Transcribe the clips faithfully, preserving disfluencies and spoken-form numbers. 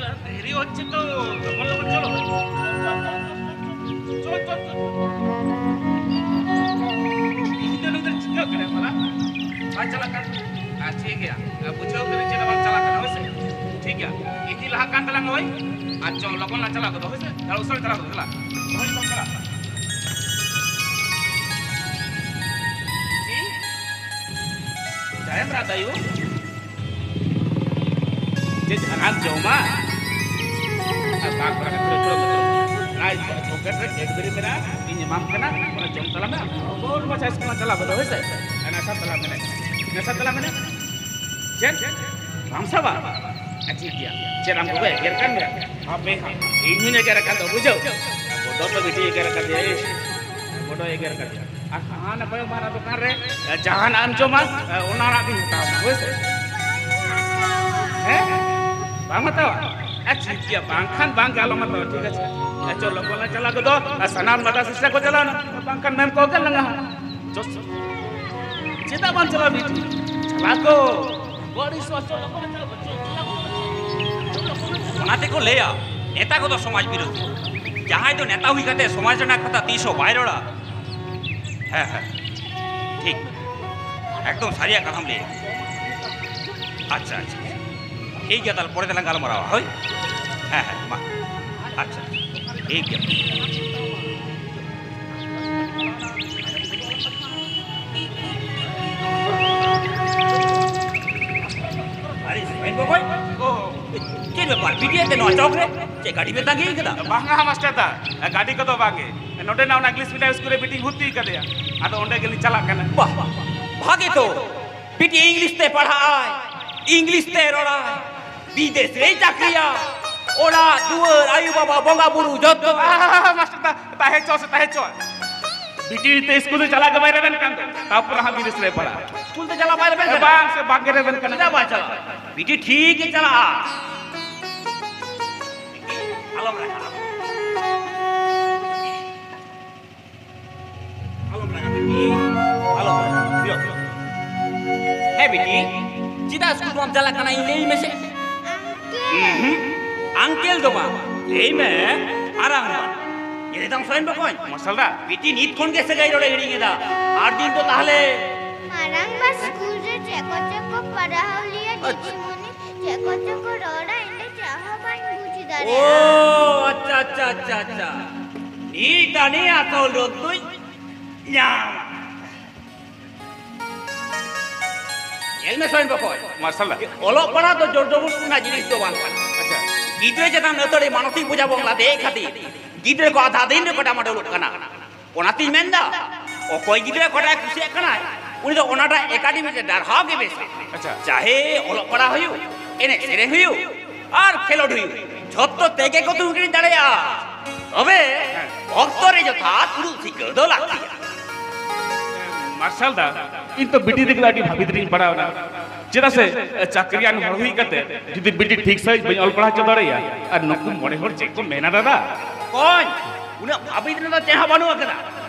ᱫᱮᱨᱤ ᱦᱚᱪᱪᱷᱮ ᱛᱚ, ᱞᱚᱜᱚᱱ ᱞᱚᱜᱚᱱ ᱪᱚᱞᱚ᱾ ᱪᱚᱞ, ᱪᱚᱞ, ᱪᱚᱞ᱾ ᱤᱧ ᱫᱚ ᱱᱩᱭ ᱫᱚ ᱪᱤᱠᱟᱹᱜ ᱠᱟᱱᱟᱭ ᱵᱟᱞᱟ? ᱵᱟᱭ ᱪᱟᱞᱟᱜ ᱠᱟᱱ᱾ ᱟᱨ ᱴᱷᱤᱠ ᱜᱮᱭᱟ, ᱵᱩᱡᱷᱟᱹᱣ ᱠᱮᱫᱟᱹᱧ ᱪᱮᱫ ᱵᱟᱝ ᱪᱟᱞᱟᱜ ᱠᱟᱱᱟ, ᱦᱳᱭ ᱥᱮ? ᱴᱷᱤᱠ ᱜᱮᱭᱟ, ᱤᱧ ᱞᱟᱦᱟᱜ ᱠᱟᱱ ᱛᱟᱞᱟᱝ ᱦᱳᱭ᱾ ᱟᱨ ᱪᱚ, ᱞᱚᱜᱚᱱ ᱞᱟᱝ ᱪᱟᱞᱟᱜ ᱜᱚᱫᱚᱜ, ᱦᱳᱭ ᱥᱮ? ᱟᱨ ᱩᱥᱟᱹᱨᱟ ᱪᱟᱞᱟᱜ ᱜᱚᱫᱚᱜ, ᱪᱟᱞᱟᱜ᱾ ᱦᱳᱭ, ᱞᱚᱜᱚᱱ ᱪᱟᱞᱟᱜ᱾ ᱪᱮᱫ? ᱡᱟᱭᱮᱢ ᱨᱟᱜ ᱫᱟᱭᱩ? ᱪᱮᱫ ᱡᱟᱦᱟᱱᱟᱜ ᱮᱢ ᱡᱚᱢᱟ? ᱟᱨ ᱵᱟᱝ ᱠᱚᱨᱟᱣ ᱠᱟᱛᱮ ᱪᱷᱳᱲᱟ, ᱪᱷᱳᱲᱟ, ᱪᱷᱳᱲᱟ᱾ ᱚᱱᱟ ᱯᱚᱠᱮᱴ ᱨᱮ ᱵᱞᱮᱠᱵᱮᱨᱤ ᱢᱮᱱᱟᱜᱼᱟ, ᱤᱧ ᱮᱢᱟᱢ ᱠᱟᱱᱟ, ᱚᱱᱟ ᱡᱚᱢ ᱛᱟᱞᱟᱝ ᱢᱮ᱾ ᱦᱚᱯᱚᱱ ᱢᱟᱪᱷᱟ ᱤᱥᱠᱩᱞ ᱞᱟᱝ ᱪᱟᱞᱟᱣ ᱜᱚᱫᱚᱜ, ᱦᱳᱭ ᱥᱮ? ᱟᱨ ᱱᱟᱥᱟ ᱛᱟᱞᱟᱝ ᱢᱮ, ᱱᱟᱥᱟ ᱛᱟᱞᱟᱝ ᱢᱮ᱾ ᱪᱮᱫ? ᱵᱟᱢ ᱥᱟᱵᱟ? ᱟᱪᱪᱷᱟ, ᱴᱷᱤᱠ ᱜᱮᱭᱟ᱾ ᱪᱮᱫ ᱟᱢ ᱜᱚᱜᱚ ᱮᱜᱮᱨ ᱠᱟᱱ ᱢᱮᱭᱟ? ᱦᱟᱯᱮ ᱦᱟᱸᱜ, ᱤᱧ ᱦᱚᱸᱧ ᱮᱜᱮᱨ ᱟᱠᱟᱫ ᱫᱚ, ᱵᱩᱡᱷᱟᱹᱣ? ᱵᱚᱰᱚ ᱫᱚ ᱵᱤᱴᱤ ᱮᱜᱮᱨ ᱟᱠᱟᱫᱮᱭᱟ, ᱤᱥ, ᱵᱚᱰᱚ ᱮᱜᱮᱨ ᱟᱠᱟᱫᱮᱭᱟ᱾ ᱟᱨ ᱦᱟᱱᱟ ᱠᱚᱭᱚᱜ ᱢᱟᱨᱟ ᱫᱚᱠᱟᱱ ᱨᱮ, ᱮ, ᱡᱟᱦᱟᱱᱟᱜ ᱮᱢ ᱡᱚᱢᱟ, ᱮ, ᱚᱱᱟ ᱨᱮᱱᱟᱜ ᱜᱤᱧ ᱦᱟᱛᱟᱣ ᱟᱢᱟ, ᱦᱳᱭ ᱥᱮ? ᱦᱮᱸ? ᱵᱟᱢ ᱦᱟᱛᱟᱣᱟ? ᱟᱪᱪᱷᱟ, ᱴᱷᱤᱠ ᱜᱮᱭᱟ, ᱵᱟᱝᱠᱷᱟᱱ ᱵᱟᱝ ᱜᱮ, ᱟᱞᱚᱢ ᱦᱟᱛᱟᱣᱟ, ᱴᱷᱤᱠ ᱟᱪᱷᱮ? ᱮ, ᱪᱚ, ᱞᱚᱜᱚᱱ ᱞᱮ ᱪᱟᱞᱟᱣ ᱜᱚᱫᱚᱜ, ᱟᱨ ᱥᱟᱱᱟᱢ ᱞᱟᱸᱫᱟ ᱥᱤᱥᱴᱟ ᱠᱚ ᱪᱟᱞᱟᱣᱱᱟ, ᱵᱟᱝᱠᱷᱟᱱ ᱢᱮᱢ ᱠᱚ ᱜᱮ ᱞᱟᱸᱜᱟ ᱦᱟᱸᱜ᱾ ᱪᱚ, ᱪᱮᱫᱟᱜ ᱵᱟᱢ ᱪᱟᱞᱟᱣ, ᱵᱤᱴᱤ? ᱪᱟᱞᱟᱣ ᱠᱚ᱾ ᱵᱟᱹᱲᱤᱡ ᱥᱚᱪᱚ ᱞᱚᱜᱚᱱ ᱪᱟᱞᱟᱣ ᱠᱚ᱾ ᱚᱱᱟ ᱛᱮᱠᱚ ᱞᱟᱹᱭᱟ, ᱱᱮᱛᱟ ᱠᱚᱫᱚ ᱥᱚᱢᱟᱡᱽ ᱵᱤᱨᱳᱫᱷᱤ᱾ ᱡᱟᱦᱟᱸᱭ ᱫᱚ ᱱᱮᱛᱟ ᱦᱩᱭ ᱠᱟᱛᱮ ᱥᱚᱢᱟᱡᱽ ᱨᱮᱱᱟᱜ ᱠᱟᱛᱷᱟ ᱛᱤᱥ ᱦᱚᱸ ᱵᱟᱭ ᱨᱚᱲᱟ᱾ ᱦᱮᱸ, ᱦᱮᱸ, ᱴᱷᱤᱠ, ᱮᱠᱫᱚᱢ ᱥᱟᱹᱨᱤᱭᱟᱜ ᱠᱟᱛᱷᱟᱢ ᱞᱟᱹᱭ ᱟᱠᱟᱫᱟ᱾ ᱟᱪᱪᱷᱟ, ᱟᱪᱪᱷᱟ, ᱴᱷᱤᱠ ᱜᱮᱭᱟ, ᱛᱟᱦᱞᱮ ᱯᱚᱨᱮ ᱛᱮᱞᱟᱝ ᱜᱟᱞᱢᱟᱨᱟᱣᱟ, ᱦᱳᱭ? ᱦᱮᱸ, ᱦᱮᱸ, ᱢᱟ, ᱟᱪᱪᱷᱟ, ᱴᱷᱤᱠ ᱜᱮᱭᱟ᱾ ᱟᱨᱮ ᱥᱩᱨᱮᱱ ᱜᱚᱜᱚᱭ, ᱚ, ᱪᱮᱫ ᱵᱮᱯᱟᱨ? ᱵᱤᱴᱤ ᱟᱛᱮ ᱱᱚᱣᱟ ᱪᱚᱠ ᱨᱮ ᱪᱮᱫ ᱜᱟᱹᱰᱤ ᱯᱮ ᱛᱟᱸᱜᱤ ᱠᱟᱫᱟ? ᱵᱟᱝᱟ ᱢᱟᱥᱴᱟᱨ ᱫᱟ, ᱜᱟᱹᱰᱤ ᱠᱚᱫᱚ ᱵᱟᱝᱜᱮ᱾ ᱱᱚᱰᱮᱱᱟᱜ ᱚᱱᱟ ᱤᱝᱞᱤᱥ ᱢᱤᱰᱤᱭᱟᱢ ᱥᱠᱩᱞ ᱨᱮ ᱵᱤᱴᱤᱧ ᱵᱷᱚᱨᱛᱤ ᱠᱟᱫᱮᱭᱟ, ᱟᱫᱚ ᱚᱸᱰᱮ ᱜᱮᱞᱤᱧ ᱪᱟᱞᱟᱜ ᱠᱟᱱᱟ᱾ ᱵᱟᱦ, ᱵᱷᱟᱜᱮ ᱛᱚ᱾ ᱵᱤᱴᱤ ᱤᱝᱞᱤᱥ ᱛᱮ ᱯᱟᱲᱦᱟᱜ ᱟᱭ, ᱤᱝᱞᱤᱥ ᱛᱮ ᱨᱚᱲᱟᱭ, ᱵᱤᱫᱮᱥ ᱨᱮᱭ ᱪᱟᱹᱠᱨᱤᱭᱟ᱾ ᱚᱲᱟᱜ ᱫᱩᱣᱟᱹᱨ, ᱟᱭᱳ ᱵᱟᱵᱟ, ᱵᱚᱸᱜᱟ ᱵᱩᱨᱩ ᱡᱚᱛᱚ᱾ ᱟᱦᱟ, ᱢᱟᱥᱴᱟᱨ ᱫᱟ, ᱛᱟᱦᱮᱸ ᱪᱚ ᱥᱮ ᱛᱟᱦᱮᱸ ᱪᱚ᱾ ᱵᱤᱴᱤ ᱛᱮ ᱥᱠᱩᱞ ᱫᱚ ᱪᱟᱞᱟᱜ ᱜᱮ ᱵᱟᱭ ᱨᱮᱵᱮᱱ ᱠᱟᱱ ᱫᱚ, ᱛᱟᱯᱚᱨ ᱦᱟᱸᱜ ᱵᱤᱫᱮᱥ ᱨᱮ ᱯᱟᱲᱦᱟᱜ᱾ ᱥᱠᱩᱞ ᱛᱮ ᱪᱟᱞᱟᱜ ᱵᱟᱭ ᱨᱮᱵᱮᱱ ᱮ, ᱠᱟᱱᱟ? ᱵᱟᱝ ᱥᱮ, ᱵᱟᱝ ᱜᱮ ᱨᱮᱵᱮᱱ ᱠᱟᱱᱟ᱾ ᱪᱮᱫᱟᱜ ᱵᱟᱭ ᱪᱟᱞᱟᱜᱼᱟ? ᱵᱤᱴᱤ ᱴᱷᱤᱠ ᱜᱮ ᱪᱟᱞᱟᱜᱼᱟ᱾ ᱟᱞᱚᱢ ᱨᱟᱜᱟ, ᱟᱞᱚᱢ᱾ ᱟᱞᱚᱢ ᱨᱟᱜᱟ ᱵᱤᱴᱤ, ᱟᱞᱚᱢ ᱨᱟᱜᱟ, ᱵᱤᱨᱚᱠᱛᱚ᱾ ᱦᱮᱸ ᱵᱤᱴᱤ, ᱪᱮᱫᱟᱜ ᱥᱠᱩᱞ ᱵᱟᱢ ᱪᱟᱞᱟᱜ ᱠᱟᱱᱟ ᱤᱧ ᱞᱟᱹᱭ ᱢᱮᱥᱮ? ᱩᱸᱦᱩᱸ᱾ ᱟᱝᱠᱮᱞ ᱫᱚ ᱵᱟᱝ, ᱞᱟᱹᱭ ᱢᱮ, ᱢᱟᱨᱟᱝ ᱵᱟ᱾ ᱧᱮᱞᱮᱫᱟᱢ ᱥᱚᱭᱮᱱ ᱵᱚᱠᱚᱧ? ᱢᱟᱨᱥᱟᱞ ᱫᱟ᱾ ᱵᱤᱴᱤ ᱱᱤᱛ ᱠᱷᱚᱱ ᱜᱮ ᱥᱟᱹᱜᱟᱹᱭ ᱨᱚᱲᱮ ᱦᱤᱲᱤᱧ ᱮᱫᱟ᱾ ᱟᱨ ᱫᱤᱱ ᱫᱚ ᱛᱟᱦᱞᱮ ᱢᱟᱨᱟᱝ ᱵᱟ ᱥᱠᱩᱞ ᱨᱮ ᱪᱮᱫ ᱠᱚᱪᱚ ᱠᱚ ᱯᱟᱲᱦᱟᱣ ᱞᱮᱭᱟ ᱟᱪᱪᱷᱟ᱾ ᱫᱤᱫᱤᱢᱩᱱᱤ, ᱪᱮᱫ ᱠᱚᱪᱚ ᱠᱚ ᱨᱚᱲᱟ, ᱤᱧ ᱫᱚ ᱪᱮᱫ ᱦᱚᱸ ᱵᱟᱹᱧ ᱵᱩᱡᱽ ᱚ, ᱫᱟᱲᱮᱭᱟᱜᱼᱟ᱾ ᱟᱪᱪᱷᱟ, ᱟᱪᱪᱷᱟ, ᱟᱪᱪᱷᱟ, ᱟᱪᱪᱷᱟ᱾ ᱱᱤᱛ ᱟᱹᱱᱤᱡ ᱟᱥᱚᱞ ᱨᱳᱜᱽ ᱫᱚᱧ ᱧᱟᱢᱟ᱾ ᱧᱮᱞ ᱢᱮ ᱥᱚᱭᱮᱱ ᱵᱚᱠᱚᱧ᱾ ᱢᱟᱨᱥᱟᱞ ᱫᱟ᱾ ᱚᱞᱚᱜ ᱯᱟᱲᱦᱟᱜ ᱫᱚ ᱡᱳᱨ ᱡᱚᱵᱚᱥᱛᱤ ᱨᱮᱱᱟᱜ ᱡᱤᱱᱤᱥ ᱫᱚ ᱵᱟᱝ ᱠᱟᱱᱟ᱾ ᱟᱪᱪᱷᱟ᱾ ᱜᱤᱫᱽᱨᱟᱹ ᱪᱮᱛᱟᱱ ᱟᱹᱛᱷᱟᱹᱲᱤ ᱢᱟᱱᱚᱥᱤᱠ ᱵᱚᱡᱷᱟ ᱵᱚᱱ ᱞᱟᱫᱮᱭᱮᱫ ᱠᱷᱟᱹᱛᱤᱨ ᱜᱤᱫᱽᱨᱟᱹ ᱠᱚ ᱟᱫᱷᱟ ᱫᱤᱱ ᱨᱮᱠᱚ ᱰᱟᱢᱟᱰᱳᱞᱚᱜ ᱠᱟᱱᱟ᱾ ᱚᱱᱟᱛᱤᱧ ᱢᱮᱱᱫᱟ, ᱚᱠᱚᱭ ᱜᱤᱫᱽᱨᱟᱹ ᱚᱠᱟᱴᱟᱜ ᱮ ᱠᱩᱥᱤᱭᱟᱜ ᱠᱟᱱᱟᱭ, ᱩᱱᱤ ᱫᱚ ᱚᱱᱟᱴᱟᱜ ᱮᱠᱟᱰᱮᱢᱤ ᱨᱮ ᱰᱟᱨᱦᱟᱣ ᱜᱮ ᱵᱮᱥᱟ᱾ ᱟᱪᱪᱷᱟ᱾ ᱪᱟᱦᱮ ᱚᱞᱚᱜ ᱯᱟᱲᱦᱟᱜ ᱦᱩᱭᱩᱜ, ᱮᱱᱮᱡ ᱥᱮᱨᱮᱧ ᱦᱩᱭᱩᱜ, ᱟᱨ ᱠᱷᱮᱞᱳᱰ ᱦᱩᱭᱩᱜ, ᱡᱷᱚᱛᱚ ᱛᱮᱜᱮ ᱠᱚ ᱛᱩᱱᱠᱷᱤᱲᱤ ᱫᱟᱲᱮᱭᱟᱜᱼᱟ᱾ ᱛᱚᱵᱮ ᱦᱮᱸ᱾ ᱚᱠᱛᱚ ᱨᱮ ᱡᱚᱛᱷᱟᱛ ᱫᱩᱲᱩᱵ ᱥᱤᱠᱷᱟᱹᱣ ᱫᱚ ᱞᱟᱹᱠᱛᱤᱭᱟ᱾ ᱢᱟᱨᱥᱟᱞ ᱫᱟ, ᱤᱧ ᱛᱚ ᱵᱤᱴᱤ ᱤᱫᱤ ᱠᱟᱛᱮ ᱟᱹᱰᱤ ᱵᱷᱟᱹᱵᱤᱛ ᱨᱤᱧ ᱯᱟᱲᱟᱣ ᱮᱱᱟ᱾ ᱪᱮᱫᱟᱜ ᱥᱮ, ᱪᱟᱹᱠᱨᱤᱭᱟᱱ ᱦᱚᱲ ᱦᱩᱭ ᱠᱟᱛᱮ ᱡᱩᱫᱤ ᱵᱤᱴᱤ ᱴᱷᱤᱠ ᱥᱟᱺᱦᱤᱡ ᱵᱟᱹᱧ ᱚᱞ ᱯᱟᱲᱦᱟᱣ ᱦᱚᱪᱚ ᱫᱟᱲᱮᱭᱟᱭᱟ, ᱟᱨ ᱱᱩᱠᱩ ᱢᱚᱬᱮ ᱦᱚᱲ ᱪᱮᱫ ᱠᱚ ᱢᱮᱱᱟ ᱫᱟᱫᱟ? ᱵᱚᱠᱚᱧ, ᱩᱱᱟᱹᱜ ᱵᱷᱟᱹᱵᱤᱛ ᱨᱮᱱᱟᱜ ᱫᱚ ᱪᱮᱫ ᱦᱚᱸ ᱵᱟᱹᱱᱩᱜ ᱟᱠᱟᱫᱟ᱾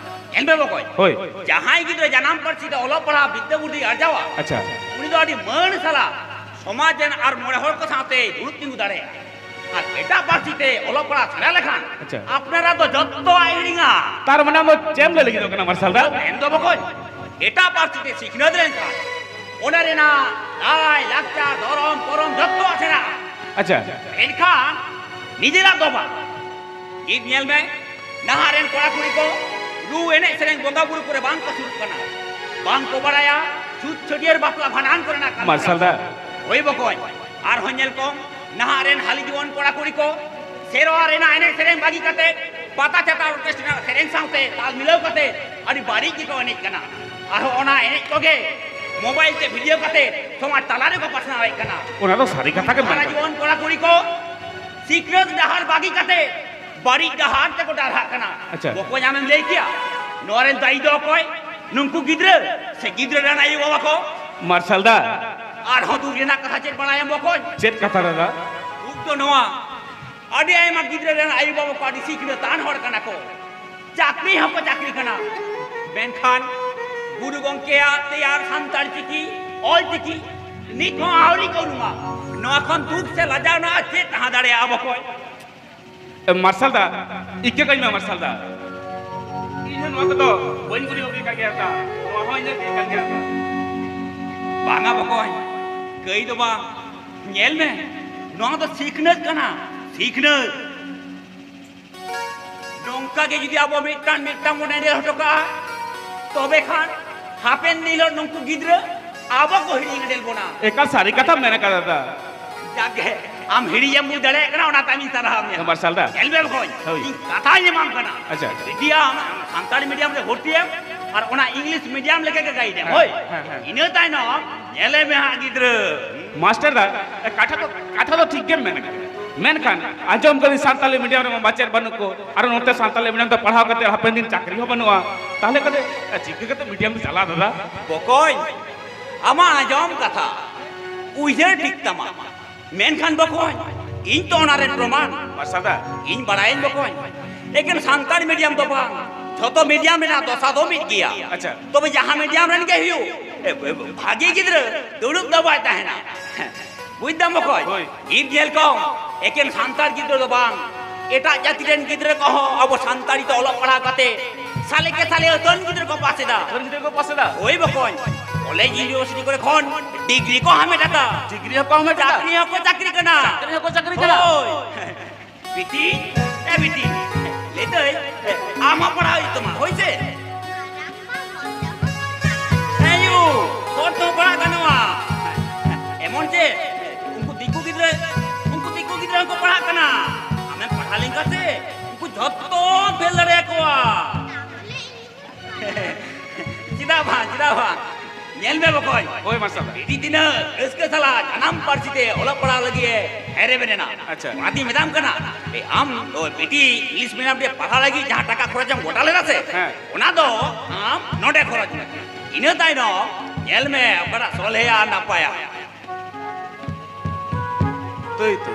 ᱧᱮᱞ ᱢᱮ ᱵᱚᱠᱚᱧ, ᱦᱳᱭ᱾ ᱡᱟᱦᱟᱸᱭ ᱜᱤᱫᱽᱨᱟᱹ ᱡᱟᱱᱟᱢ ᱯᱟᱹᱨᱥᱤ ᱛᱮ ᱚᱞᱚᱜ ᱯᱟᱲᱦᱟᱣ ᱵᱤᱫᱽᱫᱟᱹ ᱵᱩᱫᱽᱫᱷᱤ ᱟᱨᱡᱟᱣᱟ, ᱟᱪᱪᱷᱟ᱾ ᱩᱱᱤ ᱫᱚ ᱟᱹᱰᱤ ᱢᱟᱹᱱ ᱥᱟᱞᱟᱜ ᱥᱚᱢᱟᱡᱽ ᱨᱮᱱ ᱟᱨ ᱢᱚᱬᱮ ᱦᱚᱲ ᱠᱚ ᱥᱟᱶᱛᱮ ᱫᱩᱲᱩᱵ ᱛᱤᱸᱜᱩ ᱫᱟᱲᱮᱭᱟᱜᱼᱟ᱾ ᱟᱨ ᱮᱴᱟᱜ ᱯᱟᱹᱨᱥᱤ ᱛᱮ ᱚᱞᱚᱜ ᱯᱟᱲᱦᱟᱜ ᱥᱮᱬᱟ ᱞᱮᱠᱷᱟᱱ ᱟᱪᱪᱷᱟ᱾ ᱟᱯᱱᱟᱨᱟᱜ ᱫᱚ ᱡᱚᱛᱚᱣᱟᱜ ᱦᱤᱲᱤᱧᱟ᱾ ᱛᱟᱨ ᱢᱟᱱᱮ ᱟᱢ ᱫᱚ ᱪᱮᱫ ᱮᱢ ᱞᱟᱹᱭ ᱞᱟᱹᱜᱤᱫᱚᱜ ᱠᱟᱱᱟ ᱢᱟᱨᱥᱟᱞ ᱫᱟ? ᱢᱮᱱ ᱫᱚ ᱵᱚᱠᱚᱧ, ᱮᱴᱟᱜ ᱯᱟᱹᱨᱥᱤ ᱛᱮ ᱥᱤᱠᱷᱱᱟᱹᱛ ᱞᱮᱱᱠᱷᱟᱱ ᱚᱱᱟ ᱨᱮᱱᱟᱜ ᱞᱟᱭ, ᱞᱟᱠᱪᱟᱨ, ᱫᱷᱚᱨᱚᱢ, ᱠᱚᱨᱚᱢ ᱡᱚᱛᱚᱣᱟᱜ ᱥᱮᱬᱟᱜᱼᱟ᱾ ᱟᱪᱪᱷᱟ᱾ ᱢᱮᱱᱠᱷᱟᱱ ᱱᱤᱡᱮᱨᱟᱜ ᱫᱚ ᱵᱟᱝ᱾ ᱱᱤᱛ ᱧᱮᱞ ᱢᱮ, ᱱᱟᱦᱟᱜ ᱨᱮᱱ ᱠᱚᱲᱟ ᱠᱩᱲᱤ ᱠᱚ ᱨᱩ, ᱮᱱᱮᱡ, ᱥᱮᱨᱮᱧ, ᱵᱚᱸᱜᱟ ᱵᱩᱨᱩ ᱠᱚᱨᱮ ᱵᱟᱝ ᱠᱚ ᱥᱩᱨᱩᱜ ᱠᱟᱱᱟ, ᱵᱟᱝ ᱠᱚ ᱵᱟᱲᱟᱭᱟ ᱪᱷᱩᱛ, ᱪᱷᱟᱹᱴᱭᱟᱹᱨ, ᱵᱟᱯᱞᱟ, ᱵᱷᱟᱸᱰᱟᱱ ᱠᱚᱨᱮᱱᱟᱜ ᱠᱟᱹᱢᱤ ᱢᱟᱨᱥᱟᱞ ᱫᱟ᱾ ᱦᱚᱨᱟ ᱠᱚ᱾ ᱦᱳᱭ ᱵᱚᱠᱚᱧ, ᱟᱨᱦᱚᱸ ᱧᱮᱞ ᱠᱚᱢ, ᱱᱟᱦᱟᱜ ᱨᱮᱱ ᱦᱟᱹᱞᱤ ᱡᱩᱣᱟᱹᱱ ᱠᱚᱲᱟ ᱠᱩᱲᱤ ᱠᱚ ᱥᱮᱨᱣᱟ ᱨᱮᱱᱟᱜ ᱮᱱᱮᱡ ᱥᱮᱨᱮᱧ ᱵᱟᱹᱜᱤ ᱠᱟᱛᱮ ᱯᱟᱛᱟ ᱪᱷᱟᱛᱟ ᱚᱨᱠᱮᱥᱴᱨᱟ ᱨᱮᱱᱟᱜ ᱥᱮᱨᱮᱧ ᱥᱟᱶᱛᱮ ᱛᱟᱞ ᱢᱤᱞᱟᱹᱣ ᱠᱟᱛᱮ ᱟᱹᱰᱤ ᱵᱟᱹᱲᱤᱡ ᱜᱮᱠᱚ ᱮᱱᱮᱡ ᱠᱟᱱᱟ᱾ ᱟᱨᱦᱚᱸ ᱚᱱᱟ ᱮᱱᱮᱡ ᱠᱚᱜᱮ ᱢᱳᱵᱟᱭᱤᱞ ᱛᱮ ᱵᱷᱤᱰᱤᱭᱳ ᱠᱟᱛᱮ ᱥᱚᱢᱟᱡᱽ ᱛᱟᱞᱟ ᱨᱮᱠᱚ ᱯᱟᱥᱱᱟᱣᱮᱫ ᱠᱟᱱᱟ᱾ ᱚᱱᱟ ᱫᱚ ᱥᱟᱹᱨᱤ ᱠᱟᱛᱷᱟ ᱜᱮ ᱢᱮᱱ ᱦᱟᱨᱟ ᱠᱟᱱᱟ᱾ ᱡᱩᱣᱟᱹᱱ ᱠᱚᱲᱟ ᱠᱩᱲᱤ ᱠᱚ ᱥᱤᱠᱷᱱᱟᱹᱛ ᱰᱟᱦᱟᱨ ᱵᱟᱹᱜᱤ ᱠᱟᱛᱮ ᱵᱟᱹᱲᱤᱡ ᱰᱟᱦᱟᱨ ᱛᱮᱠᱚ ᱰᱟᱨᱦᱟᱜ ᱠᱟᱱᱟ᱾ ᱟᱪᱪᱷᱟ᱾ ᱵᱚᱠᱚᱧ, ᱟᱢᱮᱢ ᱞᱟᱹᱭ ᱠᱮᱭᱟ, ᱱᱚᱣᱟ ᱨᱮᱱ ᱫᱟᱭᱤ ᱫᱚ ᱚᱠᱚᱭ? ᱱᱩᱝᱠᱩ ᱜᱤᱫᱽᱨᱟᱹ ᱥᱮ ᱜᱤᱫᱽᱨᱟᱹ ᱨᱮᱱ ᱟᱭᱳ ᱵᱟᱵᱟ ᱠᱚ? ᱢᱟᱨᱥᱟᱞ ᱫᱟ᱾ ᱟᱨᱦᱚᱸ ᱫᱩᱠ ᱨᱮᱱᱟᱜ ᱠᱟᱛᱷᱟ ᱪᱮᱫ ᱵᱟᱲᱟᱭᱟᱢ ᱵᱚᱠᱚᱧ? ᱪᱮᱫ ᱠᱟᱛᱷᱟ ᱫᱟᱫᱟ? ᱫᱩᱠ ᱫᱚ ᱱᱚᱣᱟ, ᱟᱹᱰᱤ ᱟᱭᱢᱟ ᱜᱤᱫᱽᱨᱟᱹ ᱨᱮᱱ ᱟᱭᱳ ᱵᱟᱵᱟ ᱠᱚ ᱟᱹᱰᱤ ᱥᱤᱠᱷᱱᱟᱹᱛᱟᱱ ᱦᱚᱲ ᱠᱟᱱᱟ ᱠᱚ, ᱪᱟᱹᱠᱨᱤ ᱦᱚᱸᱠᱚ ᱪᱟᱹᱠᱨᱤ ᱠᱟᱱᱟ, ᱢᱮᱱᱠᱷᱟᱱ ᱜᱩᱨᱩ ᱜᱚᱢᱠᱮᱭᱟᱜ ᱛᱮᱭᱟᱨ ᱥᱟᱱᱛᱟᱲ ᱪᱤᱠᱤ, ᱚᱞ ᱪᱤᱠᱤ, ᱱᱤᱛ ᱦᱚᱸ ᱟᱹᱣᱨᱤ ᱠᱚ ᱩᱨᱩᱢᱟ᱾ ᱱᱚᱣᱟ ᱠᱷᱚᱱ ᱫᱩᱠ ᱥᱮ ᱞᱟᱡᱟᱣ ᱨᱮᱱᱟᱜ ᱪᱮᱫ ᱛᱟᱦᱮᱸ ᱫᱟᱲᱮᱭᱟᱜᱼᱟ ᱵᱚᱠᱚᱧ? ᱮ, ᱢᱟᱨᱥᱟᱞ ᱫᱟ, ᱤᱠᱟᱹ ᱠᱟᱹᱧ ᱢᱮ ᱢᱟᱨᱥᱟᱞ ᱫᱟ᱾ ᱤᱧ ᱦᱚᱸ ᱱᱚᱣᱟ ᱠᱚᱫᱚ ᱵᱟᱹᱧ ᱜᱩᱨᱤ ᱦᱚᱪᱚᱭ ᱠᱟᱱ ᱜᱮᱭᱟ ᱫᱟ᱾ ᱱᱚᱣᱟ ᱦᱚᱸ ᱤᱧᱟᱹᱜ ᱜᱮ ᱠᱟᱱ ᱜᱮᱭᱟ᱾ ᱵᱟᱝᱟ ᱵᱚᱠᱚᱧ, ᱠᱟᱹᱭ ᱫᱚ ᱵᱟᱝ᱾ ᱧᱮᱞ ᱢᱮ, ᱱᱚᱣᱟ ᱫᱚ ᱥᱤᱠᱷᱱᱟᱹᱛ ᱠᱟᱱᱟ, ᱥᱤᱠᱷᱱᱟᱹᱛ᱾ ᱱᱚᱝᱠᱟ ᱜᱮ ᱡᱩᱫᱤ ᱟᱵᱚ ᱢᱤᱫᱴᱟᱝ ᱢᱤᱫᱴᱟᱝ ᱵᱚᱱ ᱮᱸᱰᱮᱞ ᱦᱚᱴᱚ ᱠᱟᱜᱼᱟ, ᱛᱚᱵᱮ ᱠᱷᱟᱱ ᱦᱟᱯᱮᱱ ᱫᱤᱱ ᱦᱤᱞᱳᱜ ᱱᱩᱠᱩ ᱜᱤᱫᱽᱨᱟᱹ ᱟᱵᱚ ᱠᱚ ᱦᱤᱲᱤᱧ ᱮᱸᱰᱮᱞ ᱵᱚᱱᱟ᱾ ᱮᱠᱟᱞ ᱥᱟᱹᱨᱤ ᱠᱟᱛᱷᱟᱢ ᱢᱮᱱ ᱟᱠᱟᱫᱟ ᱫᱟ᱾ ᱡᱟᱠ ᱜᱮ, ᱟᱢ ᱦᱤᱲᱤᱧ ᱮᱢ ᱵᱩᱡᱽ ᱫᱟᱲᱮᱭᱟᱜ ᱠᱟᱱᱟ, ᱚᱱᱟ ᱛᱟᱭᱚᱢ ᱤᱧ ᱥᱟᱨᱦᱟᱣ ᱢᱮᱭᱟ᱾ ᱢᱟᱨᱥᱟᱞ ᱫᱟ᱾ ᱧᱮᱞ ᱢᱮ ᱵᱚᱠᱚᱧ, ᱦᱳᱭ᱾ ᱤᱧ ᱠᱟᱛᱷᱟᱧ ᱮᱢᱟᱢ ᱠᱟᱱᱟ᱾ ᱟᱪᱪᱷᱟ᱾ ᱢᱤᱰᱤᱭᱟᱢ, ᱥᱟᱱᱛᱟᱲᱤ ᱢᱤᱰᱤᱭᱟᱢ ᱨᱮ ᱵᱷᱚᱨᱛᱤ ᱮᱢ, ᱟᱨ ᱚᱱᱟ ᱤᱝᱞᱤᱥ ᱢᱤᱰᱤᱭᱟᱢ ᱞᱮᱠᱟ ᱜᱮ ᱜᱟᱭᱤᱰ ᱮᱢ, ᱦᱮᱸ, ᱦᱳᱭ᱾ ᱦᱮᱸ, ᱦᱮᱸ᱾ ᱤᱱᱟᱹ ᱛᱟᱭᱱᱚᱢ ᱧᱮᱞᱮ ᱢᱮ ᱦᱟᱸᱜ ᱜᱤᱫᱽᱨᱟᱹ᱾ ᱢᱟᱥᱴᱟᱨ ᱫᱟ, ᱮ, ᱠᱟᱛᱷᱟ ᱫᱚ, ᱠᱟᱛᱷᱟ ᱫᱚ ᱴᱷᱤᱠ ᱜᱮᱢ ᱢᱮᱱ ᱠᱟᱫᱟ, ᱢᱮᱱᱠᱷᱟᱱ ᱟᱸᱡᱚᱢ ᱠᱟᱹᱫᱟᱹᱧ ᱥᱟᱱᱛᱟᱞᱤ ᱢᱤᱰᱤᱭᱟᱢ ᱨᱮᱢᱟ ᱢᱟᱪᱮᱫ ᱵᱟᱹᱱᱩᱜ ᱠᱚ, ᱟᱨ ᱱᱚᱛᱮ ᱥᱟᱱᱛᱟᱞᱤ ᱢᱤᱰᱤᱭᱟᱢ ᱛᱮ ᱯᱟᱲᱦᱟᱣ ᱠᱟᱛᱮ ᱦᱟᱯᱮᱱ ᱫᱤᱱ ᱪᱟᱹᱠᱨᱤ ᱦᱚᱸ ᱵᱟᱹᱱᱩᱜᱼᱟ, ᱛᱟᱦᱚᱞᱮ ᱠᱟᱛᱮ, ᱮ, ᱪᱤᱠᱟᱹ ᱠᱟᱛᱮ ᱢᱤᱰᱤᱭᱟᱢ ᱫᱚ ᱪᱟᱞᱟᱜᱼᱟ ᱫᱟᱫᱟ? ᱵᱚᱠᱚᱧ, ᱟᱢᱟᱜ ᱟᱸᱡᱚᱢ ᱠᱟᱛᱷᱟ ᱩᱭᱦᱟᱹᱨ ᱴᱷᱤᱠ ᱛᱟᱢᱟ, ᱢᱮᱱᱠᱷᱟᱱ ᱵᱚᱠᱚᱧ, ᱤᱧ ᱛᱚ ᱚᱱᱟ ᱨᱮᱱ ᱯᱨᱚᱢᱟᱱ᱾ ᱢᱟᱨᱥᱟᱞ ᱫᱟ᱾ ᱤᱧ ᱵᱟᱲᱟᱭᱟᱹᱧ ᱵᱚᱠᱚᱧ, ᱮᱠᱮᱱ ᱥᱟᱱᱛᱟᱲ ᱢᱤᱰᱤᱭᱟᱢ ᱫᱚ ᱵᱟᱝ, ᱡᱷᱚᱛᱚ ᱢᱤᱰᱤᱭᱟᱢ ᱨᱮᱱᱟᱜ ᱫᱚᱥᱟ ᱫᱚ ᱢᱤᱫ ᱜᱮᱭᱟ᱾ ᱟᱪᱪᱷᱟ᱾ ᱛᱚᱵᱮ ᱡᱟᱦᱟᱸ ᱢᱤᱰᱤᱭᱟᱢ ᱨᱮᱱ ᱜᱮ ᱦᱩᱭᱩᱜ, ᱮ, ᱮ, ᱵᱷᱟᱜᱮ ᱜᱤᱫᱽᱨᱟᱹ ᱫᱩᱲᱩᱵ ᱫᱚ ᱵᱟᱭ ᱛᱟᱦᱮᱱᱟ᱾ ᱵᱩᱡᱽ ᱫᱟᱢ ᱵᱚᱠᱚᱧ? ᱦᱳᱭ᱾ ᱜᱤᱯ ᱧᱮᱞ ᱠᱚᱢ, ᱮᱠᱮᱱ ᱥᱟᱱᱛᱟᱲ ᱜᱤᱫᱽᱨᱟᱹ ᱫᱚ ᱵᱟᱝ, ᱮᱴᱟᱜ ᱡᱟᱹᱛᱤ ᱨᱮᱱ ᱜᱤᱫᱽᱨᱟᱹ ᱠᱚᱦᱚᱸ ᱟᱵᱚ ᱥᱟᱱᱛᱟᱲᱤ ᱛᱮ ᱚᱞᱚᱜ ᱯᱟᱲᱦᱟᱣ ᱠᱟᱛᱮ ᱥᱟᱞᱮ ᱠᱮ ᱥᱟᱞᱮ ᱟᱹᱛᱷᱟᱹᱱ ᱜᱤᱫᱽᱨᱟᱹ ᱠᱚ ᱯᱟᱥ ᱮᱫᱟ᱾ ᱟᱹᱛᱷᱟᱹᱱ ᱜᱤᱫᱽᱨᱟᱹ ᱠᱚ ᱯᱟᱥ ᱮᱫᱟ? ᱦᱳᱭ ᱵᱚᱠᱚᱧ, ᱠᱚᱞᱮᱡᱽ ᱤᱭᱩᱱᱤᱵᱷᱟᱨᱥᱤᱴᱤ ᱠᱚᱨᱮ ᱠᱷᱚᱱ ᱰᱤᱜᱽᱨᱤ ᱠᱚ ᱦᱟᱢᱮᱴ ᱟᱠᱟᱫᱟ᱾ ᱰᱤᱜᱽᱨᱤ ᱦᱚᱸᱠᱚ ᱦᱟᱢᱮᱴ ᱮᱫᱟ? ᱪᱟᱹᱠᱨᱤ ᱦᱚᱸᱠᱚ ᱪᱟᱹᱠᱨᱤ ᱠᱟᱱᱟ᱾ ᱪᱟᱹᱠᱨᱤ ᱦᱚᱸᱠᱚ ᱪᱟᱹᱠᱨᱤ ᱠᱟᱱᱟ᱾ ᱦᱳᱭ᱾ ᱵᱤᱴᱤ, ᱮ ᱵᱤᱴᱤ, ᱞᱟᱹᱭ ᱫᱟᱹᱧ, ᱟᱢ ᱦᱚᱸ ᱯᱟᱲᱦᱟᱣ ᱦᱩᱭᱩᱜ ᱛᱟᱢᱟ, ᱦᱳᱭ ᱥᱮ? ᱦᱮᱸ ᱭᱩ, ᱦᱚᱲ ᱛᱮᱦᱚᱸ ᱯᱟᱲᱦᱟᱜ ᱜᱟᱱᱚᱜᱼᱟ᱾ ᱮᱢᱚᱱ ᱪᱮ, ᱩᱱᱠᱩ ᱫᱤᱠᱩ ᱜᱤᱫᱽᱨᱟᱹ, ᱩᱱᱠᱩ ᱫᱤᱠᱩ ᱜᱤᱫᱽᱨᱟᱹ ᱦᱚᱸᱠᱚ ᱯᱟᱲᱦᱟᱜ ᱠᱟᱱᱟ᱾ ᱟᱢᱮᱢ ᱯᱟᱲᱦᱟᱣ ᱞᱮᱱᱠᱷᱟᱱ ᱥᱮ, ᱩᱱᱠᱩ ᱡᱷᱚᱛᱚᱢ ᱯᱷᱮᱞ ᱫᱟᱲᱮᱭᱟᱠᱚᱣᱟ᱾ ᱪᱮᱫᱟᱜ ᱵᱟᱝ, ᱪᱮᱫᱟᱜ ᱵᱟᱝ? ᱧᱮᱞ ᱢᱮ ᱵᱚᱠᱚᱧ᱾ ᱦᱳᱭ, ᱢᱟᱥᱴᱟᱨ᱾ ᱵᱤᱴᱤ ᱛᱤᱱᱟᱹᱜ ᱨᱟᱹᱥᱠᱟᱹ ᱥᱟᱞᱟᱜ ᱡᱟᱱᱟᱢ ᱯᱟᱹᱨᱥᱤ ᱛᱮ ᱚᱞᱚᱜ ᱯᱟᱲᱦᱟᱣ ᱞᱟᱹᱜᱤᱫ ᱮ ᱦᱮᱨᱮ ᱵᱮᱨᱮᱱᱟ᱾ ᱟᱪᱪᱷᱟ᱾ ᱚᱱᱟᱛᱤᱧ ᱢᱮᱛᱟᱢ ᱠᱟᱱᱟ, ᱮ, ᱟᱢ ᱫᱚ ᱵᱤᱴᱤ ᱤᱝᱞᱤᱥ ᱢᱤᱰᱤᱭᱟᱢ ᱨᱮ ᱯᱟᱲᱦᱟᱣ ᱞᱟᱹᱜᱤᱫ ᱡᱟᱦᱟᱸ ᱴᱟᱠᱟ ᱠᱷᱚᱨᱚᱪ ᱮᱢ ᱜᱚᱴᱟ ᱞᱮᱫᱟ ᱥᱮ, ᱦᱮᱸ᱾ ᱚᱱᱟ ᱫᱚ ᱟᱢ ᱱᱚᱰᱮ ᱠᱷᱚᱨᱚᱪ ᱢᱮ᱾ ᱤᱱᱟᱹ ᱛᱟᱭᱱᱚᱢ ᱧᱮᱞ ᱢᱮ ᱚᱠᱟᱴᱟᱜ ᱥᱚᱞᱦᱮᱭᱟ ᱟᱨ ᱱᱟᱯᱟᱭᱟ᱾ ᱛᱟᱹᱭ ᱛᱚ᱾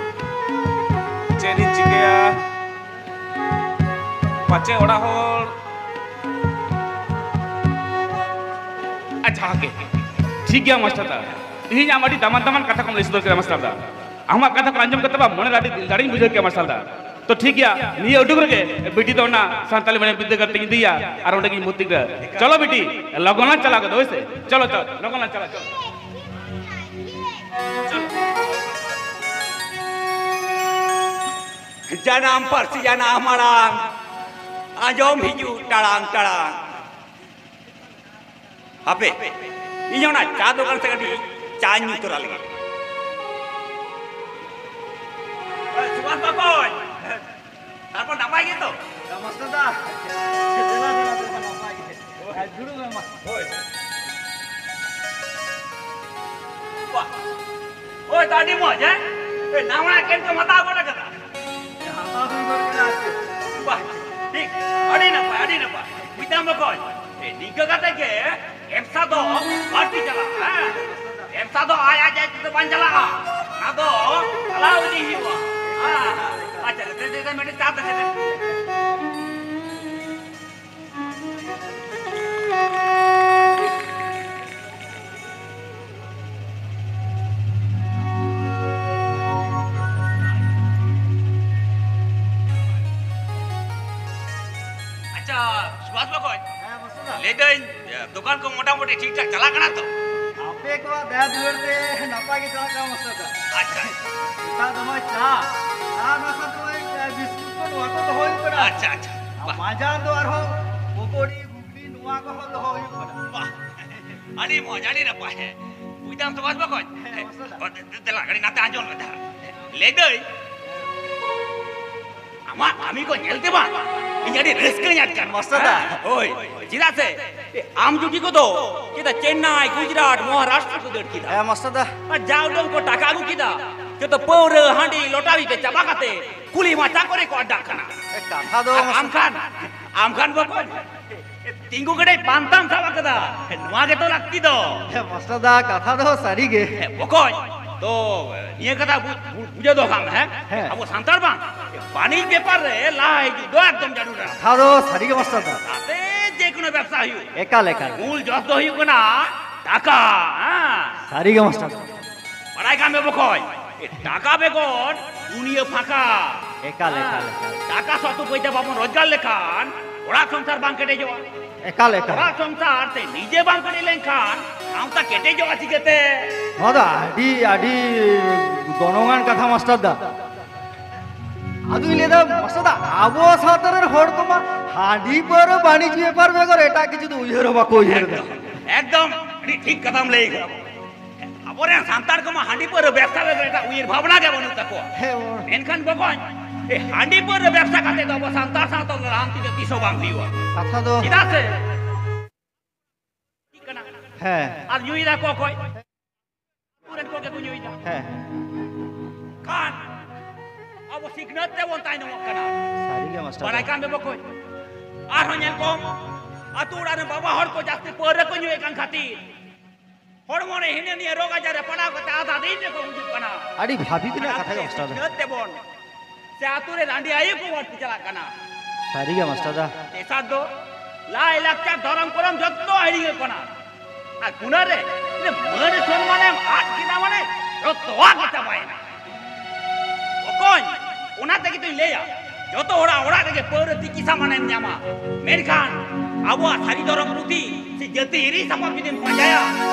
ᱪᱮᱫ ᱤᱧ ᱪᱤᱠᱟᱹᱭᱟ? ᱯᱟᱪᱮ ᱚᱲᱟᱜ ᱦᱚᱲ, ᱟᱪᱪᱷᱟ, ᱦᱟᱯᱮ᱾ ᱴᱷᱤᱠ ᱜᱮᱭᱟ ᱢᱟᱥᱴᱟᱨ ᱫᱟ᱾ ᱛᱮᱦᱮᱧ ᱟᱢ ᱟᱹᱰᱤ ᱫᱟᱢᱟᱱ ᱫᱟᱢᱟᱱ ᱠᱟᱛᱷᱟ ᱠᱚᱢ ᱞᱟᱹᱭ ᱥᱚᱫᱚᱨ ᱠᱮᱫᱟ ᱢᱟᱥᱴᱟᱨ ᱫᱟ᱾ ᱟᱢᱟᱜ ᱠᱟᱛᱷᱟ ᱠᱚ ᱟᱸᱡᱚᱢ ᱠᱟᱛᱮ ᱵᱟ ᱢᱚᱱᱮ ᱨᱮ ᱟᱹᱰᱤ ᱫᱤᱞ ᱫᱟᱲᱮᱧ ᱵᱩᱡᱷᱟᱹᱣ ᱠᱮᱫᱟ ᱢᱟᱥᱴᱟᱨ ᱫᱟ᱾ ᱛᱚ ᱴᱷᱤᱠ ᱜᱮᱭᱟ, ᱱᱤᱭᱟᱹ ᱩᱰᱩᱠ ᱨᱮᱜᱮ ᱵᱤᱴᱤ ᱫᱚ ᱚᱱᱟ ᱥᱟᱱᱛᱟᱞᱤ ᱢᱤᱰᱤᱭᱟᱢ ᱵᱤᱫᱽᱫᱟᱹᱜᱟᱲ ᱛᱮᱧ ᱤᱫᱤᱭᱟ ᱟᱨ ᱚᱸᱰᱮ ᱜᱤᱧ ᱵᱷᱚᱨᱛᱤ ᱠᱮᱫᱟ᱾ ᱪᱚᱞᱚ ᱵᱤᱴᱤ, ᱞᱚᱜᱚᱱ ᱞᱟᱝ ᱪᱟᱞᱟᱜ ᱠᱚᱫᱚ, ᱦᱳᱭ ᱥᱮ? ᱪᱚᱞᱚ, ᱪᱚᱞᱚ, ᱞᱚᱜᱚᱱ ᱞᱟᱝ ᱪᱟᱞᱟᱜ, ᱪᱚᱞᱚ᱾ ᱡᱟᱱᱟᱢ ᱯᱟᱹᱨᱥᱤ ᱡᱟᱱᱟᱢ ᱟᱲᱟᱝ, ᱟᱸᱡᱚᱢ ᱦᱤᱡᱩᱜ ᱴᱟᱲᱟᱝ ᱴᱟᱲᱟᱝ᱾ ᱦᱟᱯᱮ, ᱤᱧ ᱚᱱᱟ ᱪᱟ ᱫᱚᱠᱟᱱ ᱥᱮᱫ ᱠᱟᱹᱴᱤᱡ ᱪᱟᱧ ᱧᱩ ᱛᱚᱨᱟ ᱞᱮᱜᱮ᱾ ᱮ, ᱥᱩᱵᱷᱟᱥ ᱵᱟᱠᱚᱧ, ᱛᱟᱨᱯᱚᱨ ᱱᱟᱯᱟᱭ ᱜᱮᱛᱚ? ᱦᱮᱸ, ᱢᱟᱥᱴᱟᱨ ᱫᱟ᱾ ᱫᱮᱞᱟ, ᱫᱮᱞᱟ, ᱫᱮᱞᱟ, ᱱᱟᱯᱟᱭ ᱜᱮ᱾ ᱦᱮᱸ, ᱫᱩᱲᱩᱵ ᱢᱮ ᱢᱟ᱾ ᱦᱳᱭ᱾ ᱵᱟᱦ᱾ ᱦᱳᱭ, ᱛᱚ ᱟᱹᱰᱤ ᱢᱚᱡᱽ, ᱦᱮᱸ? ᱮ, ᱱᱟᱣᱟ ᱠᱮᱱ ᱠᱚᱢ ᱦᱟᱛᱟᱣ ᱜᱚᱫ ᱟᱠᱟᱫᱟ? ᱦᱟᱛᱟᱣ ᱫᱩᱧ ᱜᱚᱫ ᱠᱮᱫᱟ ᱟᱨᱠᱤ᱾ ᱵᱟᱦ, ᱴᱷᱤᱠ᱾ ᱟᱹᱰᱤ ᱱᱟᱯᱟᱭ, ᱟᱹᱰᱤ ᱱᱟᱯᱟᱭ᱾ ᱵᱩᱡᱽ ᱫᱟᱢ ᱵᱚᱠᱚᱧ? ᱮ, ᱱᱤᱝᱠᱟᱹ ᱠᱟᱛᱮ ᱜᱮ ᱵᱮᱵᱽᱥᱟ ᱫᱚ ᱵᱟᱹᱲᱛᱤ ᱪᱟᱞᱟᱜᱼᱟ, ᱦᱮᱸ? ᱵᱮᱵᱽᱥᱟ ᱫᱚ ᱟᱡ, ᱟᱡ, ᱟᱡ ᱛᱮᱫᱚ ᱵᱟᱝ ᱪᱟᱞᱟᱜᱼᱟ᱾ ᱚᱱᱟ ᱫᱚ ᱪᱟᱞᱟᱣ ᱤᱫᱤ ᱦᱩᱭᱩᱜᱼᱟ᱾ ᱦᱮᱸ᱾ ᱟᱪᱪᱷᱟ, ᱫᱮ, ᱫᱮ, ᱫᱮ, ᱢᱤᱫᱴᱮᱱ ᱪᱟ ᱫᱮᱥᱮ ᱫᱮ᱾ ᱟᱪᱪᱷᱟ, ᱥᱩᱵᱷᱟᱥ ᱵᱚᱠᱚᱧ᱾ ᱦᱮᱸ, ᱢᱟᱥᱴᱟᱨ ᱫᱟ᱾ ᱞᱟᱹᱭᱫᱟᱹᱧ, ᱫᱚᱠᱟᱱ ᱠᱚ ᱢᱚᱴᱟᱢᱩᱴᱤ ᱴᱷᱤᱠ ᱴᱷᱟᱠ ᱪᱟᱞᱟᱜ ᱠᱟᱱᱟ ᱛᱚ? ᱟᱯᱮ ᱠᱚᱣᱟᱜ ᱫᱟᱭᱟ ᱫᱩᱞᱟᱹᱲ ᱛᱮ ᱱᱟᱯᱟᱭ ᱜᱮ ᱪᱟᱞᱟᱜ ᱠᱟᱱᱟ, ᱢᱟᱥᱴᱟᱨ ᱫᱟ᱾ ᱟᱪᱪᱷᱟ᱾ ᱥᱮᱛᱟᱜ ᱫᱚ ᱱᱚᱜᱼᱚᱭ ᱪᱟ, ᱟᱨ ᱚᱱᱟ ᱥᱟᱶᱛᱮ ᱱᱚᱜᱼᱚᱭ, ᱮ, ᱵᱤᱥᱠᱩᱴ ᱠᱚ, ᱱᱚᱣᱟ ᱠᱚ ᱫᱚᱦᱚ ᱦᱩᱭᱩᱜ ᱠᱟᱱᱟ᱾ ᱟᱪᱪᱷᱟ, ᱟᱪᱪᱷᱟ᱾ ᱟᱨ ᱵᱟᱦ᱾ ᱢᱟᱸᱡᱟᱱ ᱫᱚ ᱟᱨᱦᱚᱸ ᱯᱚᱠᱳᱲᱤ, ᱜᱷᱩᱜᱽᱱᱤ, ᱱᱚᱣᱟ ᱠᱚᱦᱚᱸ ᱫᱚᱦᱚ ᱦᱩᱭᱩᱜ ᱠᱟᱱᱟ᱾ ᱵᱟᱦ᱾ ᱟᱹᱰᱤ ᱢᱚᱡᱽ, ᱟᱹᱰᱤ ᱱᱟᱯᱟᱭ᱾ ᱵᱩᱡᱽ ᱫᱟᱢ ᱛᱚ, ᱵᱟᱥ ᱵᱚᱠᱚᱧ? ᱦᱮᱸ, ᱢᱟᱥᱴᱟᱨ ᱫᱟ᱾ ᱫᱮ-, ᱫᱮᱞᱟ, ᱠᱟᱹᱴᱤᱡ ᱱᱟᱛᱮ ᱟᱸᱡᱚᱢ ᱢᱮ ᱛᱟᱦᱟᱸᱜ᱾ ᱞᱟᱹᱭᱫᱟᱹᱧ, ᱟᱢᱟᱜ ᱠᱟᱹᱢᱤ ᱠᱚ ᱧᱮᱞ ᱛᱮ ᱵᱟᱝ, ᱤᱧ ᱟᱹᱰᱤ ᱨᱟᱹᱥᱠᱟᱹᱧ ᱟᱴᱠᱟᱨ᱾ ᱢᱟᱥᱴᱟᱨ ᱫᱟ᱾ ᱦᱮᱸ, ᱦᱳᱭ᱾ ᱪᱮᱫᱟᱜ ᱥᱮ ᱟᱢ ᱡᱩᱴᱤ ᱠᱚᱫᱚ ᱪᱮᱫᱟᱜ ᱪᱮᱱᱱᱟᱭ, ᱜᱩᱡᱽᱨᱟᱴ, ᱢᱚᱦᱟᱨᱟᱥᱴᱨᱚ ᱠᱚ ᱫᱟᱹᱲ ᱠᱮᱫᱟ᱾ ᱦᱮᱸ, ᱢᱟᱥᱴᱟᱨ ᱫᱟ᱾ ᱟᱨ ᱡᱟ ᱩᱰᱟᱹᱝ ᱠᱚ ᱴᱟᱠᱟ ᱟᱹᱜᱩ ᱠᱮᱫᱟ, ᱡᱚᱛᱚ ᱯᱟᱹᱣᱨᱟᱹ, ᱦᱟᱺᱰᱤ, ᱞᱚᱴᱟᱨᱤ ᱛᱮ ᱪᱟᱵᱟ ᱠᱟᱛᱮ ᱠᱩᱞᱦᱤ ᱢᱟᱪᱟ ᱠᱚᱨᱮ ᱠᱚ ᱟᱰᱰᱟᱜ ᱠᱟᱱᱟ᱾ ᱮ, ᱠᱟᱛᱷᱟ ᱫᱚ ᱟᱨ ᱢᱟᱥᱴᱟᱨ ᱟᱢ ᱠᱷᱟᱱ, ᱟᱢ ᱠᱷᱟᱱ ᱵᱚᱠᱚᱧ, ᱛᱤᱸᱜᱩ ᱠᱮᱴᱮᱡ ᱯᱟᱱᱛᱟᱢ ᱥᱟᱵ ᱟᱠᱟᱫᱟ᱾ ᱱᱚᱣᱟ ᱜᱮᱛᱚ ᱞᱟᱹᱠᱛᱤ ᱫᱚ᱾ ᱦᱮᱸ, ᱢᱟᱥᱴᱟᱨ ᱫᱟ, ᱠᱟᱛᱷᱟ ᱫᱚ ᱥᱟᱹᱨᱤ ᱜᱮ᱾ ᱦᱮᱸ, ᱵᱚᱠᱚᱧ, ᱛᱚ, ᱱᱤᱭᱟᱹ ᱠᱟᱛᱷᱟ ᱵᱩ-, ᱵᱩ-, ᱵᱩᱡᱷᱟᱹᱣ ᱫᱚᱦᱚ ᱠᱟᱜ ᱢᱮ, ᱦᱮᱸ? ᱦᱮᱸ᱾ ᱟᱵᱚ ᱥᱟᱱᱛᱟᱲ ᱵᱟᱝ, ᱵᱟᱹᱱᱤᱡ ᱵᱮᱯᱟᱨ ᱨᱮ ᱞᱟᱦᱟ ᱦᱤᱡᱩᱜ ᱫᱚ ᱮᱠᱫᱚᱢ ᱡᱟᱹᱨᱩᱲᱟ᱾ ᱠᱟᱛᱷᱟ ᱫᱚ ᱥᱟᱹᱨᱤ ᱜᱮ, ᱢᱟᱥᱴᱟᱨ ᱫᱟ᱾ ᱛᱟᱛᱮ ᱡᱮ ᱠᱳᱱᱳ ᱵᱮᱵᱽᱥᱟ ᱦᱩᱭᱩᱜ᱾ ᱮᱠᱟᱞ, ᱮᱠᱟᱞ᱾ ᱢᱩᱞ ᱡᱚᱥ ᱫᱚ ᱦᱩᱭᱩᱜ ᱠᱟᱱᱟ ᱴᱟᱠᱟ, ᱦᱮᱸ᱾ ᱥᱟᱹᱨᱤ ᱜᱮ ᱢᱟᱥᱴᱟᱨ᱾ ᱵᱟᱲᱟᱭ ᱠᱟᱱ ᱵᱮ ᱵᱚᱠᱚᱧ, ᱮ, ᱴᱟᱠᱟ ᱵᱮᱜᱚᱨ ᱫᱩᱱᱤᱭᱟᱹ ᱯᱷᱟᱸᱠᱟ᱾ ᱮᱠᱟᱞ, ᱮᱠᱟᱞ, ᱮᱠᱟᱞ᱾ ᱴᱟᱠᱟ ᱥᱚᱛᱩ ᱯᱚᱭᱥᱟ ᱵᱟᱵᱚᱱ ᱨᱳᱡᱽᱜᱟᱨ ᱞᱮᱠᱷᱟᱱ ᱚᱲᱟᱜ ᱥᱚᱝᱥᱟᱨ ᱵᱟᱝ ᱠᱮᱴᱮᱡᱚᱜᱼᱟ᱾ ᱮᱠᱟᱞ, ᱮᱠᱟᱞ᱾ ᱚᱲᱟᱜ ᱥᱚᱝᱥᱟᱨ ᱛᱮ ᱱᱤᱡᱮ ᱵᱟᱝ ᱠᱮᱴᱮᱡ ᱞᱮᱱᱠᱷᱟᱱ ᱥᱟᱶᱛᱟ ᱠᱮᱴᱮᱡᱚᱜᱼᱟ ᱪᱤᱠᱟᱹᱛᱮ? ᱱᱚᱣᱟ ᱫᱚ ᱟᱹᱰᱤ, ᱟᱹᱰᱤ ᱜᱚᱱᱚᱝᱟᱱ ᱠᱟᱛᱷᱟ ᱢᱟᱥᱴᱟᱨ ᱫᱟ᱾ ᱟᱫᱚᱧ ᱞᱟᱹᱭᱫᱟ, ᱢᱟᱥᱴᱟᱨ ᱫᱟ, ᱟᱵᱚ ᱥᱟᱶᱛᱟ ᱨᱮᱱ ᱦᱚᱲ ᱠᱚᱢᱟ ᱦᱟᱺᱰᱤ ᱯᱟᱹᱣᱨᱟᱹ ᱵᱟᱹᱱᱤᱡᱽ ᱵᱮᱯᱟᱨ ᱵᱮᱜᱚᱨ ᱮᱴᱟᱜ ᱠᱤᱪᱷᱩ ᱫᱚ ᱩᱭᱦᱟᱹᱨ ᱦᱚᱸ ᱵᱟᱠᱚ ᱩᱭᱦᱟᱹᱨ ᱮᱫᱟ᱾ ᱮᱠᱫᱚᱢ, ᱮᱠᱫᱚᱢ, ᱟᱹᱰᱤ ᱴᱷᱤᱠ ᱠᱟᱛᱷᱟᱢ ᱞᱟᱹᱭ ᱠᱟᱫᱟ᱾ ᱟᱵᱚᱨᱮᱱ ᱥᱟᱱᱛᱟᱲ ᱠᱚᱢᱟ ᱦᱟᱺᱰᱤ ᱯᱟᱹᱣᱨᱟᱹ ᱵᱮᱵᱽᱥᱟ ᱵᱮᱜᱚᱨ ᱮᱴᱟᱜ ᱩᱭᱦᱟᱹᱨ ᱵᱷᱟᱵᱽᱱᱟ ᱜᱮ ᱵᱟᱹᱱᱩᱜ ᱛᱟᱠᱚᱣᱟ᱾ ᱦᱮᱸ, ᱚ᱾ ᱢᱮᱱᱠᱷᱟᱱ ᱵᱚᱠᱚᱧ, ᱮ, ᱦᱟᱺᱰᱤ ᱯᱟᱹᱣᱨᱟᱹ ᱵᱮᱵᱽᱥᱟ ᱠᱟᱛᱮ ᱫᱚ ᱟᱵᱚ ᱥᱟᱱᱛᱟᱲ ᱥᱟᱶᱛᱟ ᱫᱚ ᱞᱟᱦᱟᱱᱛᱤ ᱫᱚ ᱛᱤᱥ ᱦᱚᱸ ᱵᱟᱝ ᱦᱩᱭᱩᱜᱼᱟ᱾ ᱠᱟᱛᱷᱟ ᱫᱚ ᱪᱮᱫᱟᱜ ᱥᱮ ᱠᱟᱱᱟ᱾ ᱦᱮᱸ᱾ ᱟᱨ ᱧᱩᱭ ᱫᱟᱠᱚ ᱚᱠᱚᱭ? ᱟᱹᱛᱩ ᱨᱮᱱ ᱠᱚᱜᱮ ᱠᱚ ᱧᱩᱭ ᱫᱟ᱾ ᱦᱮᱸ᱾ ᱠᱷᱟᱱ ᱟᱵᱚ ᱥᱤᱠᱷᱱᱟᱹᱛ ᱛᱮᱵᱚᱱ ᱛᱟᱭᱱᱚᱢᱚᱜ ᱠᱟᱱᱟ᱾ ᱥᱟᱹᱨᱤ ᱜᱮ ᱢᱟᱥᱴᱟᱨ᱾ ᱵᱟᱲᱟᱭ ᱠᱟᱱ ᱵᱮ ᱵᱚᱠᱚᱧ? ᱟᱨᱦᱚᱸ ᱧᱮᱞ ᱠᱚᱢ, ᱟᱹᱛᱩ ᱚᱲᱟᱜ ᱨᱮᱱ ᱵᱟᱵᱟ ᱦᱚᱲ ᱠᱚ ᱡᱟᱹᱥᱛᱤ ᱯᱟᱹᱣᱨᱟᱹ ᱠᱚ ᱧᱩᱭᱮᱫ ᱠᱟᱱ ᱠᱷᱟᱹᱛᱤᱨ ᱦᱚᱲᱢᱚ ᱨᱮ ᱦᱤᱱᱟᱹ ᱱᱤᱭᱟᱹ ᱨᱳᱜᱽ ᱟᱡᱟᱨ ᱨᱮ ᱯᱟᱲᱟᱣ ᱠᱟᱛᱮ ᱟᱫᱷᱟ ᱫᱤᱱ ᱨᱮᱠᱚ ᱜᱩᱡᱩᱜ ᱠᱟᱱᱟ᱾ ᱟᱹᱰᱤ ᱵᱷᱟᱹᱵᱤᱛ ᱨᱮᱱᱟᱜ ᱠᱟᱛᱷᱟ ᱜᱮ ᱢᱟᱥᱴᱟᱨ᱾ ᱥᱤᱠᱷᱱᱟᱹᱛ ᱛᱮᱵᱚᱱ ᱥᱮ ᱟᱹᱛᱩ ᱨᱮ ᱨᱟᱺᱰᱤ ᱟᱭᱳ ᱠᱚ ᱵᱟᱹᱲᱛᱤ ᱪᱟᱞᱟᱜ ᱠᱟᱱᱟ᱾ ᱥᱟᱹᱨᱤ ᱜᱮ ᱢᱟᱥᱴᱟᱨ ᱫᱟ᱾ ᱛᱮᱥᱟᱨ ᱫᱚ ᱞᱟᱭ ᱞᱟᱠᱪᱟᱨ ᱫᱷᱚᱨᱚᱢ ᱠᱚᱨᱚᱢ ᱡᱚᱛᱚ ᱦᱤᱲᱤᱧᱚᱜ ᱠᱟᱱᱟ᱾ ᱟᱨ ᱜᱩᱱᱟᱹ ᱨᱮ ᱢᱟᱹᱱ ᱥᱚᱱᱢᱟᱱᱮᱢ ᱟᱫ ᱠᱮᱫᱟ ᱢᱟᱱᱮ ᱡᱚᱛᱚᱣᱟᱜ ᱜᱮ ᱪᱟᱵᱟᱭᱮᱱᱟ᱾ ᱵᱚᱠᱚᱧ, ᱚᱱᱟ ᱛᱮᱜᱮ ᱛᱚᱧ ᱞᱟᱹᱭᱟ, ᱡᱚᱛᱚ ᱦᱚᱲᱟᱜ ᱚᱲᱟᱜ ᱨᱮᱜᱮ ᱯᱟᱹᱣᱨᱟᱹ ᱛᱤᱠᱤ ᱥᱟᱢᱟᱱᱮᱢ ᱧᱟᱢᱟ, ᱢᱮᱱᱠᱷᱟᱱ ᱟᱵᱚᱣᱟᱜ ᱥᱟᱹᱨᱤ ᱫᱷᱚᱨᱚᱢ ᱯᱩᱛᱷᱤ ᱥᱮ ᱡᱟᱹᱛᱤ ᱦᱤᱨᱤ ᱥᱟᱯᱟᱵ ᱡᱩᱫᱤᱢ ᱯᱟᱸᱡᱟᱭᱟ,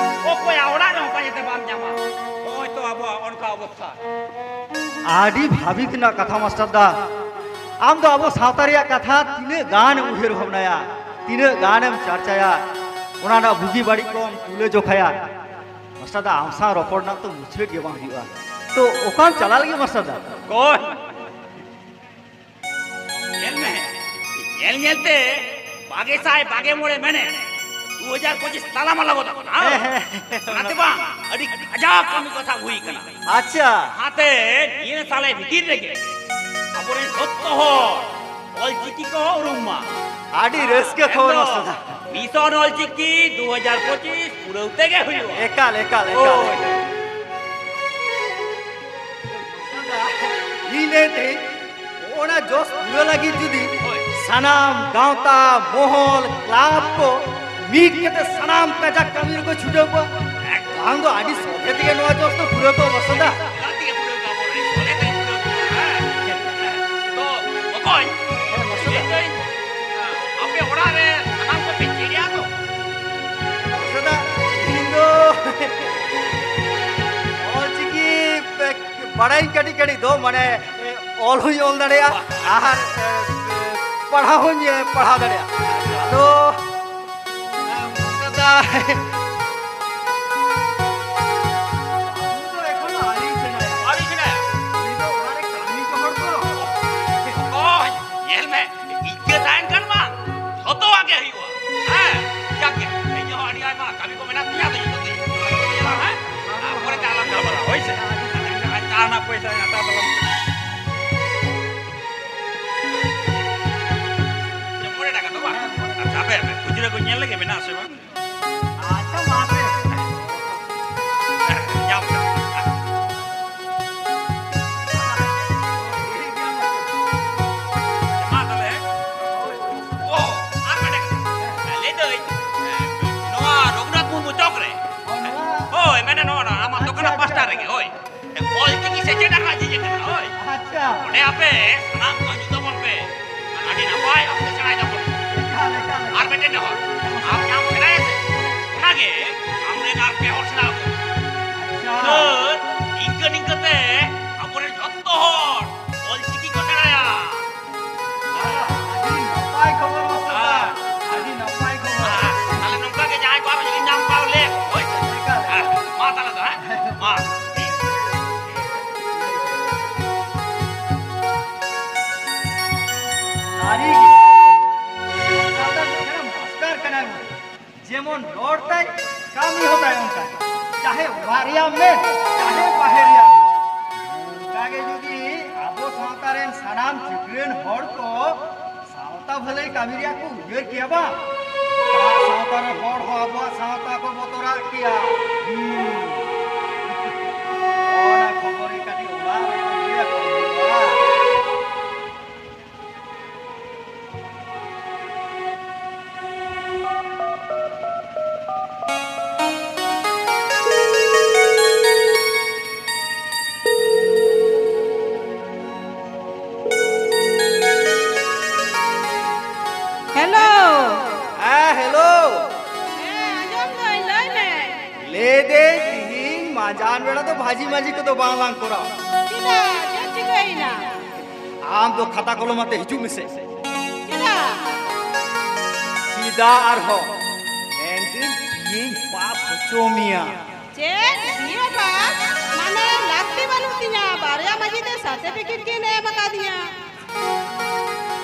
ᱚᱠᱚᱭᱟᱜ ᱚᱲᱟᱜ ᱨᱮᱦᱚᱸ ᱯᱟᱸᱡᱟ ᱛᱮ ᱵᱟᱢ ᱧᱟᱢᱟ᱾ ᱱᱚᱜᱼᱚᱭ ᱛᱚ ᱟᱵᱚᱣᱟᱜ ᱚᱱᱠᱟ ᱚᱵᱚᱥᱛᱷᱟ᱾ ᱟᱹᱰᱤ ᱵᱷᱟᱹᱵᱤᱛ ᱨᱮᱱᱟᱜ ᱠᱟᱛᱷᱟ ᱢᱟᱥᱴᱟᱨ ᱫᱟ᱾ ᱟᱢ ᱫᱚ ᱟᱵᱚ ᱥᱟᱶᱛᱟ ᱨᱮᱭᱟᱜ ᱠᱟᱛᱷᱟ ᱛᱤᱱᱟᱹᱜ ᱜᱟᱱ ᱮᱢ ᱩᱭᱦᱟᱹᱨ ᱵᱷᱟᱵᱽᱱᱟᱭᱟ, ᱛᱤᱱᱟᱹᱜ ᱜᱟᱱ ᱮᱢ ᱪᱟᱨᱪᱟᱭᱟ, ᱚᱱᱟ ᱨᱮᱱᱟᱜ ᱵᱩᱜᱤ ᱵᱟᱹᱲᱤᱡ ᱠᱚᱢ ᱛᱩᱞᱟᱹ ᱡᱚᱠᱷᱟᱭᱟ᱾ ᱢᱟᱥᱴᱟᱨ ᱫᱟ, ᱟᱢ ᱥᱟᱶ ᱨᱚᱯᱚᱲ ᱨᱮᱱᱟᱜ ᱛᱚ ᱢᱩᱪᱟᱹᱫ ᱜᱮ ᱵᱟᱝ ᱦᱩᱭᱩᱜᱼᱟ᱾ ᱛᱚ ᱚᱠᱟᱢ ᱪᱟᱞᱟᱜ ᱞᱟᱹᱜᱤᱫ ᱢᱟᱥᱴᱟᱨ ᱫᱟ? ᱠᱚ ᱧᱮᱞ ᱢᱮ, ᱧᱮᱞ ᱧᱮᱞ ᱛᱮ ᱵᱟᱜᱮ ᱥᱟᱭ ᱵᱟᱜᱮ ᱢᱚᱬᱮ ᱢᱮᱱᱮ ᱫᱩ ᱦᱟᱡᱟᱨ ᱯᱚᱸᱪᱤᱥ ᱛᱟᱞᱟ ᱢᱟᱞᱟ ᱜᱚᱫ ᱟᱠᱟᱱᱟ᱾ ᱦᱮᱸ, ᱦᱮᱸ᱾ ᱚᱱᱟᱛᱮ ᱵᱟᱝ, ᱟᱹᱰᱤ ᱠᱟᱡᱟᱠ ᱠᱟᱹᱢᱤ ᱠᱚ ᱥᱟᱵ ᱦᱩᱭ ᱠᱟᱱᱟ᱾ ᱟᱪᱪᱷᱟ᱾ ᱚᱱᱟᱛᱮ ᱱᱤᱭᱟᱹ ᱥᱟᱞᱮ ᱵᱷᱤᱛᱤᱨ ᱨᱮᱜᱮ ᱟᱵᱚᱨᱮᱱ ᱡᱚᱛᱚ ᱦᱚᱲ ᱚᱞᱪᱤᱠᱤ ᱠᱚ ᱩᱨᱩᱢ ᱢᱟ᱾ ᱟᱹᱰᱤ ᱨᱟᱹᱥᱠᱟᱹ ᱠᱷᱚᱵᱚᱨ ᱮᱠᱫᱚᱢ᱾ ᱢᱟᱥᱴᱟᱨ ᱫᱟ᱾ ᱢᱤᱥᱚᱱ ᱚᱞᱪᱤᱠᱤ ᱫᱩ ᱦᱟᱡᱟᱨ ᱯᱚᱸᱪᱤᱥ ᱯᱩᱨᱟᱹᱣ ᱛᱮᱜᱮ ᱦᱩᱭᱩᱜᱼᱟ᱾ ᱮᱠᱟᱞ, ᱮᱠᱟᱞ, ᱮᱠᱟᱞ᱾ ᱦᱳᱭ᱾ ᱤᱧ ᱞᱟᱹᱭ ᱛᱮ, ᱚᱱᱟ ᱡᱚᱥ ᱯᱩᱨᱟᱹ ᱞᱟᱹᱜᱤᱫ ᱡᱩᱫᱤ ᱦᱳᱭ᱾ ᱥᱟᱱᱟᱢ ᱜᱟᱶᱛᱟ, ᱢᱚᱦᱚᱞ, ᱠᱞᱟᱵᱽ ᱠᱚ ᱢᱤᱫ ᱠᱟᱛᱮ ᱥᱟᱱᱟᱢ ᱠᱟᱡᱟᱠ ᱠᱟᱹᱢᱤ ᱨᱮᱠᱚ ᱪᱷᱩᱴᱟᱹᱣ ᱠᱚᱣᱟ᱾ ᱵᱟᱝ ᱫᱚ ᱟᱹᱰᱤ ᱥᱚᱞᱦᱮ ᱛᱮᱜᱮ ᱱᱚᱣᱟ ᱡᱚᱥ ᱫᱚ ᱯᱩᱨᱟᱹᱣ ᱠᱚᱜᱼᱟ ᱢᱟᱥᱴᱟᱨ ᱫᱟ᱾ ᱚᱱᱟ ᱛᱮᱜᱮ ᱯᱩᱨᱟᱹᱣ ᱠᱚᱜᱼᱟ ᱵᱚᱱ, ᱥᱚᱞᱦᱮ ᱛᱮᱜᱮ ᱯᱩᱨᱟᱹᱣ ᱠᱚᱜᱼᱟ, ᱦᱮᱸ᱾ ᱛᱚ ᱵᱚᱠᱚᱧ, ᱦᱮᱸ, ᱢᱟᱥᱴᱟᱨ ᱫᱟ᱾ ᱞᱟᱹᱭ ᱫᱟᱹᱧ, ᱟᱯᱮ ᱚᱲᱟᱜ ᱨᱮ ᱥᱟᱱᱟᱢ ᱠᱚᱯᱮ ᱪᱮᱫ ᱮᱜᱼᱟ ᱛᱚ? ᱢᱟᱥᱴᱟᱨ ᱫᱟ, ᱤᱧ ᱫᱚ ᱚᱞᱪᱤᱠᱤ ᱵᱟᱲᱟᱭᱟᱹᱧ ᱠᱟᱹᱴᱤᱡ ᱠᱟᱹᱴᱤᱡ ᱫᱚ, ᱢᱟᱱᱮ, ᱚᱞ ᱦᱚᱸᱧ ᱚᱞ ᱫᱟᱲᱮᱭᱟᱜᱼᱟ ᱟᱨ, ᱮ, ᱯᱟᱲᱦᱟᱣ ᱦᱚᱸᱧ, ᱮ, ᱯᱟᱲᱦᱟᱣ ᱫᱟᱲᱮᱭᱟᱜᱼᱟ᱾ ᱟᱫᱚ, ᱮ, ᱢᱟᱥᱴᱟᱨ ᱫᱟ, ᱟᱹᱵᱤᱱ ᱫᱚ ᱮᱠᱷᱚᱱᱳ ᱟᱹᱣᱨᱤ ᱥᱮᱬᱟᱭᱟ᱾ ᱟᱹᱣᱨᱤ ᱥᱮᱬᱟᱭᱟ? ᱩᱱᱤ ᱫᱚ ᱚᱲᱟᱜ ᱨᱮ ᱠᱟᱹᱢᱤ ᱠᱚ ᱦᱚᱲ ᱛᱚ᱾ ᱚᱠᱚᱭ? ᱧᱮᱞ ᱢᱮ, ᱤᱧ ᱜᱮ ᱛᱟᱦᱮᱱ ᱠᱷᱟᱱ ᱢᱟ ᱡᱷᱚᱛᱚᱣᱟᱜ ᱜᱮ ᱦᱩᱭᱩᱜᱼᱟ᱾ ᱦᱮᱸ, ᱡᱟᱠ ᱜᱮ, ᱤᱧ ᱦᱚᱸ ᱟᱹᱰᱤ ᱟᱭᱢᱟ ᱠᱟᱹᱢᱤ ᱠᱚ ᱢᱮᱱᱟᱜ ᱛᱤᱧᱟ, ᱟᱫᱚ ᱡᱷᱚᱛᱚ ᱛᱮ ᱧᱮᱞᱟ, ᱦᱮᱸ? ᱟᱨ ᱯᱚᱨᱮ ᱛᱮ ᱟᱞᱟᱝ ᱜᱟᱞᱢᱟᱨᱟᱣᱟ, ᱦᱳᱭ ᱥᱮ? ᱟᱨ ᱪᱟ ᱨᱮᱱᱟᱜ ᱯᱚᱭᱥᱟ ᱦᱟᱛᱟᱣ ᱛᱟᱞᱟᱝ ᱢᱮ᱾ ᱢᱚᱬᱮ ᱴᱟᱠᱟ ᱫᱚ ᱵᱟᱝ? ᱟᱪᱪᱷᱟ, ᱦᱟᱯᱮ, ᱦᱟᱯᱮ, ᱠᱷᱩᱪᱨᱟᱹ ᱠᱚ ᱧᱮᱞ ᱞᱮᱜᱮ ᱢᱮᱱᱟᱜ ᱟᱥᱮ ᱵᱟᱝ? ᱟᱪᱪᱷᱟ, ᱢᱟᱥᱮ᱾ ᱦᱮᱸ, ᱧᱟᱢ ᱠᱮᱫᱟ᱾ ᱢᱟ ᱛᱟᱦᱞᱮ᱾ ᱚ, ᱟᱨ ᱢᱤᱫᱴᱮᱱ ᱠᱟᱛᱷᱟ᱾ ᱞᱟᱹᱭ ᱫᱟᱹᱧ, ᱱᱚᱣᱟ ᱨᱚᱜᱷᱩᱱᱟᱛᱷ ᱢᱩᱨᱢᱩ ᱪᱚᱠ ᱨᱮ᱾ ᱚ, ᱱᱚᱣᱟ? ᱦᱳᱭ, ᱢᱟᱱᱮ ᱱᱚᱣᱟ, ᱟᱢᱟᱜ ᱫᱚᱠᱟᱱ ᱟᱪᱪᱷᱟ, ᱯᱟᱥᱴᱟ ᱟᱪᱪᱷᱟ᱾ ᱨᱮᱜᱮ, ᱦᱳᱭ᱾ ᱚᱞᱪᱤᱠᱤ ᱥᱮᱪᱮᱫ ᱨᱮᱱᱟᱜ ᱡᱤᱱᱤᱥ ᱠᱟᱱᱟ, ᱦᱳᱭ᱾ ᱟᱪᱪᱷᱟ᱾ ᱚᱸᱰᱮ ᱟᱯᱮ ᱥᱟᱱᱟᱢ ᱠᱚ ᱦᱤᱡᱩᱜ ᱛᱟᱵᱚᱱ ᱯᱮ᱾ ᱟᱹᱰᱤ ᱱᱟᱯᱟᱭ ᱟᱯᱮ ᱥᱮᱬᱟᱭ ᱛᱟᱵᱚᱱ᱾ ᱮᱠᱟᱞ, ᱮᱠᱟᱞ, ᱮᱠᱟᱞ᱾ ᱟᱨ ᱢᱤᱫᱴᱮᱱ ᱦᱚᱲ, ᱟᱢ ᱡᱟᱦᱟᱸᱢ ᱥᱮᱬᱟᱭᱟ ᱥᱮ, ᱚᱱᱟᱜᱮ ᱟᱢᱨᱮᱱ ᱟᱨ ᱯᱮ ᱦᱚᱲ ᱥᱮᱬᱟ ᱟᱠᱚ᱾ ᱟᱪᱪᱷᱟ᱾ ᱤᱱᱠᱟᱹ, ᱤᱱᱠᱟᱹ, ᱱᱤᱝᱠᱟᱹ ᱛᱮ ᱟᱵᱚᱨᱮᱱ ᱡᱷᱚᱛᱚ ᱦᱚᱲ ᱚᱞᱪᱤᱠᱤ ᱠᱚ ᱥᱮᱬᱟᱭᱟ᱾ ᱟᱹᱰᱤ ᱱᱟᱯᱟᱭ ᱠᱷᱚᱵᱚᱨ, ᱢᱟᱥᱴᱟᱨ᱾ ᱦᱮᱸ᱾ ᱟᱹᱰᱤ ᱱᱟᱯᱟᱭ ᱠᱷᱚᱵᱚᱨ᱾ ᱦᱮᱸ, ᱛᱟᱦᱞᱮ ᱱᱚᱝᱠᱟ ᱜᱮ ᱡᱟᱦᱟᱸᱭ ᱠᱚ ᱟᱨᱚ ᱡᱩᱫᱤ ᱧᱟᱢ ᱠᱚᱣᱟ, ᱞᱟᱹᱭ ᱟᱠᱚ, ᱦᱳᱭ ᱥᱮ? ᱮᱠᱟᱞ, ᱦᱮᱸ, ᱮᱠᱟᱞ᱾ ᱢᱟ ᱛᱟᱦᱞᱮ ᱫᱚ, ᱦᱮᱸ? ᱢᱟ᱾ ᱥᱟᱹᱨᱤ ᱜᱮ᱾ ᱥᱟᱱᱛᱟᱲ ᱫᱚ ᱠᱟᱱᱟ ᱢᱟᱥᱴᱟᱨ ᱠᱟᱱᱟ ᱵᱚᱱ᱾ ᱡᱮᱢᱚᱱ ᱨᱚᱲ ᱛᱟᱭ, ᱠᱟᱹᱢᱤ ᱦᱚᱸ ᱛᱟᱭ ᱚᱱᱠᱟ᱾ ᱪᱟᱦᱮ ᱚᱲᱟᱜ ᱨᱮᱭᱟᱜ ᱢᱮ, ᱪᱟᱦᱮ ᱵᱟᱦᱮᱨ ᱨᱮᱭᱟᱜ ᱢᱮ᱾ ᱚᱱᱠᱟ ᱜᱮ ᱡᱩᱫᱤ ᱟᱵᱚ ᱥᱟᱶᱛᱟ ᱨᱮᱱ ᱥᱟᱱᱟᱢ ᱥᱤᱠᱷᱱᱟᱹᱛ ᱦᱚᱲ ᱠᱚ ᱥᱟᱶᱛᱟ ᱵᱷᱟᱹᱞᱟᱹᱭ ᱠᱟᱹᱢᱤ ᱨᱮᱭᱟᱜ ᱠᱚ ᱩᱭᱦᱟᱹᱨ ᱠᱮᱭᱟ ᱵᱟᱝ, ᱥᱟᱶᱛᱟ ᱨᱮᱱ ᱦᱚᱲ ᱦᱚᱸ ᱟᱵᱚᱣᱟᱜ ᱥᱟᱶᱛᱟ ᱠᱚ ᱵᱚᱛᱚᱨᱟᱜ ᱠᱮᱭᱟ᱾ ᱦᱩᱸ᱾ ᱚᱱᱟ ᱠᱷᱚᱵᱚᱨ ᱜᱮ ᱠᱟᱹᱴᱤᱡ ᱚᱲᱟᱜ ᱨᱮᱠᱚ ᱞᱟᱹᱭ ᱟᱠᱚ ᱦᱩᱭᱩᱜᱼᱟ᱾ ᱵᱷᱟᱹᱡᱤ ᱢᱟᱹᱡᱤ ᱠᱚᱫᱚ ᱵᱟᱝ ᱞᱟᱝ ᱠᱚᱨᱟᱣᱟ᱾ ᱪᱮᱫᱟᱜ? ᱪᱮᱫ ᱪᱤᱠᱟᱹᱭᱮᱱᱟ? ᱟᱢ ᱫᱚ ᱠᱷᱟᱛᱟ ᱠᱚᱞᱚᱢ ᱟᱛᱮ ᱦᱤᱡᱩᱜ ᱢᱮᱥᱮ᱾ ᱪᱮᱫᱟᱜ? ᱥᱤᱫᱟ ᱟᱨᱦᱚᱸ ᱢᱮᱱᱫᱟᱹᱧ ᱵᱤᱭᱮᱧ ᱯᱟᱥ ᱦᱚᱪᱚ ᱢᱮᱭᱟ᱾ ᱪᱮᱫ? ᱵᱤᱭᱮ ᱯᱟᱥ? ᱢᱟᱱᱮ ᱞᱟᱹᱠᱛᱤ ᱵᱟᱹᱱᱩᱜ ᱛᱤᱧᱟ, ᱵᱟᱨᱭᱟ ᱢᱟᱹᱡᱷᱤ ᱛᱮ ᱥᱟᱨᱴᱤᱯᱷᱤᱠᱮᱴ ᱠᱤᱱ ᱮᱢ ᱟᱠᱟᱫᱤᱧᱟ᱾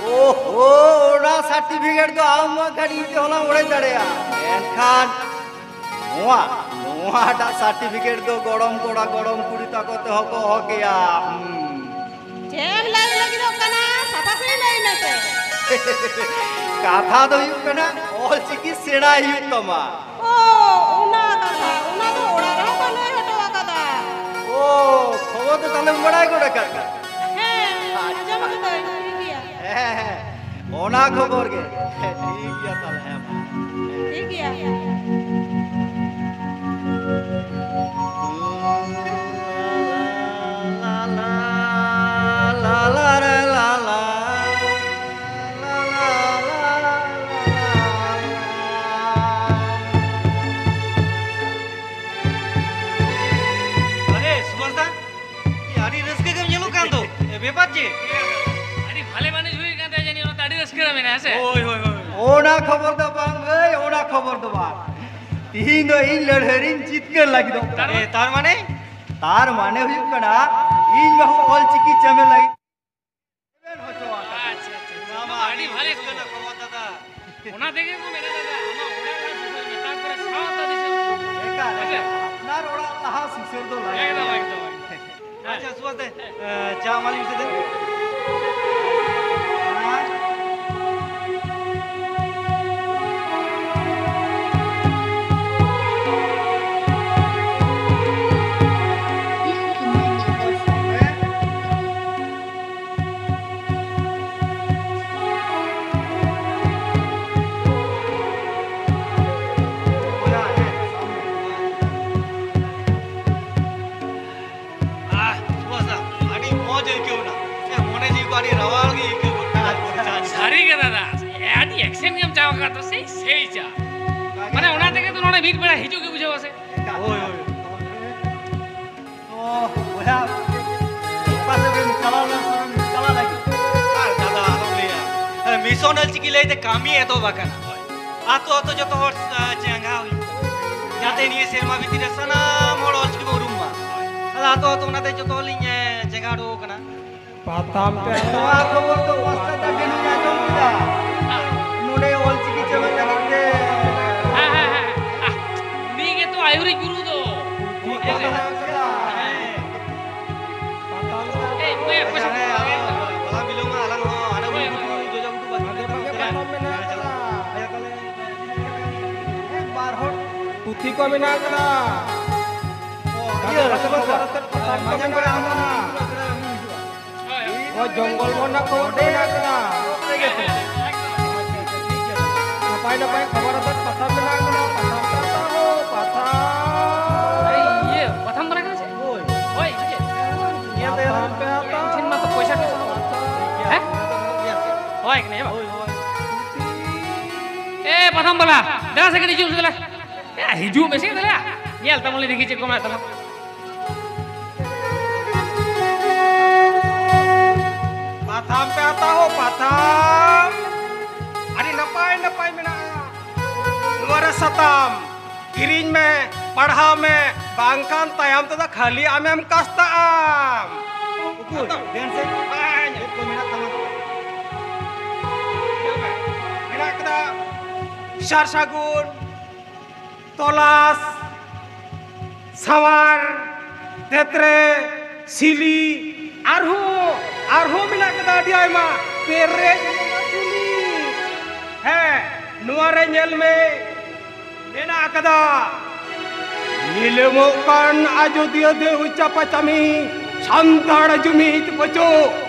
ᱳᱦᱳ, ᱚᱱᱟ ᱥᱟᱨᱴᱤᱯᱷᱤᱠᱮᱴ ᱫᱚ ᱟᱢ ᱢᱟ ᱠᱷᱟᱹᱞᱤ ᱤᱧ ᱛᱮᱦᱚᱸ ᱞᱟᱝ ᱚᱲᱮᱡ ᱫᱟᱲᱮᱭᱟᱜᱼᱟ, ᱢᱮᱱᱠᱷᱟᱱ ᱱᱚᱣᱟ, ᱱᱚᱣᱟᱴᱟᱜ ᱥᱟᱨᱴᱤᱯᱷᱤᱠᱮᱴ ᱫᱚ ᱜᱚᱲᱚᱢ ᱠᱚᱲᱟ ᱜᱚᱲᱚᱢ ᱠᱩᱲᱤ ᱛᱟᱠᱚ ᱛᱮᱦᱚᱸ ᱠᱚ ᱚᱦᱚ ᱠᱮᱭᱟ᱾ ᱦᱩᱸ᱾ ᱪᱮᱫ ᱮᱢ ᱞᱟᱹᱭ ᱞᱟᱹᱜᱤᱫᱚᱜ ᱠᱟᱱᱟ? ᱥᱟᱯᱷᱟ ᱥᱟᱹᱦᱤ ᱞᱟᱹᱭ ᱢᱮᱥᱮ᱾ ᱠᱟᱛᱷᱟ ᱫᱚ ᱦᱩᱭᱩᱜ ᱠᱟᱱᱟ, ᱚᱞ ᱪᱤᱠᱤ ᱥᱮᱬᱟᱭ ᱦᱩᱭᱩᱜ ᱛᱟᱢᱟ᱾ ᱳ, ᱚᱱᱟ ᱠᱟᱛᱷᱟ, ᱚᱱᱟ ᱫᱚ ᱚᱲᱟᱜ ᱨᱮᱦᱚᱸ ᱠᱚ ᱞᱟᱹᱭ ᱦᱚᱴᱚ ᱟᱠᱟᱫᱟ᱾ ᱳ, ᱠᱷᱚᱵᱚᱨ ᱫᱚ ᱛᱟᱦᱞᱮᱢ ᱵᱟᱲᱟᱭ ᱜᱚᱫ ᱟᱠᱟᱫ? ᱦᱮᱸ, ᱟᱪᱪᱷᱟ᱾ ᱟᱸᱡᱚᱢ ᱟᱠᱟᱫᱟᱹᱧ, ᱴᱷᱤᱠ ᱜᱮᱭᱟ᱾ ᱦᱮᱸ, ᱦᱮᱸ, ᱚᱱᱟ ᱠᱷᱚᱵᱚᱨ ᱜᱮ᱾ ᱦᱮᱸ, ᱴᱷᱤᱠ ᱜᱮᱭᱟ ᱛᱟᱦᱞᱮ, ᱦᱮᱸ ᱢᱟ᱾ ᱦᱮᱸ᱾ ᱴᱷᱤᱠ ᱜᱮᱭᱟ᱾ ᱟᱨᱮ, ᱥᱩᱵᱷᱟᱥ ᱫᱟ, ᱮ, ᱟᱹᱰᱤ ᱨᱟᱹᱥᱠᱟᱹ ᱜᱮᱢ ᱧᱮᱞᱚᱜ ᱠᱟᱱ ᱫᱚ᱾ ᱮ, ᱵᱮᱯᱟᱨ ᱪᱮᱫ? ᱟᱹᱰᱤ ᱵᱷᱟᱞᱮ ᱢᱟᱹᱱᱤᱥ ᱦᱩᱭ ᱠᱟᱱ ᱛᱟᱭᱟ ᱡᱟᱹᱱᱤᱡ, ᱚᱱᱟᱛᱮ ᱟᱹᱰᱤ ᱨᱟᱹᱥᱠᱟᱹ ᱨᱮ ᱢᱮᱱᱟᱭᱟ, ᱦᱮᱸ ᱥᱮ? ᱦᱳᱭ, ᱦᱳᱭ, ᱦᱳᱭ᱾ ᱚᱱᱟ ᱠᱷᱚᱵᱚᱨ ᱫᱚ ᱵᱟᱝ ᱵᱷᱟᱹᱭ, ᱚᱱᱟ ᱠᱷᱚᱵᱚᱨ ᱫᱚ ᱵᱟᱝ᱾ ᱛᱤᱦᱤᱧ ᱫᱚ ᱤᱧ ᱞᱟᱹᱲᱦᱟᱹᱭ ᱨᱤᱧ ᱡᱤᱛᱠᱟᱹᱨ ᱞᱟᱹᱜᱤᱫᱚᱜ ᱠᱟᱱᱟ᱾ ᱮ, ᱛᱟᱨ ᱢᱟᱱᱮ? ᱛᱟᱨ ᱢᱟᱱᱮ ᱦᱩᱭᱩᱜ ᱠᱟᱱᱟ, ᱤᱧ ᱵᱟᱹᱦᱩ ᱚᱞ ᱪᱤᱠᱤ ᱪᱮᱢᱮᱫ ᱞᱟᱹᱜᱤᱫ ᱮᱵᱷᱮᱱ ᱦᱚᱪᱚ ᱟᱠᱟᱱᱟ᱾ ᱟᱪᱪᱷᱟ, ᱟᱪᱪᱷᱟ, ᱟᱪᱪᱷᱟ᱾ ᱚᱱᱟ ᱢᱟ ᱟᱹᱰᱤ ᱵᱷᱟᱞᱮ ᱨᱟᱹᱥᱠᱟᱹ ᱠᱷᱚᱵᱚᱨ᱾ ᱨᱮᱱᱟᱜ ᱠᱷᱚᱵᱚᱨ ᱫᱟᱫᱟ᱾ ᱚᱱᱟ ᱛᱮᱜᱮ ᱠᱚ ᱢᱮᱱᱟ ᱫᱟᱫᱟ, ᱟᱢᱟᱜ ᱚᱲᱟᱜ ᱞᱟᱦᱟ ᱥᱩᱥᱟᱹᱨ ᱢᱮ, ᱛᱟᱨᱯᱚᱨᱮ ᱥᱟᱶᱛᱟ ᱫᱤᱥᱚᱢ᱾ ᱮᱠᱟᱞ, ᱦᱮᱸ ᱥᱮ? ᱮᱠᱟᱞ᱾ ᱟᱯᱱᱟᱨ ᱚᱲᱟᱜ ᱞᱟᱦᱟ ᱥᱩᱥᱟᱹᱨ ᱫᱚ ᱞᱟᱜᱟᱜ ᱮᱠᱫᱚᱢ, ᱠᱟᱱᱟ᱾ ᱮᱠᱫᱚᱢ, ᱮᱠᱫᱚᱢ᱾ ᱟᱪᱪᱷᱟ, ᱥᱩᱵᱷᱟᱥ ᱫᱟ, ᱮ, ᱪᱟ ᱮᱢᱟᱞᱤᱧ ᱢᱮᱥᱮ ᱫᱮᱱ᱾ ᱟᱦ, ᱥᱩᱵᱷᱟᱥ ᱫᱟ, ᱟᱹᱰᱤ ᱢᱚᱡᱽ ᱟᱹᱭᱠᱟᱹᱣ ᱮᱱᱟ᱾ ᱥᱮ ᱢᱚᱱᱮ ᱡᱤᱣᱤ ᱠᱚ ᱟᱹᱰᱤ ᱨᱟᱣᱟᱞ ᱜᱮ ᱟᱹᱭᱠᱟᱹᱣ ᱜᱚᱫ ᱮᱱᱟ᱾ ᱥᱟᱹᱨᱤ ᱜᱮ ᱫᱟᱫᱟ, ᱟᱹᱰᱤ ᱮᱠᱥᱮᱱ ᱜᱮᱢ ᱪᱟᱵᱟ ᱠᱟᱫ ᱫᱚ, ᱥᱮᱭ, ᱥᱮᱭ ᱪᱟ᱾ ᱢᱟᱱᱮ ᱚᱱᱟ ᱛᱮᱜᱮ ᱛᱚ ᱱᱚᱰᱮ ᱢᱤᱫ ᱵᱮᱲᱟ ᱦᱤᱡᱩᱜ ᱜᱮ ᱵᱩᱡᱷᱟᱹᱣᱟ ᱥᱮ᱾ ᱦᱳᱭ, ᱦᱳᱭ᱾ ᱚᱱᱟ ᱚᱞᱪᱤᱠᱤ ᱞᱟᱹᱭᱛᱮ ᱠᱟᱹᱢᱤ ᱮᱛᱚᱦᱚᱵ ᱟᱠᱟᱱᱟ᱾ ᱟᱛᱳ ᱟᱛᱳ ᱡᱚᱛᱚ ᱦᱚᱲ, ᱟ, ᱪᱮᱸᱜᱷᱟ ᱦᱩᱭᱩᱜ ᱠᱟᱱᱟ, ᱡᱟᱛᱮ ᱱᱤᱭᱟᱹ ᱥᱮᱨᱢᱟ ᱵᱷᱤᱛᱤᱨ ᱨᱮ ᱥᱟᱱᱟᱢ ᱦᱚᱲ ᱚᱞᱪᱤᱠᱤ ᱵᱚ ᱩᱨᱩᱢ ᱢᱟ᱾ ᱟᱫᱚ ᱟᱛᱳ ᱟᱛᱳ ᱚᱱᱟᱛᱮ ᱡᱚᱛᱚ ᱦᱚᱲ ᱞᱤᱧ, ᱮ, ᱪᱮᱸᱜᱷᱟ ᱦᱚᱴᱚ ᱟᱠᱟᱱᱟ᱾ ᱯᱟᱛᱷᱟᱢ ᱯᱮ ᱱᱚᱣᱟ ᱠᱷᱚᱵᱚᱨ ᱫᱚ ᱯᱟᱥᱱᱟᱣ ᱛᱮ ᱵᱤᱱ ᱟᱸᱡᱚᱢ ᱠᱮᱫᱟ? ᱱᱚᱰᱮ ᱚᱞᱪᱤᱠᱤ ᱪᱮᱢᱮᱫ ᱞᱟᱹᱜᱤᱫ ᱛᱮ᱾ ᱦᱮᱸ, ᱦᱮᱸ, ᱦᱮᱸ᱾ ᱟᱦ, ᱩᱱᱤ ᱜᱮᱛᱚ ᱟᱹᱭᱩᱨᱤᱡ ᱜᱩᱨᱩ ᱫᱚ᱾ ᱴᱷᱤᱠ ᱠᱟᱛᱷᱟ ᱠᱟᱱ ᱜᱮᱭᱟ᱾ ᱦᱮᱸ᱾ ᱯᱟᱛᱷᱟᱢ ᱮᱭ, ᱚᱠᱚᱭ, ᱚᱠᱚᱭ ᱟᱪᱪᱷᱟ, ᱦᱮᱸ, ᱟᱫᱚ ᱵᱟᱞᱟ ᱵᱤᱞᱚᱢᱟ, ᱟᱞᱟᱝ ᱦᱚᱸ ᱦᱟᱸᱰᱮ ᱦᱳᱭ, ᱵᱩᱴᱩ ᱦᱳᱭ᱾ ᱡᱚᱡᱚ ᱵᱩᱴᱩ ᱵᱟᱹᱜᱤ ᱦᱟᱸᱰᱮ ᱠᱟᱛᱮ ᱠᱷᱚᱱ ᱜᱮ ᱱᱚᱛᱮ ᱯᱟᱛᱷᱟᱢ ᱢᱮᱱᱟᱜ ᱪᱟᱞᱟᱜ᱾ ᱟᱠᱟᱫᱟ᱾ ᱵᱟᱨ ᱦᱚᱲ ᱯᱩᱛᱷᱤ ᱠᱚ ᱢᱮᱱᱟᱜ ᱟᱠᱟᱫᱟ᱾ ᱚ, ᱤᱭᱟᱹ, ᱵᱟᱨ ᱦᱚᱲ ᱢᱟᱡᱟᱱ ᱠᱚᱨᱮ ᱟᱢ ᱚᱱᱟ᱾ ᱦᱳᱭ, ᱦᱳᱭ᱾ ᱚ, ᱡᱚᱝᱜᱚᱞ ᱢᱚᱦᱚᱞ ᱨᱮᱱᱟᱜ ᱠᱷᱚᱵᱚᱨ ᱠᱚ ᱢᱮᱱᱟᱜ ᱟᱠᱟᱫᱟ᱾ ᱱᱟᱯᱟᱭ ᱱᱟᱯᱟᱭ ᱠᱷᱚᱵᱚᱨ ᱟᱛᱮᱫ ᱯᱟᱛᱷᱟᱢ ᱢᱮᱱᱟᱜ ᱟᱠᱟᱫᱟ᱾ ᱯᱟᱛᱷᱟᱢ ᱠᱟᱛᱷᱟ ᱦᱳ, ᱯᱟᱛᱷᱟᱢ᱾ ᱮᱭ, ᱤᱭᱟᱹ, ᱯᱟᱛᱷᱟᱢ ᱵᱟᱲᱟ ᱠᱟᱱᱟ ᱪᱮ? ᱦᱳᱭ᱾ ᱦᱳᱭ, ᱤᱭᱟᱹ᱾ ᱧᱮᱞ ᱛᱮ ᱯᱟᱛᱷᱟᱢ ᱯᱮ ᱦᱟᱛᱟᱣ᱾ ᱴᱷᱤᱠ ᱢᱟ ᱛᱚ ᱯᱚᱭᱥᱟ ᱴᱚᱭᱥᱟ᱾ ᱦᱮᱸ? ᱦᱳᱭ, ᱠᱟᱱᱟ, ᱦᱮᱸ ᱵᱟᱝ? ᱦᱳᱭ, ᱦᱳᱭ᱾ ᱮ, ᱯᱟᱛᱷᱟᱢ ᱵᱟᱞᱟ, ᱫᱮᱞᱟ ᱥᱮ ᱠᱟᱹᱴᱤᱡ ᱦᱤᱡᱩᱜ ᱢᱮᱥᱮ ᱫᱮᱞᱟ᱾ ᱮ, ᱦᱤᱡᱩᱜ ᱢᱮᱥᱮ ᱫᱮᱞᱟ᱾ ᱧᱮᱞ ᱛᱟᱵᱚᱱ ᱞᱮ ᱫᱮᱠᱷᱤ ᱪᱮᱫ ᱠᱚ ᱢᱮᱱᱟᱜ ᱛᱟᱢᱟ᱾ ᱯᱟᱛᱷᱟᱢ ᱯᱮ ᱦᱟᱛᱟᱣ, ᱯᱟᱛᱷᱟᱢ᱾ ᱟᱹᱰᱤ ᱱᱟᱯᱟᱭ ᱱᱟᱯᱟᱭ ᱢᱮᱱᱟᱜᱼᱟ᱾ ᱱᱚᱣᱟ ᱨᱮ ᱥᱟᱛᱟᱢ ᱠᱤᱨᱤᱧ ᱢᱮ, ᱯᱟᱲᱦᱟᱣ ᱢᱮ, ᱵᱟᱝᱠᱷᱟᱱ ᱛᱟᱭᱚᱢ ᱛᱮᱫᱚ ᱠᱷᱟᱹᱞᱤ ᱟᱢᱮᱢ ᱠᱟᱥᱛᱟᱜᱼᱟᱢ᱾ ᱩᱠᱩᱨ, ᱫᱮᱱ ᱥᱮ᱾ ᱵᱟᱝ᱾ ᱪᱮᱫ ᱠᱚ ᱢᱮᱱᱟᱜ ᱛᱟᱢᱟ? ᱧᱮᱞ ᱢᱮ᱾ ᱢᱮᱱᱟᱜ ᱠᱟᱫᱟ ᱥᱟᱨ ᱥᱟᱹᱜᱩᱱ, ᱛᱚᱞᱟᱥ, ᱥᱟᱶᱟᱨ, ᱛᱮᱛᱨᱮ, ᱥᱤᱞᱤ, ᱟᱨᱦᱚᱸ, ᱟᱨᱦᱚᱸ ᱢᱮᱱᱟᱜ ᱠᱟᱫᱟ ᱟᱹᱰᱤ ᱟᱭᱢᱟ᱾ ᱯᱮᱨᱮᱡ ᱢᱮᱱᱟᱜᱼᱟ ᱠᱩᱞᱤ᱾ ᱦᱮᱸ, ᱱᱚᱣᱟ ᱨᱮ ᱧᱮᱞ ᱢᱮ, ᱢᱮᱱᱟᱜ ᱠᱟᱫᱟ ᱧᱮᱞᱚᱜᱚᱜ ᱠᱟᱱ ᱟᱡᱚᱫᱤᱭᱟᱹ ᱫᱮᱣ ᱪᱟᱯᱟ ᱪᱟᱢᱤ ᱥᱟᱱᱛᱟᱲ ᱡᱩᱢᱤᱫ ᱯᱟᱹᱪᱚ᱾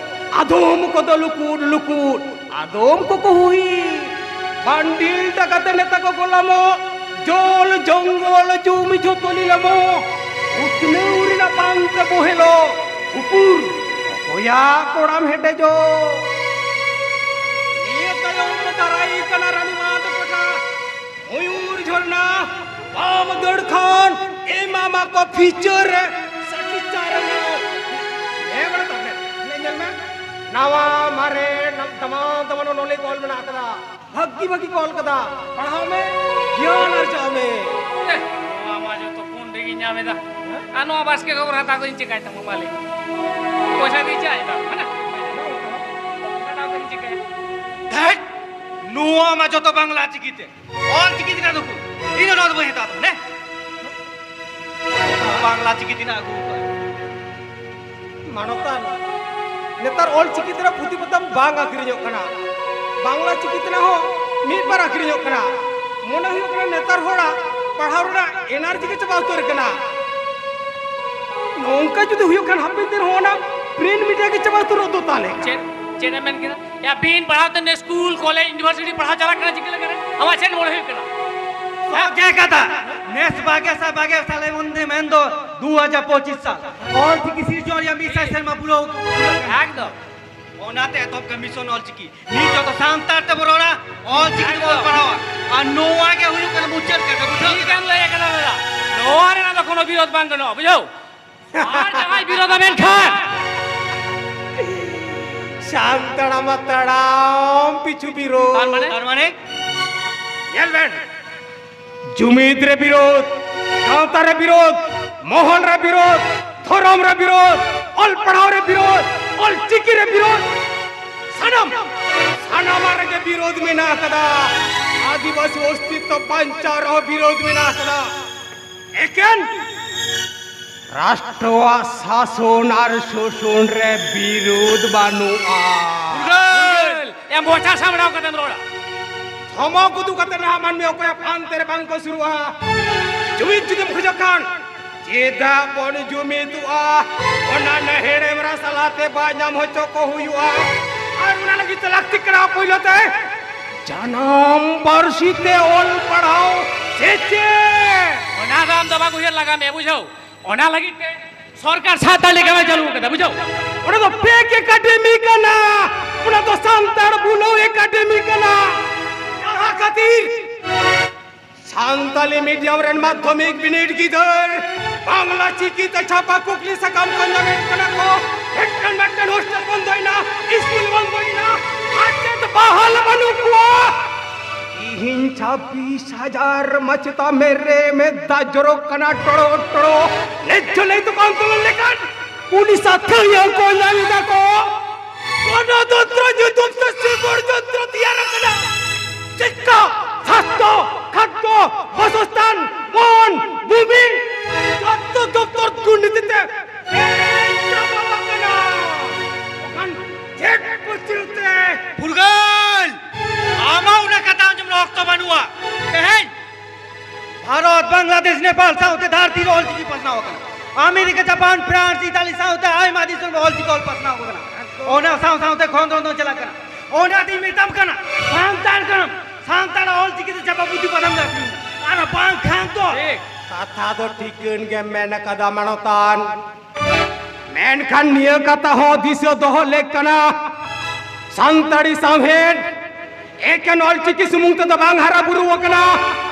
ᱟᱫᱚᱢ ᱠᱚᱫᱚ ᱞᱩᱠᱩᱴ ᱞᱩᱠᱩᱴ, ᱟᱫᱚᱢ ᱠᱚᱠᱚ ᱦᱩᱦᱤ, ᱵᱟᱱᱰᱤᱞ ᱰᱟᱠᱟᱛᱮ ᱱᱮᱛᱟ ᱠᱚ ᱜᱚᱞᱟᱢᱚᱜ, ᱡᱚᱞ ᱡᱚᱝᱜᱚᱞ ᱡᱩᱢᱤ ᱡᱷᱚᱛᱚ ᱱᱤᱞᱟᱢᱚᱜ, ᱩᱛᱱᱟᱹᱣ ᱨᱮᱱᱟᱜ ᱯᱟᱱᱛᱮ ᱵᱚᱦᱮᱞᱚᱜ, ᱩᱠᱩᱨ ᱚᱠᱚᱭᱟᱜ ᱠᱚᱲᱟᱢ ᱦᱮᱰᱮᱡᱚᱜ? ᱱᱤᱭᱟᱹ ᱛᱟᱭᱚᱢ ᱫᱟᱨᱟᱭ ᱠᱟᱱᱟ ᱨᱟᱱᱤᱵᱟᱸᱫᱷ ᱴᱚᱴᱷᱟ, ᱢᱚᱭᱩᱨ ᱡᱷᱚᱨᱱᱟ, ᱵᱟᱢ ᱫᱟᱹᱲ ᱠᱷᱟᱱ ᱮᱢᱟᱢᱟ ᱠᱚ ᱯᱷᱤᱪᱟᱨ ᱨᱮ ᱥᱟᱴᱤ ᱪᱟᱨ ᱨᱮ᱾ ᱦᱮᱸ, ᱵᱟᱲᱟ ᱛᱟᱦᱞᱮ, ᱧᱮᱞ ᱢᱮ᱾ ᱱᱟᱣᱟ ᱢᱟᱨᱮ ᱫᱟᱢᱟᱱ ᱫᱟᱢᱟᱱ ᱚᱱᱚᱞᱤᱭᱟᱹ ᱠᱚ ᱚᱞ ᱢᱮᱱᱟᱜ ᱟᱠᱟᱫᱟ, ᱵᱷᱟᱹᱜᱤ ᱵᱷᱟᱹᱜᱤ ᱠᱚ ᱚᱞ ᱠᱟᱫᱟ᱾ ᱯᱟᱲᱦᱟᱣ ᱢᱮ, ᱜᱮᱭᱟᱱ ᱟᱨᱡᱟᱣ ᱢᱮ᱾ ᱮ, ᱱᱚᱣᱟ ᱢᱟ ᱡᱚᱛᱚ ᱯᱷᱳᱱ ᱨᱮᱜᱮᱧ ᱧᱟᱢ ᱮᱫᱟ᱾ ᱟᱨ ᱱᱚᱣᱟ ᱵᱟᱥᱠᱮ ᱠᱷᱚᱵᱚᱨ ᱦᱟᱛᱟᱣ ᱠᱟᱛᱮᱧ ᱪᱮᱠᱟᱭ ᱛᱟᱢᱟ, ᱢᱟ ᱞᱟᱹᱭ ᱢᱮ? ᱯᱚᱭᱥᱟ ᱫᱚᱧ ᱪᱟᱜ ᱮᱫᱟ, ᱦᱮᱸ? ᱦᱟᱛᱟᱣ ᱠᱟᱛᱮᱧ ᱪᱤᱠᱟᱹᱭᱟ? ᱫᱷᱮᱴ! ᱱᱚᱣᱟ ᱢᱟ ᱡᱚᱛᱚ ᱵᱟᱝᱞᱟ ᱪᱤᱠᱤᱛᱮ᱾ ᱚᱞ ᱪᱤᱠᱤ ᱛᱮᱱᱟᱜ ᱫᱚ ᱩᱠᱩᱨ? ᱤᱧ ᱫᱚ ᱱᱚᱣᱟ ᱫᱚ ᱵᱟᱹᱧ ᱦᱟᱛᱟᱣ ᱛᱟᱢᱟ, ᱱᱮ᱾ ᱵᱟᱝᱞᱟ ᱪᱤᱠᱤ ᱛᱮᱱᱟᱜ ᱟᱹᱜᱩ ᱠᱟᱜᱼᱟ᱾ ᱢᱟᱱᱚᱛᱟᱱ, ᱱᱮᱛᱟᱨ ᱚᱞ ᱪᱤᱠᱤ ᱛᱮᱱᱟᱜ ᱯᱩᱛᱷᱤ ᱯᱟᱛᱟᱢ ᱵᱟᱝ ᱟᱹᱠᱷᱨᱤᱧᱚᱜ ᱠᱟᱱᱟ᱾ ᱵᱟᱝᱞᱟ ᱪᱤᱠᱤ ᱛᱮᱱᱟᱜ ᱦᱚᱸ ᱢᱤᱫ ᱵᱟᱨ ᱟᱹᱠᱷᱨᱤᱧᱚᱜ ᱠᱟᱱᱟ᱾ ᱢᱚᱱᱮ ᱦᱩᱭᱩᱜ ᱠᱟᱱᱟ ᱱᱮᱛᱟᱨ ᱦᱚᱲᱟᱜ ᱯᱟᱲᱦᱟᱣ ᱨᱮᱱᱟᱜ ᱮᱱᱟᱨᱡᱤ ᱜᱮ ᱪᱟᱵᱟ ᱩᱛᱟᱹᱨ ᱠᱟᱱᱟ᱾ ᱱᱚᱝᱠᱟ ᱡᱩᱫᱤ ᱦᱩᱭᱩᱜ ᱠᱷᱟᱱ ᱦᱟᱯᱮᱱ ᱫᱤᱱ ᱦᱚᱸ ᱚᱱᱟ ᱯᱨᱤᱱᱴ ᱢᱤᱰᱤᱭᱟ ᱜᱮ ᱪᱟᱵᱟ ᱩᱛᱟᱹᱨᱚᱜ ᱫᱚ ᱛᱟᱦᱞᱮ᱾ ᱪᱮᱫ, ᱪᱮᱫ ᱮᱢ ᱢᱮᱱ ᱠᱮᱫᱟ? ᱭᱟ, ᱵᱤᱱ ᱯᱟᱲᱦᱟᱣ ᱛᱮ ᱱᱮ ᱥᱠᱩᱞ, ᱠᱚᱞᱮᱡᱽ, ᱤᱭᱩᱱᱤᱵᱷᱟᱨᱥᱤᱴᱤ ᱯᱟᱲᱦᱟᱣ ᱪᱟᱞᱟᱜ ᱠᱟᱱᱟ, ᱪᱤᱠᱟᱹ ᱞᱮᱠᱟ ᱨᱮ? ᱟᱢᱟᱜ ᱪᱮᱫ ᱢᱚᱱᱮ ᱦᱩᱭᱩᱜ ᱠᱟᱱᱟ? ᱦᱮᱸ? ᱪᱮᱫ ᱠᱟᱛᱷᱟ? ᱱᱮᱥ ᱵᱟᱜᱮ ᱥᱟᱭ ᱵᱟᱜᱮ ᱥᱟᱞᱮ ᱢᱚᱱᱫᱮ ᱢᱮᱱᱫᱚ ᱫᱩ ᱦᱟᱡᱟᱨ ᱯᱚᱸᱪᱤᱥ ᱥᱟᱞ᱾ ᱚᱞ ᱪᱤᱠᱤ ᱥᱤᱨᱡᱚᱱ ᱨᱮᱭᱟᱜ ᱢᱤᱫ ᱥᱟᱭ ᱥᱮᱨᱢᱟ ᱯᱩᱨᱟᱹᱣ᱾ ᱮᱠᱫᱚᱢ᱾ ᱚᱱᱟᱛᱮ ᱮᱛᱚᱦᱚᱵ ᱠᱟᱱᱟ ᱢᱤᱥᱚᱱ ᱚᱞ ᱪᱤᱠᱤ᱾ ᱱᱤᱛ ᱡᱚᱛᱚ ᱥᱟᱱᱛᱟᱲ ᱛᱮᱵᱚ ᱨᱚᱲᱟ, ᱚᱞ ᱪᱤᱠᱤ ᱛᱮᱵᱚ ᱮᱠᱫᱚᱢ᱾ ᱯᱟᱲᱦᱟᱣᱟ᱾ ᱟᱨ ᱱᱚᱣᱟ ᱜᱮ ᱦᱩᱭᱩᱜ ᱠᱟᱱᱟ ᱢᱩᱪᱟᱹᱫ ᱠᱟᱛᱷᱟ, ᱵᱩᱡᱷᱟᱹᱣ ᱴᱷᱤᱠ ᱠᱮᱫᱟ? ᱮᱢ ᱞᱟᱹᱭ ᱟᱠᱟᱫᱟ ᱫᱟᱫᱟ᱾ ᱱᱚᱣᱟ ᱨᱮᱱᱟᱜ ᱫᱚ ᱠᱳᱱᱳ ᱵᱤᱨᱳᱫᱷ ᱵᱟᱝ ᱜᱟᱱᱚᱜᱼᱟ, ᱵᱩᱡᱷᱟᱹᱣ? ᱟᱨ ᱡᱟᱦᱟᱸᱭ ᱵᱤᱨᱳᱫᱟ ᱢᱮᱱᱠᱷᱟᱱ ᱥᱟᱱᱛᱟᱲ ᱢᱟ ᱛᱟᱲᱟᱢ ᱯᱤᱪᱷᱩ ᱵᱤᱨᱳᱫ᱾ ᱛᱟᱨ ᱢᱟᱱᱮ? ᱛᱟᱨ ᱢᱟᱱᱮ? ᱧᱮᱞ ᱵᱮᱱ, ᱡᱩᱢᱤᱫ ᱨᱮ ᱵᱤᱨᱳᱫ, ᱜᱟᱶᱛᱟ ᱨᱮ ᱵᱤᱨᱳᱫ, ᱢᱚᱦᱚᱞ ᱨᱮ ᱵᱤᱨᱳᱫ, ᱫᱷᱚᱨᱚᱢ ᱨᱮ ᱵᱤᱨᱳᱫ, ᱚᱞ ᱯᱟᱲᱦᱟᱣ ᱨᱮ ᱵᱤᱨᱳᱫ, ᱚᱞ ᱪᱤᱠᱤ ᱨᱮ ᱵᱤᱨᱳᱫ, ᱥᱟᱱᱟᱢ, ᱥᱟᱱᱟᱢᱟᱜ ᱨᱮᱜᱮ ᱵᱤᱨᱳᱫ ᱢᱮᱱᱟᱜ ᱟᱠᱟᱫᱟ᱾ ᱟᱹᱫᱤᱵᱟᱹᱥᱤ ᱚᱥᱛᱤᱛᱛᱚ ᱵᱟᱧᱪᱟᱣ ᱨᱮᱦᱚᱸ ᱵᱤᱨᱳᱫ ᱢᱮᱱᱟᱜ ᱟᱠᱟᱫᱟ᱾ ᱮᱠᱮᱱ ᱨᱟᱥᱴᱨᱚᱣᱟᱜ ᱥᱟᱥᱚᱱ ᱟᱨ ᱥᱳᱥᱚᱱ ᱨᱮ ᱵᱤᱨᱳᱫ ᱵᱟᱹᱱᱩᱜᱼᱟ᱾ ᱯᱷᱩᱨᱜᱟᱹᱞ! ᱮᱢ ᱵᱚᱪᱷᱟ ᱥᱟᱢᱵᱲᱟᱣ ᱠᱟᱛᱮᱢ ᱨᱚᱲᱟ᱾ ᱫᱷᱚᱢᱚᱠ ᱩᱫᱩᱜ ᱠᱟᱛᱮ ᱱᱟᱦᱟᱜ ᱢᱟᱹᱱᱢᱤ ᱚᱠᱚᱭᱟᱜ ᱯᱷᱟᱱ ᱛᱮ ᱨᱮ ᱵᱟᱝ ᱠᱚ ᱥᱩᱨᱩᱜᱼᱟ᱾ ᱡᱩᱢᱤᱫ ᱡᱩᱫᱤᱢ ᱠᱷᱚᱡᱚᱜ ᱠᱷᱟᱱ, ᱪᱮᱫᱟᱜ ᱵᱚᱱ ᱡᱩᱢᱤᱫᱚᱜᱼᱟ? ᱚᱱᱟ ᱱᱟᱹᱦᱮᱲᱮᱢ ᱨᱟᱥᱟᱞᱟ ᱛᱮ ᱵᱟᱭ ᱧᱟᱢ ᱦᱚᱪᱚ ᱠᱚ ᱦᱩᱭᱩᱜᱼᱟ᱾ ᱟᱨ ᱚᱱᱟ ᱞᱟᱹᱜᱤᱫ ᱛᱮ ᱞᱟᱹᱠᱛᱤ ᱠᱟᱱᱟ ᱯᱳᱭᱞᱳ ᱛᱮ ᱡᱟᱱᱟᱢ ᱯᱟᱹᱨᱥᱤ ᱛᱮ ᱚᱞ ᱯᱟᱲᱦᱟᱣ ᱥᱮᱪᱮᱫ᱾ ᱚᱱᱟ ᱫᱚ ᱟᱢ ᱫᱚ ᱵᱟᱝ ᱩᱭᱦᱟᱹᱨ ᱞᱟᱜᱟᱣ ᱢᱮ, ᱵᱩᱡᱷᱟᱹᱣ? ᱚᱱᱟ ᱞᱟᱹᱜᱤᱫ ᱛᱮ ᱥᱚᱨᱠᱟᱨ ᱥᱟᱱᱛᱟᱲᱤ ᱠᱟᱢᱮ ᱪᱟᱹᱞᱩ ᱠᱟᱫᱟ, ᱵᱩᱡᱷᱟᱹᱣ? ᱚᱱᱟ ᱫᱚ ᱯᱷᱮᱠ ᱮᱠᱟᱰᱮᱢᱤ ᱠᱟᱱᱟ, ᱚᱱᱟ ᱫᱚ ᱥᱟᱱᱛᱟᱲ ᱵᱩᱞᱟᱹᱣ ᱮᱠᱟᱰᱮᱢᱤ ᱠᱟᱱᱟ᱾ ᱡᱟᱦᱟᱸ ᱠᱷᱟᱹᱛᱤᱨ ᱥᱟᱱᱛᱟᱞᱤ ᱢᱤᱰᱤᱭᱟᱢ ᱨᱮᱱ ᱢᱟᱫᱽᱫᱷᱚᱢᱤᱠ ᱵᱤᱱᱤᱰ ᱜᱤᱫᱟᱹᱨ ᱵᱟᱝᱞᱟ ᱪᱤᱠᱤ ᱛᱮ ᱪᱷᱟᱯᱟ ᱠᱩᱠᱞᱤ ᱥᱟᱠᱟᱢ ᱠᱚ ᱧᱟᱢᱮᱫ ᱠᱟᱱᱟ ᱠᱚ᱾ ᱢᱤᱫᱴᱮᱱ ᱢᱤᱫᱴᱮᱱ ᱦᱳᱥᱴᱮᱞ ᱵᱚᱱᱫᱚᱭᱮᱱᱟ, ᱥᱠᱩᱞ ᱵᱚᱱᱫᱚᱭᱮᱱᱟ, ᱱᱩᱠᱩᱣᱟᱜ ᱛᱤᱦᱤᱧ ᱪᱷᱟᱵᱵᱤᱥ ᱦᱟᱡᱟᱨ ᱢᱟᱪᱮᱛᱟ ᱢᱮᱫ ᱨᱮ ᱢᱮᱫ ᱫᱟᱜ ᱡᱚᱨᱚᱜ ᱠᱟᱱᱟ, ᱴᱚᱲᱚ ᱴᱚᱲᱚ᱾ ᱱᱤᱛ ᱡᱚ ᱞᱟᱹᱭ ᱫᱚᱠᱚ ᱟᱱᱫᱳᱞᱚᱱ ᱞᱮᱠᱟᱱ ᱩᱱᱤ ᱥᱟᱛᱷᱟᱭᱤᱭᱟᱹ ᱠᱚ ᱧᱟᱢ ᱮᱫᱟ ᱠᱚ᱾ ᱜᱚᱱᱚᱛᱚᱱᱛᱨᱚ ᱧᱩᱛᱩᱢ ᱛᱮ ᱥᱤᱵᱚᱲ ᱡᱚᱱᱛᱨᱚ ᱛᱮᱭᱟᱨ ᱟᱠᱟᱱᱟ᱾ ᱥᱤᱠᱠᱷᱟ, ᱥᱟᱥᱛᱷᱚ, ᱠᱷᱟᱫᱽᱫᱚ, ᱵᱟᱥᱚᱥᱛᱷᱟᱱ, ᱵᱚᱱ, ᱵᱷᱩᱢᱤ, ᱡᱚᱛᱚ ᱫᱚᱯᱛᱚᱨ ᱫᱩᱨᱱᱤᱛᱤ ᱛᱮ ᱯᱮᱨᱮᱡ ᱪᱟᱵᱟ ᱟᱠᱟᱱᱟ᱾ ᱚᱠᱟᱱ ᱪᱮᱫ ᱯᱟᱹᱛᱭᱟᱹᱣ ᱛᱮ? ᱯᱷᱩᱨᱜᱟᱹᱞ! ᱟᱢᱟᱜ ᱚᱱᱟ ᱠᱟᱛᱷᱟ ᱟᱸᱡᱚᱢ ᱨᱮᱱᱟᱜ ᱚᱠᱛᱚ ᱵᱟᱹᱱᱩᱜᱼᱟ᱾ ᱛᱮᱦᱮᱧ ᱵᱷᱟᱨᱚᱛ, ᱵᱟᱝᱞᱟᱫᱮᱥ, ᱱᱮᱯᱟᱞ ᱥᱟᱶᱛᱮ ᱫᱷᱟᱹᱨᱛᱤ ᱨᱮ ᱚᱞᱪᱤᱠᱤ ᱯᱟᱥᱱᱟᱣ ᱟᱠᱟᱱᱟ᱾ ᱟᱢᱮᱨᱤᱠᱟ, ᱡᱟᱯᱟᱱ, ᱯᱷᱨᱟᱱᱥ, ᱤᱛᱟᱞᱤ ᱥᱟᱶᱛᱮ ᱟᱭᱢᱟ ᱫᱤᱥᱚᱢ ᱨᱮ ᱚᱞᱪᱤᱠᱤ ᱚᱞ ᱯᱟᱥᱱᱟᱣ ᱟᱠᱟᱱᱟ᱾ ᱚᱱᱟ ᱥᱟᱶ ᱥᱟᱶᱛᱮ ᱠᱷᱚᱸᱫᱽᱨᱚᱸᱫᱽ ᱦᱚᱸ ᱪᱟᱞᱟᱜ ᱠᱟᱱᱟ᱾ ᱚᱱᱟᱛᱤᱧ ᱢᱮᱛᱟᱢ ᱠᱟᱱᱟ, ᱥᱟᱱᱛᱟᱲ ᱠᱟᱱᱟᱢ, ᱥᱟᱱᱛᱟᱲᱟᱜ ᱚᱞᱪᱤᱠᱤ ᱛᱮ ᱪᱷᱟᱯᱟ ᱯᱩᱛᱷᱤ ᱯᱟᱛᱷᱟᱢ ᱫᱚ ᱟᱹᱠᱷᱨᱤᱧ ᱢᱮ᱾ ᱟᱨ ᱵᱟᱝᱠᱷᱟᱱ ᱫᱚ ᱴᱷᱤᱠ᱾ ᱠᱟᱛᱷᱟ ᱫᱚ ᱴᱷᱤᱠᱟᱹᱱ ᱜᱮᱢ ᱢᱮᱱ ᱟᱠᱟᱫᱟ, ᱢᱟᱱᱚᱛᱟᱱ᱾ ᱢᱮᱱᱠᱷᱟᱱ ᱱᱤᱭᱟᱹ ᱠᱟᱛᱷᱟ ᱦᱚᱸ ᱫᱤᱥᱟᱹ ᱫᱚᱦᱚ ᱞᱮᱠ ᱠᱟᱱᱟ, ᱥᱟᱱᱛᱟᱲᱤ ᱥᱟᱶᱦᱮᱫ ᱮᱠᱮᱱ ᱚᱞᱪᱤᱠᱤ ᱥᱩᱢᱩᱝ ᱛᱮᱫᱚ ᱵᱟᱝ ᱦᱟᱨᱟ ᱵᱩᱨᱩ ᱟᱠᱟᱱᱟ᱾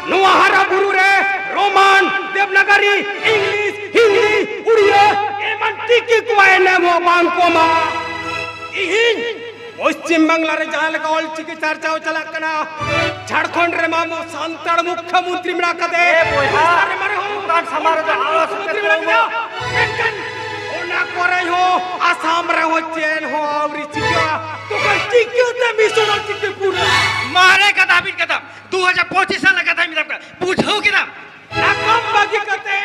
ᱱᱚᱣᱟ ᱦᱟᱨᱟ ᱵᱩᱨᱩ ᱨᱮ ᱨᱳᱢᱟᱱ, ᱫᱮᱵᱽᱱᱟᱜᱟᱨᱤ, ᱤᱝᱞᱤᱥ, ᱦᱤᱱᱫᱤ, ᱩᱲᱤᱭᱟ ᱮᱢᱟᱱ ᱪᱤᱠᱤ ᱠᱚᱣᱟᱜ ᱮᱱᱮᱢ ᱦᱚᱸ ᱵᱟᱝ ᱠᱚᱢᱟ᱾ ᱛᱤᱦᱤᱧ ᱯᱚᱥᱪᱤᱢ ᱵᱟᱝᱞᱟ ᱨᱮ ᱡᱟᱦᱟᱸ ᱞᱮᱠᱟ ᱚᱞᱪᱤᱠᱤ ᱪᱟᱨᱪᱟᱣ ᱪᱟᱞᱟᱜ ᱠᱟᱱᱟ, ᱡᱷᱟᱲᱠᱷᱚᱸᱰ ᱨᱮᱢᱟ ᱟᱵᱚ ᱥᱟᱱᱛᱟᱲ ᱢᱩᱠᱷᱭᱚᱢᱚᱱᱛᱨᱤ ᱢᱮᱱᱟᱜ ᱠᱟᱫᱮ᱾ ᱮ ᱵᱚᱭᱦᱟ, ᱩᱲᱤᱥᱥᱟ ᱨᱮ ᱢᱟᱨᱮ ᱦᱚᱸ ᱫᱚᱠᱟᱱ ᱥᱟᱢᱟᱝ ᱨᱮᱫᱚ ᱥᱟᱱᱛᱟᱲ ᱟᱞᱚ ᱢᱩᱠᱷᱭᱚᱢᱚᱱᱛᱨᱤ ᱥᱮᱴᱮᱨ ᱢᱮᱱᱟᱜ ᱠᱟᱫᱮᱭᱟ᱾ ᱢᱮᱱᱠᱷᱟᱱ ᱚᱱᱟ ᱠᱚᱨᱮ ᱦᱚᱸ ᱟᱥᱟᱢ ᱨᱮᱦᱚᱸ ᱪᱮᱫ ᱦᱚᱸ ᱟᱹᱣᱨᱤ ᱪᱤᱠᱟᱹᱜᱼᱟ᱾ ᱛᱚᱠᱷᱚᱱ ᱪᱤᱠᱟᱹᱛᱮ ᱢᱤᱥᱚᱱ ᱚᱞᱪᱤᱠᱤ ᱯᱩᱨᱟᱹᱜᱼᱟ? ᱢᱟᱨᱮ ᱠᱟᱛᱷᱟ ᱦᱟᱹᱯᱤᱫ ᱠᱟᱫᱟᱢ, ᱫᱩ ᱦᱟᱡᱟᱨ ᱯᱚᱸᱪᱤᱥ ᱥᱟᱞ ᱨᱮᱱᱟᱜ ᱠᱟᱛᱷᱟᱧ ᱢᱮᱛᱟᱢ ᱠᱟᱱᱟ, ᱵᱩᱡᱷᱟᱹᱣ ᱠᱮᱫᱟᱢ? ᱱᱟᱜᱟᱢ ᱵᱟᱹᱜᱤ ᱠᱟᱛᱮ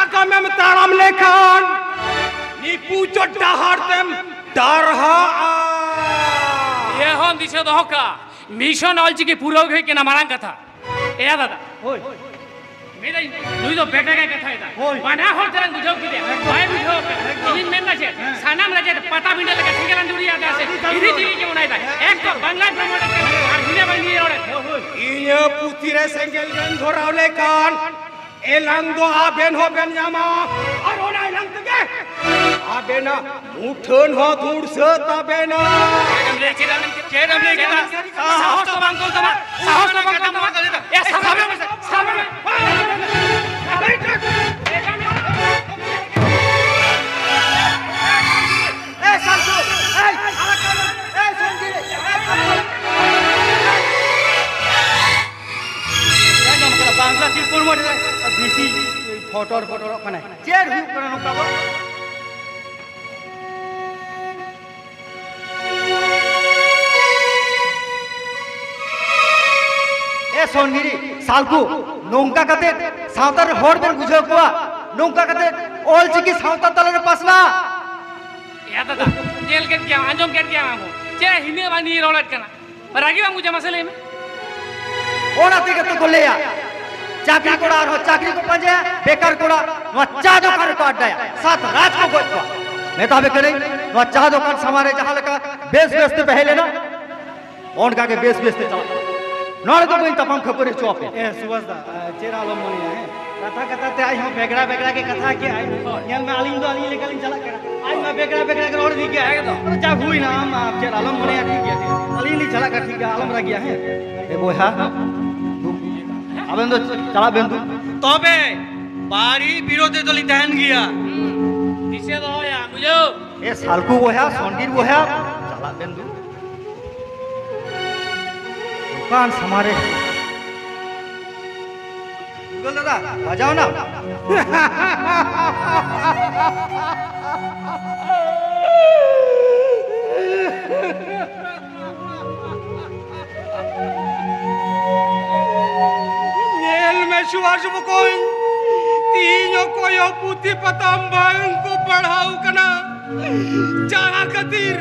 ᱟᱜᱟᱢᱮᱢ ᱛᱟᱲᱟᱢ ᱞᱮᱠᱷᱟᱱ ᱱᱤᱯᱩᱪᱚ ᱰᱟᱦᱟᱨ ᱛᱮᱢ ᱰᱟᱨᱦᱟᱜᱼᱟ᱾ ᱤᱭᱟᱹ ᱦᱚᱸ ᱫᱤᱥᱟᱹ ᱫᱚᱦᱚ ᱠᱟᱜᱼᱟ, ᱢᱤᱥᱚᱱ ᱚᱞᱪᱤᱠᱤ ᱯᱩᱨᱟᱹᱣ ᱜᱮ ᱦᱩᱭᱩᱜ ᱠᱟᱱᱟ ᱢᱟᱨᱟᱝ ᱠᱟᱛᱷᱟ᱾ ᱮᱭᱟ ᱫᱟᱫᱟ, ᱦᱳᱭ᱾ ᱢᱮᱱᱫᱟᱹᱧ, ᱱᱩᱭ ᱫᱚ ᱵᱮᱴᱟ ᱜᱮ ᱠᱟᱛᱷᱟᱭ ᱫᱟ᱾ ᱦᱳᱭ᱾ ᱵᱟᱱᱟ ᱦᱚᱲ ᱛᱮᱞᱟᱝ ᱵᱩᱡᱷᱟᱹᱣ ᱠᱮᱫᱮᱭᱟ᱾ ᱮᱠᱫᱚᱢ᱾ ᱵᱟᱭ ᱵᱩᱡᱷᱟᱹᱣ ᱠᱟᱱᱟ᱾ ᱮᱠᱫᱚᱢ᱾ ᱤᱧᱤᱧ ᱢᱮᱱᱫᱟ ᱪᱮᱫ? ᱦᱮᱸ᱾ ᱥᱟᱱᱟᱢ ᱨᱟᱡᱽ ᱫᱚ ᱯᱟᱴᱟᱵᱤᱸᱰᱟᱹ ᱞᱮᱠᱟ ᱥᱮᱸᱜᱮᱞ ᱟᱸᱫᱩᱲᱤᱭᱟ ᱫᱟ ᱥᱮ? ᱟᱹᱰᱤ ᱤᱫᱤ ᱡᱟᱹᱨᱩᱲ᱾ ᱛᱮᱜᱮ ᱢᱚᱱᱮᱭ ᱫᱟ᱾ ᱮᱠᱫᱚᱢ᱾ ᱮᱠᱫᱚᱢ ᱵᱟᱝᱞᱟᱭ ᱯᱨᱚᱢᱳᱴ ᱮᱫ ᱠᱟᱱᱟ᱾ ᱟᱨ ᱦᱤᱱᱟᱹ ᱵᱟᱝ ᱦᱤᱱᱟᱹ ᱨᱚᱲᱮᱫ᱾ ᱦᱳᱭ, ᱦᱳᱭ᱾ ᱤᱧᱟᱹᱜ ᱯᱩᱛᱷᱤ ᱨᱮ ᱥᱮᱸᱜᱮᱞ ᱵᱮᱱ ᱫᱷᱚᱨᱟᱣ ᱞᱮᱠᱷᱟᱱ ᱮᱞᱟᱝ ᱫᱚ ᱟᱵᱮᱱ ᱦᱚᱸᱵᱮᱱ ᱧᱟᱢᱟ᱾ ᱟᱨ ᱚᱱᱟ ᱮᱞᱟᱝ ᱛᱮᱜᱮ ᱟᱵᱮᱱᱟᱜ ᱢᱩᱴᱷᱟᱹᱱ ᱦᱚᱸ ᱫᱷᱩᱲᱥᱟᱹ ᱛᱟᱵᱮᱱᱟ᱾ ᱪᱮᱫ ᱮᱢ ᱞᱟᱹᱭ ᱠᱮᱫᱟ? ᱪᱮᱫ ᱮᱢ ᱞᱟᱹᱭ ᱠᱮᱫᱟ? ᱥᱟᱦᱚᱥ ᱫᱚ ᱵᱟᱝ ᱠᱚ ᱛᱟᱢᱟ, ᱥᱟᱦᱚᱥ ᱫᱚ ᱵᱟᱝ ᱠᱚ ᱛᱟᱢᱟ᱾ ᱮ, ᱥᱟᱵ ᱢᱮ, ᱥᱟᱵ ᱢᱮ᱾ ᱮ, ᱥᱟᱢᱥᱩ, ᱮ, ᱟᱲᱟᱜ ᱠᱟᱜ ᱢᱮ᱾ ᱮ, ᱥᱚᱧᱡᱤ, ᱮ, ᱥᱟᱢᱥᱩ᱾ ᱠᱟᱱᱟᱭ᱾ ᱪᱮᱫ ᱦᱩᱭᱩᱜ ᱠᱟᱱᱟ ᱱᱚᱝᱠᱟ ᱫᱚ? ᱮ ᱥᱚᱱᱜᱤᱨᱤ, ᱥᱟᱞᱠᱩ, ᱱᱚᱝᱠᱟ ᱠᱟᱛᱮ ᱥᱟᱶᱛᱟ ᱨᱮ ᱦᱚᱲ ᱵᱮᱱ ᱵᱩᱡᱷᱟᱹᱣ ᱠᱚᱣᱟ, ᱱᱚᱝᱠᱟ ᱠᱟᱛᱮ ᱚᱞ ᱪᱤᱠᱤ ᱥᱟᱶᱛᱟ ᱛᱟᱞᱟ ᱨᱮ ᱯᱟᱥᱱᱟᱜ᱾ ᱮ ᱫᱟᱫᱟ, ᱧᱮᱞ ᱠᱮᱫ ᱜᱮᱭᱟᱢ, ᱟᱸᱡᱚᱢ ᱠᱮᱫ ᱜᱮᱭᱟᱢ ᱟᱢ ᱦᱚᱸ᱾ ᱪᱮᱫ ᱦᱤᱱᱟᱹ ᱵᱟᱹᱱᱤ ᱨᱚᱲᱮᱫ ᱠᱟᱱᱟ? ᱨᱟᱹᱜᱤ ᱵᱟᱢ ᱵᱩᱡᱟ? ᱢᱟᱥᱮ ᱞᱟᱹᱭ ᱢᱮ᱾ ᱚᱱᱟ ᱛᱮᱜᱮ ᱛᱚ ᱠᱚ ᱞᱟᱹᱭᱟ, ᱪᱟᱹᱠᱨᱤ ᱠᱚᱲᱟ ᱟᱨᱦᱚᱸ ᱪᱟᱹᱠᱨᱤ ᱠᱚ ᱯᱟᱸᱡᱟᱭᱟ, ᱵᱮᱠᱟᱨ ᱠᱚᱲᱟ ᱱᱚᱣᱟ ᱪᱟ ᱫᱚᱠᱟᱱ ᱨᱮᱠᱚ ᱟᱰᱰᱟᱭᱟ, ᱥᱟᱛ ᱨᱟᱡᱽ ᱠᱚ ᱜᱚᱡ ᱠᱚᱣᱟ᱾ ᱢᱮᱛᱟ ᱯᱮ ᱠᱟᱹᱱᱟᱹᱧ, ᱱᱚᱣᱟ ᱪᱟ ᱫᱚᱠᱟᱱ ᱥᱟᱢᱟᱝ ᱨᱮ ᱡᱟᱦᱟᱸ ᱞᱮᱠᱟ ᱵᱮᱥ ᱵᱮᱥ ᱛᱮᱯᱮ ᱦᱮᱡ ᱞᱮᱱᱟ, ᱚᱱᱠᱟ ᱜᱮ ᱵᱮᱥ ᱵᱮᱥ ᱛᱮ ᱪᱟᱞᱟᱜ ᱠᱟᱱᱟ᱾ ᱱᱚᱰᱮ ᱫᱚ ᱵᱟᱹᱧ ᱛᱟᱯᱟᱢ ᱠᱷᱟᱹᱯᱟᱹᱨᱤ ᱦᱚᱪᱚ ᱟᱯᱮ᱾ ᱮ ᱥᱩᱵᱷᱟᱥ ᱫᱟ, ᱪᱮᱫ ᱟᱞᱚᱢ ᱢᱚᱱᱮᱭᱟ, ᱦᱮᱸ? ᱠᱟᱛᱷᱟ ᱠᱟᱛᱷᱟ ᱛᱮ ᱟᱡ ᱦᱚᱸ ᱵᱮᱜᱽᱲᱟ ᱵᱮᱜᱽᱲᱟ ᱜᱮ ᱠᱟᱛᱷᱟ ᱠᱮᱜᱼᱟᱭ᱾ ᱦᱳᱭ᱾ ᱧᱮᱞ ᱢᱮ, ᱟᱹᱞᱤᱧ ᱫᱚ ᱟᱹᱞᱤᱧ ᱞᱮᱠᱟ ᱞᱤᱧ ᱪᱟᱞᱟᱜ ᱠᱟᱱᱟ, ᱟᱡ ᱢᱟ ᱵᱮᱜᱽᱲᱟ ᱵᱮᱜᱽᱲᱟ ᱜᱮ ᱨᱚᱲ ᱤᱫᱤ ᱠᱮᱜᱼᱟᱭ᱾ ᱮᱠᱫᱚᱢ᱾ ᱟᱫᱚ ᱡᱟ ᱦᱩᱭᱱᱟ, ᱟᱢ, ᱟᱢ ᱪᱮᱫ ᱟᱞᱚᱢ ᱢᱚᱱᱮᱭᱟ, ᱴᱷᱤᱠ ᱜᱮᱭᱟ, ᱴᱷᱤᱠ ᱜᱮᱭᱟ᱾ ᱟᱹᱞᱤᱧ ᱞᱤᱧ ᱪᱟᱞᱟᱜ ᱠᱟᱱᱟ, ᱴᱷᱤᱠ ᱜᱮᱭᱟ, ᱟᱞᱚᱢ ᱨᱟᱹᱜᱤᱭᱟ, ᱦᱮᱸ? ᱮ ᱵᱚᱭᱦᱟ, ᱟᱵᱮᱱ ᱫᱚ ᱪᱟᱞᱟᱜ ᱵᱮᱱ ᱫᱩ᱾ ᱛᱚᱵᱮ ᱵᱟᱹᱲᱤ ᱵᱤᱨᱳᱫᱷ ᱨᱮᱫᱚ ᱞᱤᱧ ᱛᱟᱦᱮᱱ ᱜᱮᱭᱟ᱾ ᱫᱤᱥᱟᱹ ᱫᱚᱦᱚᱭᱟ, ᱵᱩᱡᱷᱟᱹᱣ? ᱮ ᱥᱟᱞᱠᱩ ᱵᱚᱭᱦᱟ, ᱥᱚᱱᱜᱤᱨ ᱵᱚᱭᱦᱟ, ᱪᱟᱞᱟᱜ ᱵᱮᱱ ᱫᱩ᱾ ᱫᱚᱠᱟᱱ ᱥᱟᱢᱟᱝ ᱨᱮ᱾ ᱜᱩᱜᱚᱞ ᱫᱟᱫᱟ, ᱵᱟᱡᱟᱣ ᱱᱟ? ᱧᱮᱞ ᱢᱮ ᱥᱩᱵᱷᱟᱥ ᱵᱚᱠᱚᱧ, ᱛᱤᱦᱤᱧ ᱚᱠᱚᱭ ᱦᱚᱸ ᱯᱩᱛᱷᱤ ᱯᱟᱛᱟᱢ ᱵᱟᱝ ᱠᱚ ᱯᱟᱲᱦᱟᱣ ᱠᱟᱱᱟ᱾ ᱡᱟᱦᱟᱸ ᱠᱷᱟᱹᱛᱤᱨ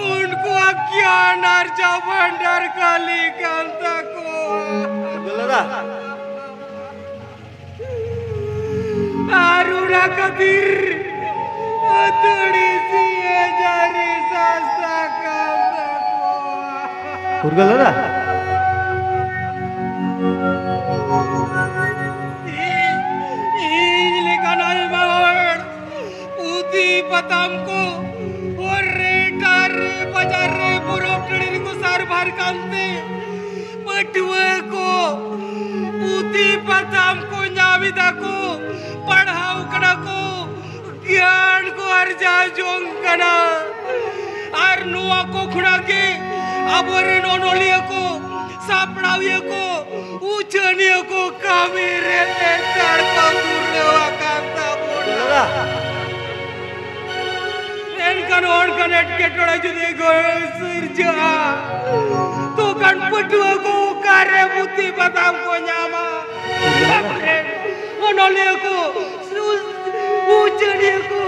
ᱩᱱᱠᱩᱣᱟᱜ ᱜᱮᱭᱟᱱ ᱟᱨᱡᱟᱣ ᱵᱷᱟᱱᱰᱟᱨ ᱠᱷᱟᱹᱞᱤ ᱠᱟᱱ ᱛᱟᱠᱚᱣᱟ᱾ ᱜᱩᱞᱟᱹᱨᱟ᱾ ᱟᱨ ᱚᱱᱟ ᱠᱷᱟᱹᱛᱤᱨ ᱟᱹᱛᱷᱟᱹᱲᱤ ᱥᱤᱭᱟᱹ ᱡᱟᱹᱨᱤ ᱥᱟᱥᱛᱟ ᱠᱟᱱ ᱛᱟᱠᱚᱣᱟ᱾ ᱯᱷᱩᱨᱜᱟᱹᱞ ᱫᱟᱫᱟ᱾ ᱤᱧ, ᱤᱧ ᱞᱮᱠᱟᱱ ᱟᱭᱢᱟ ᱦᱚᱲ ᱯᱩᱛᱷᱤ ᱯᱟᱛᱟᱢ ᱠᱚ ᱦᱚᱨ ᱨᱮ, ᱰᱟᱦᱟᱨ ᱨᱮ, ᱵᱟᱡᱟᱨ ᱨᱮ, ᱯᱚᱨᱚᱵᱽ ᱴᱟᱺᱰᱤ ᱨᱮᱠᱚ ᱥᱟᱨᱵᱷᱟᱨ ᱠᱟᱱᱛᱮ, ᱯᱟᱹᱴᱷᱩᱣᱟᱹ ᱠᱚ ᱯᱩᱛᱷᱤ ᱯᱟᱛᱟᱢ ᱠᱚ ᱧᱟᱢ ᱮᱫᱟ ᱠᱚ, ᱯᱟᱲᱦᱟᱣ ᱠᱟᱱᱟ ᱠᱚ, ᱜᱮᱭᱟᱱ ᱠᱚ ᱟᱨᱡᱟᱣ ᱡᱚᱝ ᱠᱟᱱᱟ᱾ ᱟᱨ ᱱᱚᱣᱟ ᱠᱚ ᱠᱷᱚᱱᱟᱜ ᱜᱮ ᱟᱵᱚᱨᱮᱱ ᱚᱱᱚᱞᱤᱭᱟᱹ ᱠᱚ, ᱥᱟᱯᱲᱟᱣᱤᱭᱟᱹ ᱠᱚ, ᱩᱪᱷᱟᱹᱱᱤᱭᱟᱹ ᱠᱚ ᱠᱟᱹᱢᱤ ᱨᱮ ᱞᱮᱛᱟᱲ ᱠᱚ ᱫᱷᱩᱨᱟᱹᱣ ᱟᱠᱟᱱ ᱛᱟᱵᱚᱱᱟ᱾ ᱮᱱᱠᱷᱟᱱ ᱚᱱᱠᱟᱱ ᱮᱴᱠᱮᱴᱚᱬᱮ ᱡᱩᱫᱤ ᱜᱚ-, ᱥᱤᱨᱡᱟᱹᱜᱼᱟ, ᱛᱚ ᱠᱷᱟᱱ ᱯᱟᱹᱴᱷᱩᱣᱟᱹ ᱠᱚ ᱚᱠᱟᱨᱮ ᱯᱩᱛᱷᱤ ᱯᱟᱛᱷᱟᱢ ᱠᱚ ᱧᱟᱢᱟ? ᱚᱱᱚᱞᱤᱭᱟᱹ ᱠᱚ, ᱩᱪᱷᱟᱹᱱᱤᱭᱟᱹ ᱠᱚ,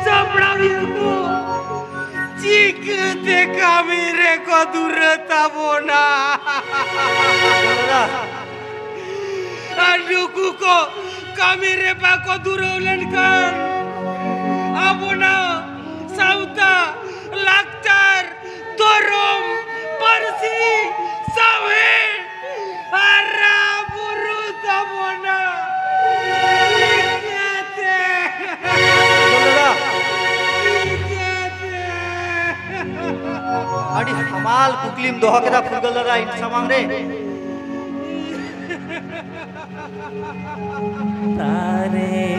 ᱥᱟᱯᱲᱟᱣᱤᱭᱟᱹ ᱠᱚ ᱪᱤᱠᱟᱹᱛᱮ ᱠᱟᱹᱢᱤ ᱨᱮᱠᱚ ᱫᱷᱩᱨᱟᱹ ᱛᱟᱵᱚᱱᱟ? ᱟᱨ ᱱᱩᱠᱩ ᱠᱚ ᱠᱟᱹᱢᱤ ᱨᱮ ᱵᱟᱠᱚ ᱫᱷᱩᱨᱟᱹᱣ ᱞᱮᱱᱠᱷᱟᱱ ᱟᱵᱚᱱᱟᱜ ᱥᱟᱶᱛᱟ, ᱞᱟᱠᱪᱟᱨ, ᱫᱷᱚᱨᱚᱢ, ᱯᱟᱹᱨᱥᱤ, ᱥᱟᱶᱦᱮᱫ ᱦᱟᱨᱟ ᱵᱩᱨᱩ ᱛᱟᱵᱚᱱᱟ᱾ ᱪᱤᱠᱟᱹᱛᱮ? ᱪᱤᱠᱟᱹᱛᱮ? ᱟᱹᱰᱤ ᱦᱟᱢᱟᱞ ᱠᱩᱠᱞᱤᱢ ᱫᱚᱦᱚ ᱠᱮᱫᱟ ᱯᱷᱩᱨᱜᱟᱹᱞ ᱫᱟᱫᱟ ᱤᱧ ᱥᱟᱢᱟᱝ ᱨᱮ᱾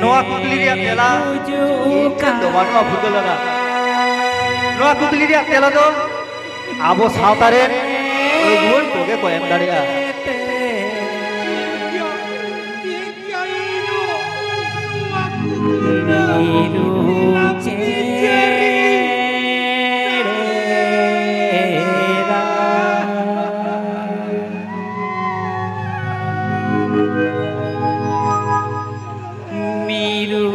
ᱱᱚᱣᱟ ᱠᱩᱠᱞᱤ ᱨᱮᱭᱟᱜ ᱛᱮᱞᱟ ᱤᱧ ᱴᱷᱮᱱ ᱫᱚ ᱵᱟᱹᱱᱩᱜᱼᱟ ᱯᱷᱩᱨᱜᱟᱹᱞ ᱫᱟᱫᱟ᱾ ᱱᱚᱣᱟ ᱠᱩᱠᱞᱤ ᱨᱮᱭᱟᱜ ᱛᱮᱞᱟ ᱫᱚ ᱟᱵᱚ ᱥᱟᱶᱛᱟ ᱨᱮᱱ ᱟᱹᱜᱩᱣᱟᱹᱱ ᱠᱚᱜᱮ ᱠᱚ ᱮᱢ ᱫᱟᱲᱮᱭᱟᱜᱼᱟ᱾ ᱢᱤᱨᱩ ᱪᱮᱬᱮ ᱨᱟᱜ, ᱢᱤᱨᱩ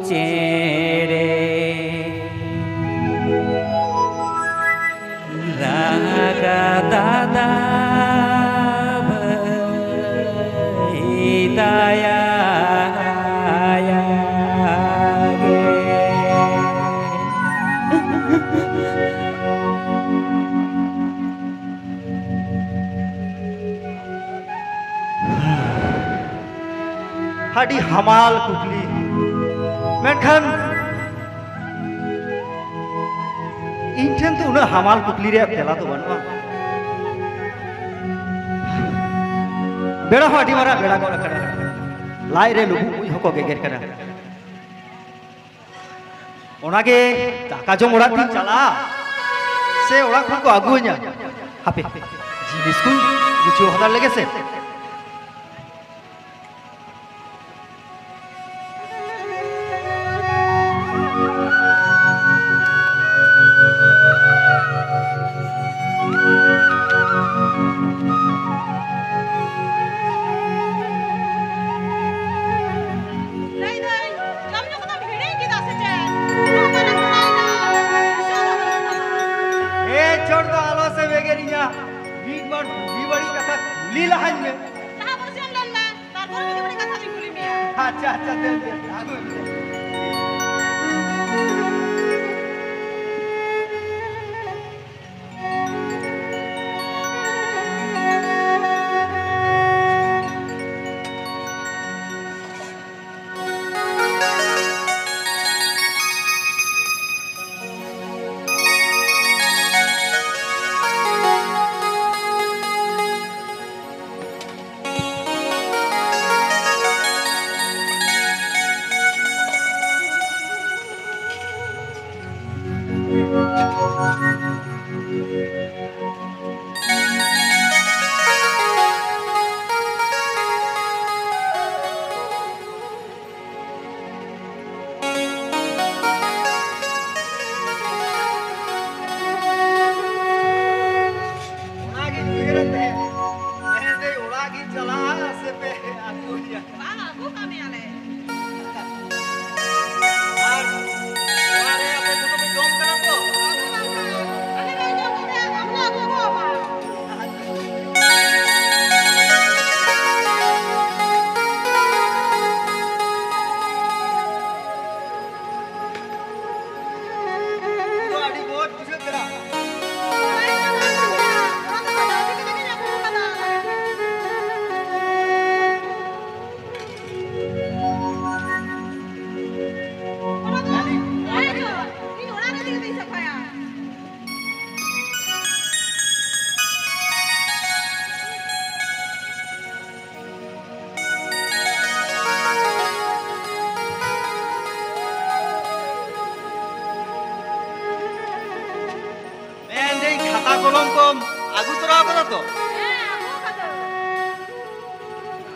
ᱪᱮᱬᱮ ᱨᱟᱜᱟ ᱫᱟᱫᱟ ᱵᱷᱟᱹᱭ ᱫᱟᱭᱟ ᱜᱮ᱾ ᱟᱹᱰᱤ ᱦᱟᱢᱟᱞ ᱠᱩᱠᱞᱤ, ᱢᱮᱱᱠᱷᱟᱱ ᱤᱧ ᱴᱷᱮᱱ ᱫᱚ ᱩᱱᱟᱹᱜ ᱦᱟᱢᱟᱞ ᱠᱩᱠᱞᱤ ᱨᱮᱭᱟᱜ ᱛᱮᱞᱟ ᱫᱚ ᱵᱟᱹᱱᱩᱜᱼᱟ᱾ ᱵᱮᱲᱟ ᱦᱚᱸ ᱟᱹᱰᱤ ᱢᱟᱨᱟᱝ ᱵᱮᱲᱟ ᱜᱚᱫ ᱟᱠᱟᱱᱟ, ᱞᱟᱡ ᱨᱮ ᱞᱩᱵᱩᱜ ᱢᱩᱡ ᱦᱚᱸᱠᱚ ᱜᱮᱜᱮᱨ ᱠᱟᱱᱟ᱾ ᱚᱱᱟᱜᱮ ᱫᱟᱠᱟ ᱡᱚᱢ ᱚᱲᱟᱜ ᱛᱤᱧ ᱪᱟᱞᱟᱜᱼᱟ ᱥᱮ ᱚᱲᱟᱜ ᱠᱷᱚᱱ ᱠᱚ ᱟᱹᱜᱩᱣᱟᱹᱧᱟ? ᱦᱟᱯᱮ, ᱡᱤᱱᱤᱥ ᱠᱚᱧ ᱜᱩᱪᱷᱟᱹᱣ ᱦᱟᱛᱟᱲ ᱞᱮᱜᱮ ᱥᱮ᱾ ᱫᱟᱹᱭ, ᱫᱟᱹᱭ, ᱡᱚᱢ ᱧᱩ ᱠᱚᱫᱚᱢ ᱦᱤᱲᱤᱧ ᱠᱮᱫᱟ ᱥᱮ ᱪᱮᱫ? ᱩᱱᱟᱹᱜ ᱢᱟᱨᱟᱝ ᱠᱚᱲᱟᱭᱮᱱᱟ, ᱫᱤᱥᱟᱹ ᱫᱚ ᱵᱟᱹᱱᱩᱜ ᱛᱟᱢᱟ᱾ ᱮ ᱪᱷᱚᱲ ᱫᱚ ᱟᱞᱚ ᱥᱮ ᱵᱮᱜᱮᱨᱤᱧᱟ, ᱢᱤᱫ ᱵᱟᱨ ᱵᱩᱜᱤ ᱵᱟᱹᱲᱤᱡ ᱠᱟᱛᱷᱟ ᱠᱩᱞᱤ ᱞᱟᱦᱟᱧ ᱢᱮ᱾ ᱞᱟᱦᱟ ᱵᱚᱥ ᱡᱚᱢ ᱞᱮᱱ ᱢᱮ, ᱛᱟᱨᱯᱚᱨ ᱵᱩᱜᱤ ᱵᱟᱹᱲᱤᱡ ᱠᱟᱛᱷᱟ ᱫᱚᱧ ᱠᱩᱞᱤ ᱢᱮᱭᱟ᱾ ᱟᱪᱪᱷᱟ, ᱟᱪᱪᱷᱟ, ᱫᱮᱱ, ᱫᱮᱱ, ᱟᱹᱜᱩᱭ ᱢᱮ᱾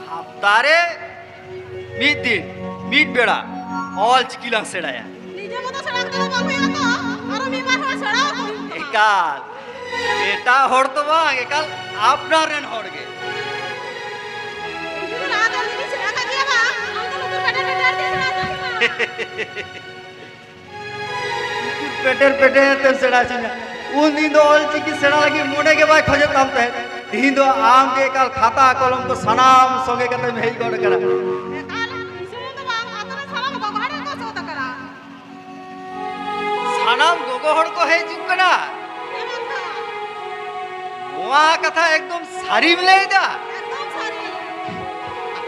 ᱦᱟᱯᱛᱟ ᱨᱮ ᱢᱤᱫ ᱫᱤᱱ, ᱢᱤᱫ ᱵᱮᱲᱟ ᱚᱞ ᱪᱤᱠᱤ ᱞᱟᱝ ᱥᱮᱬᱟᱭᱟ᱾ ᱱᱤᱡᱮ ᱢᱚᱛᱚ ᱥᱮᱬᱟ ᱠᱟᱛᱮ ᱫᱚ ᱵᱟᱝ ᱦᱩᱭᱩᱜᱼᱟ ᱛᱚ, ᱟᱨᱚ ᱢᱤᱫ ᱵᱟᱨ ᱦᱚᱲ ᱥᱮᱬᱟ ᱟᱠᱚ ᱦᱩᱭᱩᱜ ᱛᱟᱢᱟ᱾ ᱮᱠᱟᱞ, ᱮᱴᱟᱜ ᱦᱚᱲ ᱫᱚ ᱵᱟᱝ, ᱮᱠᱟᱞ ᱟᱯᱱᱟᱨ ᱨᱮᱱ ᱦᱚᱲ ᱜᱮ᱾ ᱤᱧ ᱡᱩᱫᱤ ᱞᱟᱦᱟ ᱫᱚ ᱡᱩᱫᱤ ᱥᱮᱬᱟ ᱠᱟᱜ ᱜᱮᱭᱟ ᱵᱟᱝ, ᱟᱢ ᱫᱚ ᱞᱩᱛᱩᱨ ᱯᱮᱴᱮᱨ ᱯᱮᱴᱮᱨ ᱛᱮ ᱥᱮᱬᱟ ᱦᱚᱪᱚ ᱠᱮᱢᱟ᱾ ᱯᱮᱴᱮᱨ ᱯᱮᱴᱮᱨ ᱛᱮᱢ ᱥᱮᱬᱟ ᱦᱚᱪᱚᱧᱟ᱾ ᱩᱱ ᱫᱤᱱ ᱫᱚ ᱚᱞ ᱪᱤᱠᱤ ᱥᱮᱬᱟ ᱞᱟᱹᱜᱤᱫ ᱢᱚᱱᱮ ᱜᱮ ᱵᱟᱭ ᱠᱷᱚᱡᱚᱜ ᱠᱟᱱ ᱛᱟᱦᱮᱸᱫ᱾ ᱛᱤᱦᱤᱧ ᱫᱚ ᱟᱢ ᱜᱮ ᱮᱠᱟᱞ ᱠᱷᱟᱛᱟ ᱠᱚᱞᱚᱢ ᱠᱚ ᱥᱟᱱᱟᱢ ᱥᱚᱸᱜᱮ ᱠᱟᱛᱮᱢ ᱦᱮᱡ ᱜᱚᱫ ᱟᱠᱟᱱᱟ᱾ ᱮᱠᱟᱞ, ᱤᱧ ᱥᱩᱢᱩᱝ ᱫᱚ ᱵᱟᱝ, ᱟᱛᱳ ᱨᱮᱱ ᱥᱟᱱᱟᱢ ᱜᱚᱜᱚ ᱦᱚᱲ ᱜᱮᱠᱚ ᱥᱟᱹᱛ ᱟᱠᱟᱱᱟ᱾ ᱥᱟᱱᱟᱢ ᱜᱚᱜᱚ ᱦᱚᱲ ᱠᱚ ᱦᱮᱡ ᱦᱤᱡᱩᱜ ᱠᱟᱱᱟ᱾ ᱦᱮᱸ ᱵᱟᱝ ᱫᱚ᱾ ᱱᱚᱣᱟ ᱠᱟᱛᱷᱟ ᱮᱠᱫᱚᱢ ᱥᱟᱹᱨᱤᱢ ᱞᱟᱹᱭ ᱮᱫᱟ? ᱮᱠᱫᱚᱢ ᱥᱟᱹᱨᱤ᱾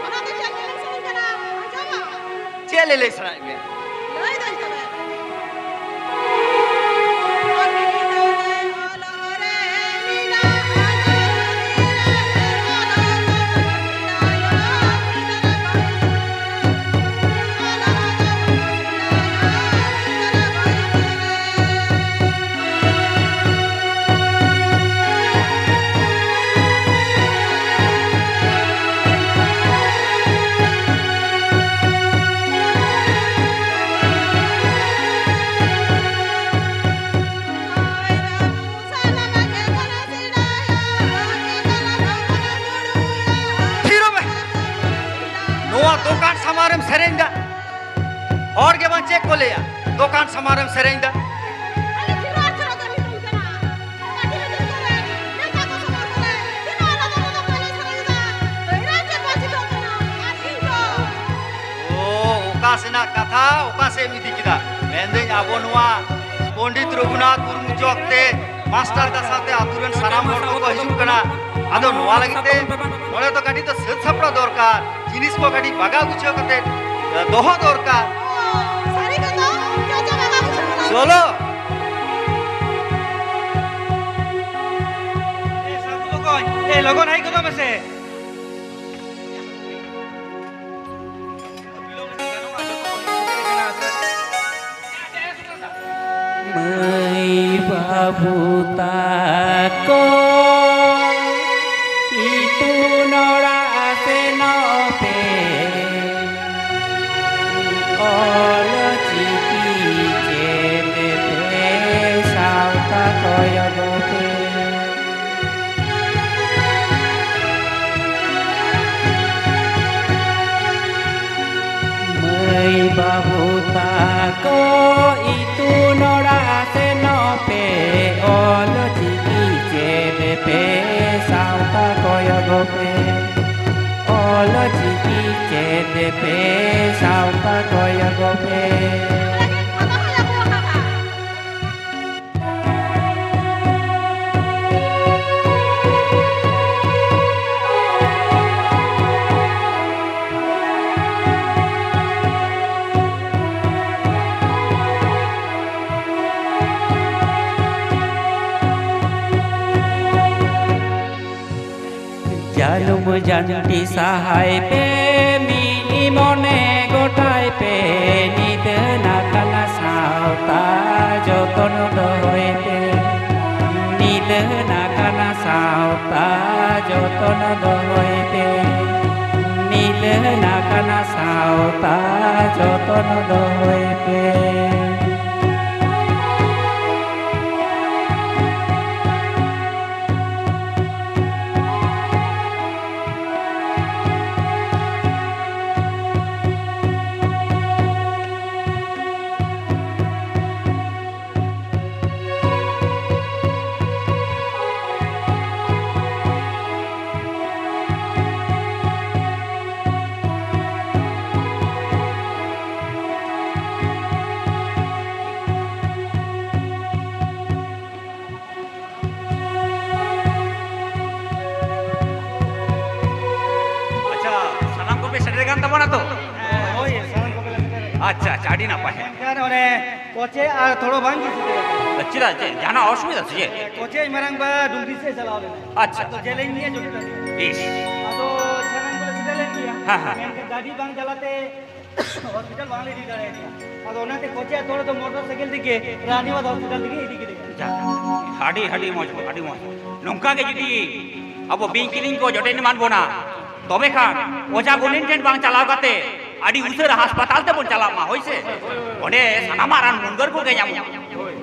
ᱚᱱᱟ ᱫᱚ ᱪᱮᱫ ᱞᱟᱹᱞᱟᱹᱭ ᱥᱟᱱᱟᱧ ᱠᱟᱱᱟ? ᱟᱸᱡᱚᱢᱟ᱾ ᱪᱮᱫ ᱞᱟᱹᱞᱟᱹᱭ ᱥᱟᱱᱟᱭᱮᱫ ᱢᱮᱭᱟ? ᱞᱟᱹᱭ ᱫᱟᱹᱧ ᱛᱚᱵᱮ᱾ ᱛᱷᱤᱨᱚᱜ ᱢᱮ᱾ ᱱᱚᱣᱟ ᱫᱚᱠᱟᱱ ᱥᱟᱢᱟᱝ ᱨᱮᱢ ᱥᱮᱨᱮᱧ ᱫᱟ, ᱦᱚᱲ ᱜᱮ ᱵᱟᱝ ᱪᱮᱫ ᱠᱚ ᱞᱟᱹᱭᱟ? ᱫᱚᱠᱟᱱ ᱥᱟᱢᱟᱝ ᱨᱮᱢ ᱥᱮᱨᱮᱧ ᱫᱟ᱾ ᱟᱞᱮ ᱠᱷᱮᱞᱣᱟᱲ ᱠᱷᱮᱞᱳᱰ ᱠᱟᱹᱢᱤ ᱠᱟᱱᱟ᱾ ᱯᱟᱹᱴᱤ ᱦᱩᱭᱩᱜ ᱠᱟᱱᱟ, ᱱᱮᱛᱟ ᱠᱚ ᱥᱚᱢᱚᱭ ᱠᱚᱨᱮ ᱛᱤᱱᱟᱹᱜ ᱟᱞᱟᱫᱟ ᱟᱞᱟᱫᱟ ᱯᱟᱹᱞᱤ ᱥᱟᱱᱟᱧ ᱠᱟᱱᱟ᱾ ᱵᱟᱹᱭᱨᱟ ᱪᱮᱫ ᱵᱟᱭ ᱪᱤᱠᱟᱹᱜ ᱠᱟᱱᱟ᱾ ᱟᱨ ᱤᱧ ᱫᱚ ᱚ, ᱚᱠᱟ ᱥᱮᱱᱟᱜ ᱠᱟᱛᱷᱟ ᱚᱠᱟ ᱥᱮᱫ ᱮᱢ ᱤᱫᱤ ᱠᱮᱫᱟ? ᱢᱮᱱᱫᱟᱹᱧ, ᱟᱵᱚ ᱱᱚᱣᱟ ᱯᱚᱱᱰᱤᱛ ᱨᱚᱜᱷᱩᱱᱟᱛᱷ ᱢᱩᱨᱢᱩ ᱪᱚᱠ ᱛᱮ ᱢᱟᱥᱴᱟᱨ ᱫᱟ ᱥᱟᱶᱛᱮ ᱟᱛᱳ ᱨᱮᱱ ᱥᱟᱱᱟᱢ ᱦᱚᱲ ᱠᱚᱠᱚ ᱦᱤᱡᱩᱜ ᱠᱟᱱᱟ᱾ ᱟᱫᱚ ᱱᱚᱣᱟ ᱞᱟᱹᱜᱤᱫ ᱛᱮ ᱱᱚᱰᱮ ᱫᱚ ᱠᱟᱹᱴᱤᱡ ᱫᱚ ᱥᱟᱹᱛ ᱥᱟᱯᱲᱟᱣ ᱫᱚᱨᱠᱟᱨ, ᱡᱤᱱᱤᱥ ᱠᱚ ᱠᱟᱹᱴᱤᱡ ᱵᱟᱜᱟᱣ ᱜᱩᱪᱷᱟᱹᱣ ᱠᱟᱛᱮ ᱫᱚᱦᱚ ᱫᱚᱨᱠᱟᱨ᱾ ᱥᱟᱹᱨᱤ ᱠᱟᱛᱷᱟ, ᱪᱚ, ᱪᱚ, ᱵᱟᱜᱟᱣ ᱜᱩᱪᱷᱟᱹᱣ ᱠᱟᱱᱟ᱾ ᱪᱚᱞᱚ᱾ ᱮ, ᱥᱟᱹᱫᱷᱩ ᱵᱚᱠᱚᱧ, ᱮ, ᱞᱚᱜᱚᱱ ᱦᱮᱡ ᱜᱚᱫᱚᱜ ᱢᱮᱥᱮ᱾ ᱢᱟᱹᱭ ᱵᱟᱹᱵᱩ ᱛᱟᱠᱚ᱾ ᱡᱟᱹᱱᱩᱢ ᱡᱟᱹᱱᱴᱤ ᱥᱟᱦᱟᱭ ᱯᱮ, ᱢᱤᱫ ᱢᱚᱱᱮ ᱜᱚᱴᱟᱭ ᱯᱮ, ᱱᱤᱫᱟᱹᱱ ᱟᱠᱟᱱᱟ ᱥᱟᱶᱛᱟ ᱡᱚᱛᱚᱱ ᱫᱚᱦᱚᱭ ᱯᱮ᱾ ᱱᱤᱫᱟᱹᱱ ᱟᱠᱟᱱᱟ ᱥᱟᱶᱛᱟ ᱡᱚᱛᱚᱱ ᱫᱚᱦᱚᱭ ᱯᱮ᱾ ᱱᱤᱫᱟᱹᱱ ᱟᱠᱟᱱᱟ ᱥᱟᱶᱛᱟ ᱡᱚᱛᱚᱱ ᱫᱚᱦᱚᱭ ᱯᱮ᱾ ᱟᱪᱪᱷᱟ, ᱥᱟᱱᱟᱢ ᱠᱚᱯᱮ ᱥᱮᱴᱮᱨ ᱠᱟᱱ ᱛᱟᱵᱚᱱᱟ ᱛᱚ? ᱦᱳᱭ, ᱥᱟᱱᱟᱢ ᱠᱚᱜᱮ ᱞᱮ ᱥᱮᱴᱮᱨ ᱟᱠᱟᱱᱟ᱾ ᱟᱪᱪᱷᱟ, ᱟᱪᱪᱷᱟ, ᱟᱹᱰᱤ ᱱᱟᱯᱟᱭ᱾ ᱢᱮᱱᱠᱷᱟᱱ ᱚᱱᱮ ᱠᱚᱪᱮ ᱟᱨ ᱛᱷᱚᱲᱚ ᱵᱟᱝ ᱜᱮ ᱥᱮᱴᱮᱨ ᱟᱠᱟᱱᱟ᱾ ᱪᱮᱫᱟᱜ, ᱪᱮᱫ ᱡᱟᱦᱟᱱᱟᱜ ᱚᱥᱩᱵᱤᱫᱷᱟ ᱥᱮ ᱪᱮᱫ? ᱠᱚᱪᱮ ᱢᱟᱨᱟᱝ ᱵᱟ ᱰᱩᱝᱨᱤ ᱥᱮᱫ ᱪᱟᱞᱟᱣ ᱞᱮᱱᱟ᱾ ᱟᱪᱪᱷᱟ᱾ ᱟᱫᱚ ᱡᱮᱞᱮᱧ ᱜᱮᱭᱟ ᱡᱚᱴᱤᱞ ᱟᱹᱰᱤ᱾ ᱤᱥ᱾ ᱟᱫᱚ ᱥᱟᱱᱟᱢ ᱠᱚᱞᱮ ᱥᱮᱴᱮᱨ ᱞᱮᱱ ᱜᱮᱭᱟ᱾ ᱦᱮᱸ, ᱦᱮᱸ᱾ ᱢᱮᱱᱠᱷᱟᱱ ᱜᱟᱹᱰᱤ ᱵᱟᱝ ᱪᱟᱞᱟᱛᱮ ᱦᱚᱥᱯᱤᱴᱟᱞ ᱵᱟᱝᱞᱮ ᱤᱫᱤ ᱫᱟᱲᱮᱭᱟᱫᱮᱭᱟ᱾ ᱟᱫᱚ ᱚᱱᱟᱛᱮ ᱠᱚᱪᱮ ᱟᱛᱳ ᱨᱮᱫᱚ ᱢᱚᱴᱚᱨ ᱥᱟᱭᱠᱮᱞ ᱛᱮᱜᱮ ᱨᱟᱱᱤᱵᱟᱸᱫᱷ ᱦᱚᱥᱯᱤᱴᱟᱞ ᱛᱮᱜᱮ ᱤᱫᱤ ᱠᱮᱫᱮᱭᱟ᱾ ᱡᱟᱠ, ᱟᱹᱰᱤ, ᱟᱹᱰᱤ ᱢᱚᱡᱽ, ᱟᱹᱰᱤ ᱢᱚᱡᱽ᱾ ᱱᱚᱝᱠᱟ ᱜᱮ ᱡᱩᱫᱤ ᱟᱵᱚ ᱵᱤᱧ ᱠᱤᱫᱤᱧ ᱠᱚ ᱡᱚᱴᱮᱫ ᱮᱢᱟᱱ ᱵᱚᱱᱟ, ᱛᱚᱵᱮ ᱠᱷᱟᱱ ᱚᱡᱷᱟ ᱜᱩᱱᱤᱱ ᱴᱷᱮᱱ ᱵᱟᱝ ᱪᱟᱞᱟᱣ ᱠᱟᱛᱮ ᱟᱹᱰᱤ ᱩᱥᱟᱹᱨᱟ ᱦᱟᱥᱯᱟᱛᱟᱞ ᱛᱮᱵᱚᱱ ᱪᱟᱞᱟᱜ ᱢᱟ, ᱦᱳᱭ ᱥᱮ? ᱚᱸᱰᱮ ᱥᱟᱱᱟᱢᱟᱜ ᱨᱟᱱ ᱢᱩᱨᱜᱟᱹᱱ ᱠᱚᱜᱮ ᱧᱟᱢᱚᱜᱼᱟ᱾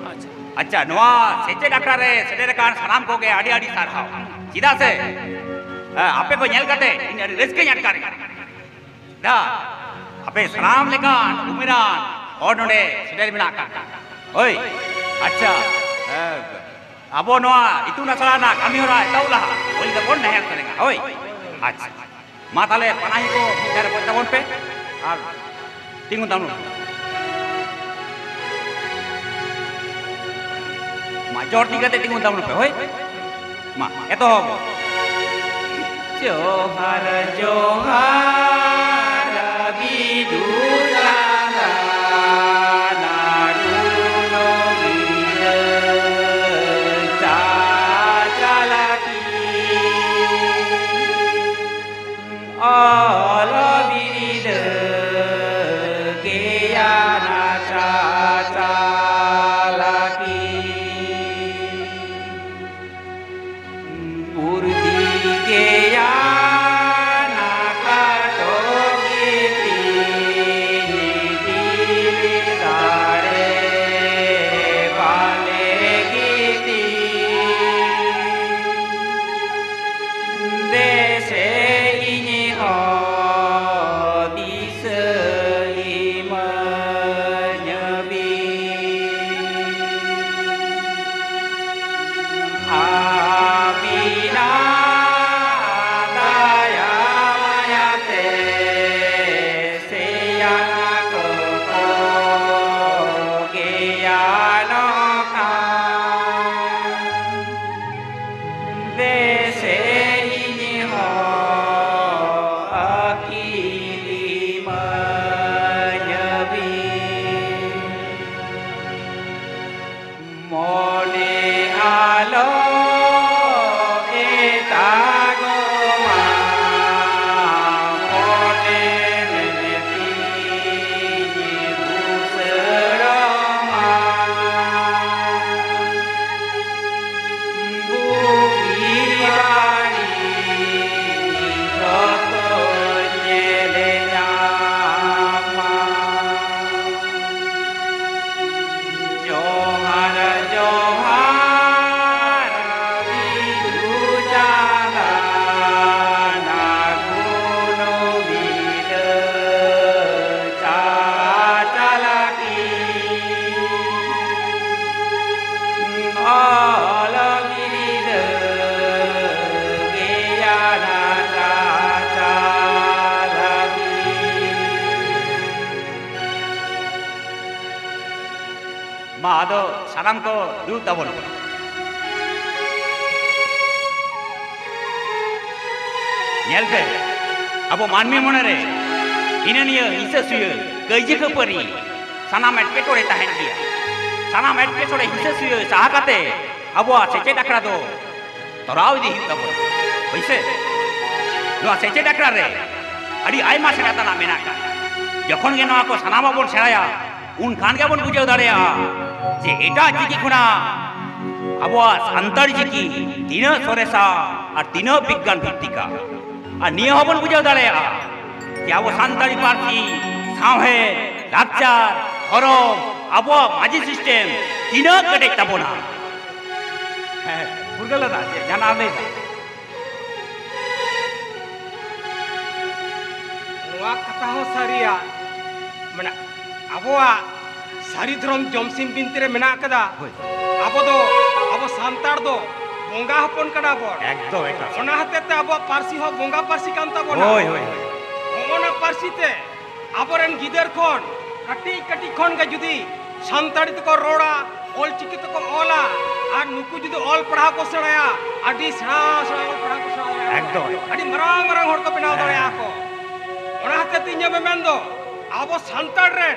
ᱟᱪᱪᱷᱟ, ᱱᱚᱣᱟ ᱥᱮᱪᱮᱫ ᱟᱠᱷᱲᱟ ᱨᱮ ᱥᱮᱴᱮᱨ ᱟᱠᱟᱱ ᱥᱟᱱᱟᱢ ᱠᱚᱜᱮ ᱟᱹᱰᱤ ᱟᱹᱰᱤ ᱥᱟᱨᱦᱟᱣ᱾ ᱪᱮᱫᱟᱜ ᱥᱮ, ᱮ, ᱟᱯᱮ ᱠᱚ ᱧᱮᱞ ᱠᱟᱛᱮ ᱤᱧ ᱟᱹᱰᱤ ᱨᱟᱹᱥᱠᱟᱹᱧ ᱟᱴᱠᱟᱨᱮᱫᱼᱟ᱾ ᱫᱟ, ᱟᱯᱮ ᱥᱟᱱᱟᱢ ᱞᱮᱠᱟᱱ ᱩᱢᱮᱨᱟᱱ ᱦᱚᱲ ᱱᱚᱰᱮ ᱥᱮᱴᱮᱨ ᱢᱮᱱᱟᱜ ᱟᱠᱟᱫ ᱠᱚᱣᱟ᱾ ᱦᱳᱭ, ᱟᱪᱪᱷᱟ, ᱮ, ᱟᱵᱚ ᱱᱚᱣᱟ ᱤᱛᱩᱱ ᱟᱥᱲᱟ ᱨᱮᱱᱟᱜ ᱠᱟᱹᱢᱤ ᱦᱚᱨᱟ ᱮᱛᱚᱦᱚᱵ ᱞᱟᱦᱟ ᱦᱳᱭ ᱛᱟᱵᱚᱱ ᱱᱮᱦᱚᱨ ᱥᱮᱨᱮᱧᱟ᱾ ᱦᱳᱭ, ᱟᱪᱪᱷᱟ, ᱢᱟ ᱛᱟᱦᱞᱮ ᱯᱟᱱᱟᱦᱤ ᱠᱚ ᱢᱤᱫ ᱫᱷᱟᱨᱮ ᱠᱚ ᱛᱟᱵᱚᱱ ᱯᱮ ᱟᱨ ᱛᱤᱸᱜᱩ ᱛᱟᱵᱚᱱ ᱯᱮ᱾ ᱢᱟ, ᱡᱳᱨ ᱛᱤ ᱠᱟᱛᱮ ᱛᱤᱸᱜᱩ ᱛᱟᱵᱚᱱ ᱯᱮ, ᱦᱳᱭ? ᱢᱟ, ᱮᱛᱚᱦᱚᱵ᱾ ᱡᱚᱦᱟᱨ, ᱡᱚᱦᱟᱨ, ᱵᱤᱫᱩ ᱪᱟᱸᱫᱟᱱ ᱟᱹᱰᱩ ᱱᱚᱵᱤᱱ ᱪᱟᱪᱟᱞᱟᱠᱤ᱾ ᱚᱞ ᱵᱤᱨᱤᱫ ᱜᱮᱭᱟᱱ ᱪᱟᱪᱟᱞᱟᱠᱤ᱾ ᱯᱩᱨᱫᱤ ᱜᱮᱭᱟᱱ ᱠᱟᱴᱚ ᱜᱤᱛᱤ, ᱫᱤᱞ ᱫᱟᱲᱮ ᱵᱟᱞᱮ ᱜᱤᱛᱤ᱾ ᱫᱮᱥᱮ ᱤᱧ ᱦᱚᱸ ᱫᱤᱥᱟᱹ ᱤᱢᱟᱹᱧ ᱵᱤᱱ᱾ ᱟᱹᱵᱤᱱᱟᱜ ᱫᱟᱭᱟ ᱢᱟᱭᱟ ᱛᱮ ᱥᱮᱭᱟᱱ ᱠᱚᱠᱚ ᱜᱮᱭᱟᱱᱚᱜ ᱠᱷᱟᱱ, ᱫᱮᱥᱮ ᱤᱧ ᱦᱚᱸ ᱟᱹᱠᱤᱞ ᱤᱢᱟᱹᱧ ᱵᱤᱱ᱾ ᱢᱚᱱᱮ ᱟᱞᱚ ᱮᱴᱟᱜᱚᱜ ᱢᱟ, ᱢᱚᱱᱮ ᱢᱮᱱᱮᱛᱤᱧ ᱵᱩᱥᱟᱹᱲᱚᱜ ᱢᱟ᱾ ᱵᱩᱜᱤ ᱵᱟᱹᱲᱤᱡ ᱡᱚᱛᱚ ᱧᱮᱞ ᱧᱟᱢᱟ᱾ ᱡᱚᱦᱟᱨ ᱡᱚᱦᱟᱨ ᱵᱤᱫᱩ ᱪᱟᱸᱫᱟᱱ ᱠᱩᱱᱩᱢᱤ ᱞᱟᱹᱭ ᱪᱟᱪᱟᱞᱟᱠᱤ᱾ ᱚᱞ ᱵᱤᱨᱤᱫ ᱜᱮᱭᱟᱱ ᱪᱟᱪᱟᱞᱟᱠᱤ᱾ ᱢᱟ ᱟᱫᱚ ᱥᱟᱱᱟᱢ ᱠᱚ ᱫᱩᱲᱩᱵ ᱛᱟᱵᱚᱱ ᱯᱮ᱾ ᱧᱮᱞ ᱯᱮ, ᱟᱵᱚ ᱢᱟᱹᱱᱢᱤ ᱢᱚᱱᱮᱨᱮ ᱦᱤᱱᱟᱹ ᱱᱤᱭᱟᱹ, ᱦᱤᱥᱟᱹ ᱥᱩᱭᱟᱹ, ᱠᱟᱹᱭᱡᱟᱹ ᱠᱷᱟᱹᱯᱟᱹᱨᱤ, ᱥᱟᱱᱟᱢ ᱮᱴᱠᱮᱴᱚᱬᱮ ᱛᱟᱦᱮᱱ ᱜᱮᱭᱟ᱾ ᱥᱟᱱᱟᱢ ᱮᱴᱠᱮᱴᱚᱬᱮ, ᱦᱤᱥᱟᱹ ᱥᱩᱭᱟᱹ ᱥᱟᱦᱟ ᱠᱟᱛᱮ ᱟᱵᱚᱣᱟᱜ ᱥᱮᱪᱮᱫ ᱟᱠᱷᱲᱟ ᱫᱚ ᱛᱚᱨᱟᱣ ᱤᱫᱤ ᱦᱩᱭᱩᱜ ᱛᱟᱵᱚᱱᱟ, ᱦᱳᱭ ᱥᱮ? ᱱᱚᱣᱟ ᱥᱮᱪᱮᱫ ᱟᱠᱷᱲᱟ ᱨᱮ ᱟᱹᱰᱤ ᱟᱭᱢᱟ ᱥᱮᱬᱟ ᱛᱮᱱᱟᱜ ᱢᱮᱱᱟᱜ ᱟᱠᱟᱫᱟ᱾ ᱡᱚᱠᱷᱚᱱ ᱜᱮ ᱱᱚᱣᱟ ᱠᱚ ᱥᱟᱱᱟᱢᱟᱜ ᱵᱚᱱ ᱥᱮᱬᱟᱭᱟ, ᱩᱱ ᱠᱷᱟᱱ ᱜᱮᱵᱚᱱ ᱵᱩᱡᱷᱟᱹᱣ ᱫᱟᱲᱮᱭᱟᱜᱼᱟ ᱡᱮ ᱮᱴᱟᱜ ᱪᱤᱠᱤ ᱠᱷᱚᱱᱟᱜ ᱟᱵᱚᱣᱟᱜ ᱥᱟᱱᱛᱟᱲᱤ ᱪᱤᱠᱤ ᱛᱤᱱᱟᱹᱜ ᱥᱚᱨᱮᱥᱟ ᱟᱨ ᱛᱤᱱᱟᱹᱜ ᱵᱤᱜᱽᱜᱟᱱ ᱵᱷᱤᱛᱛᱤᱠᱟ᱾ ᱟᱨ ᱱᱤᱭᱟᱹ ᱦᱚᱸᱵᱚᱱ ᱵᱩᱡᱷᱟᱹᱣ ᱫᱟᱲᱮᱭᱟᱜᱼᱟ ᱡᱮ ᱟᱵᱚ ᱥᱟᱱᱛᱟᱲᱤ ᱯᱟᱹᱨᱥᱤ, ᱥᱟᱶᱦᱮᱫ, ᱞᱟᱠᱪᱟᱨ, ᱫᱷᱚᱨᱚᱢ, ᱟᱵᱚᱣᱟᱜ ᱢᱟᱹᱡᱷᱤ system ᱛᱤᱱᱟᱹᱜ ᱠᱮᱴᱮᱡ ᱛᱟᱵᱚᱱᱟ᱾ ᱦᱮᱸ, ᱯᱷᱩᱨᱜᱟᱹᱞ ᱫᱟᱫᱟ, ᱪᱮᱫ ᱡᱟᱦᱟᱱᱟᱜ ᱮᱢ ᱞᱟᱹᱭ ᱫᱟ? ᱱᱚᱣᱟ ᱠᱟᱛᱷᱟ ᱦᱚᱸ ᱥᱟᱹᱨᱤᱭᱟ, ᱢᱟᱱᱮ ᱟᱵᱚᱣᱟᱜ ᱥᱟᱹᱨᱤ ᱫᱷᱚᱨᱚᱢ ᱡᱚᱢᱥᱤᱢ ᱵᱤᱱᱛᱤ ᱨᱮ ᱢᱮᱱᱟᱜ ᱟᱠᱟᱫᱟ, ᱦᱳᱭ᱾ ᱟᱵᱚ ᱫᱚ, ᱟᱵᱚ ᱥᱟᱱᱛᱟᱲ ᱫᱚ ᱵᱚᱸᱜᱟ ᱦᱚᱯᱚᱱ ᱠᱟᱱᱟ ᱵᱚᱱ᱾ ᱮᱠᱫᱚᱢ, ᱮᱠᱫᱚᱢ᱾ ᱚᱱᱟ ᱦᱚᱛᱮᱡ ᱛᱮ ᱟᱵᱚᱣᱟᱜ ᱯᱟᱹᱨᱥᱤ ᱦᱚᱸ ᱵᱚᱸᱜᱟ ᱯᱟᱹᱨᱥᱤ ᱠᱟᱱ ᱛᱟᱵᱚᱱᱟ᱾ ᱦᱳᱭ, ᱦᱳᱭ, ᱦᱳᱭ᱾ ᱦᱚᱸᱜᱼᱚᱱᱟ ᱯᱟᱹᱨᱥᱤ ᱛᱮ ᱟᱵᱚᱨᱮᱱ ᱜᱤᱫᱟᱹᱨ ᱠᱷᱚᱱ ᱠᱟᱹᱴᱤᱡ ᱠᱟᱹᱴᱤᱡ ᱠᱷᱚᱱ ᱜᱮ ᱡᱩᱫᱤ ᱥᱟᱱᱛᱟᱲᱤ ᱛᱮᱠᱚ ᱨᱚᱲᱟ, ᱚᱞ ᱪᱤᱠᱤ ᱛᱮᱠᱚ ᱚᱞᱟ, ᱟᱨ ᱱᱩᱠᱩ ᱡᱩᱫᱤ ᱚᱞ ᱯᱟᱲᱦᱟᱣ ᱠᱚ ᱥᱮᱬᱟᱭᱟ, ᱟᱹᱰᱤ ᱥᱮᱬᱟ ᱥᱮᱬᱟ ᱚᱞ ᱯᱟᱲᱦᱟᱣ ᱠᱚ ᱥᱮᱬᱟ ᱫᱟᱲᱮᱭᱟᱜᱼᱟ᱾ ᱮᱠᱫᱚᱢ᱾ ᱟᱹᱰᱤ ᱢᱟᱨᱟᱝ ᱢᱟᱨᱟᱝ ᱦᱚᱲ ᱠᱚ ᱵᱮᱱᱟᱣ ᱦᱮᱸ᱾ ᱫᱟᱲᱮᱭᱟᱜᱼᱟ ᱠᱚ᱾ ᱚᱱᱟ ᱦᱚᱛᱮᱡ ᱛᱮ ᱤᱧ ᱦᱚᱸ ᱢᱮᱢᱮᱱ ᱫᱚ, ᱟᱵᱚ ᱥᱟᱱᱛᱟᱲ ᱨᱮᱱ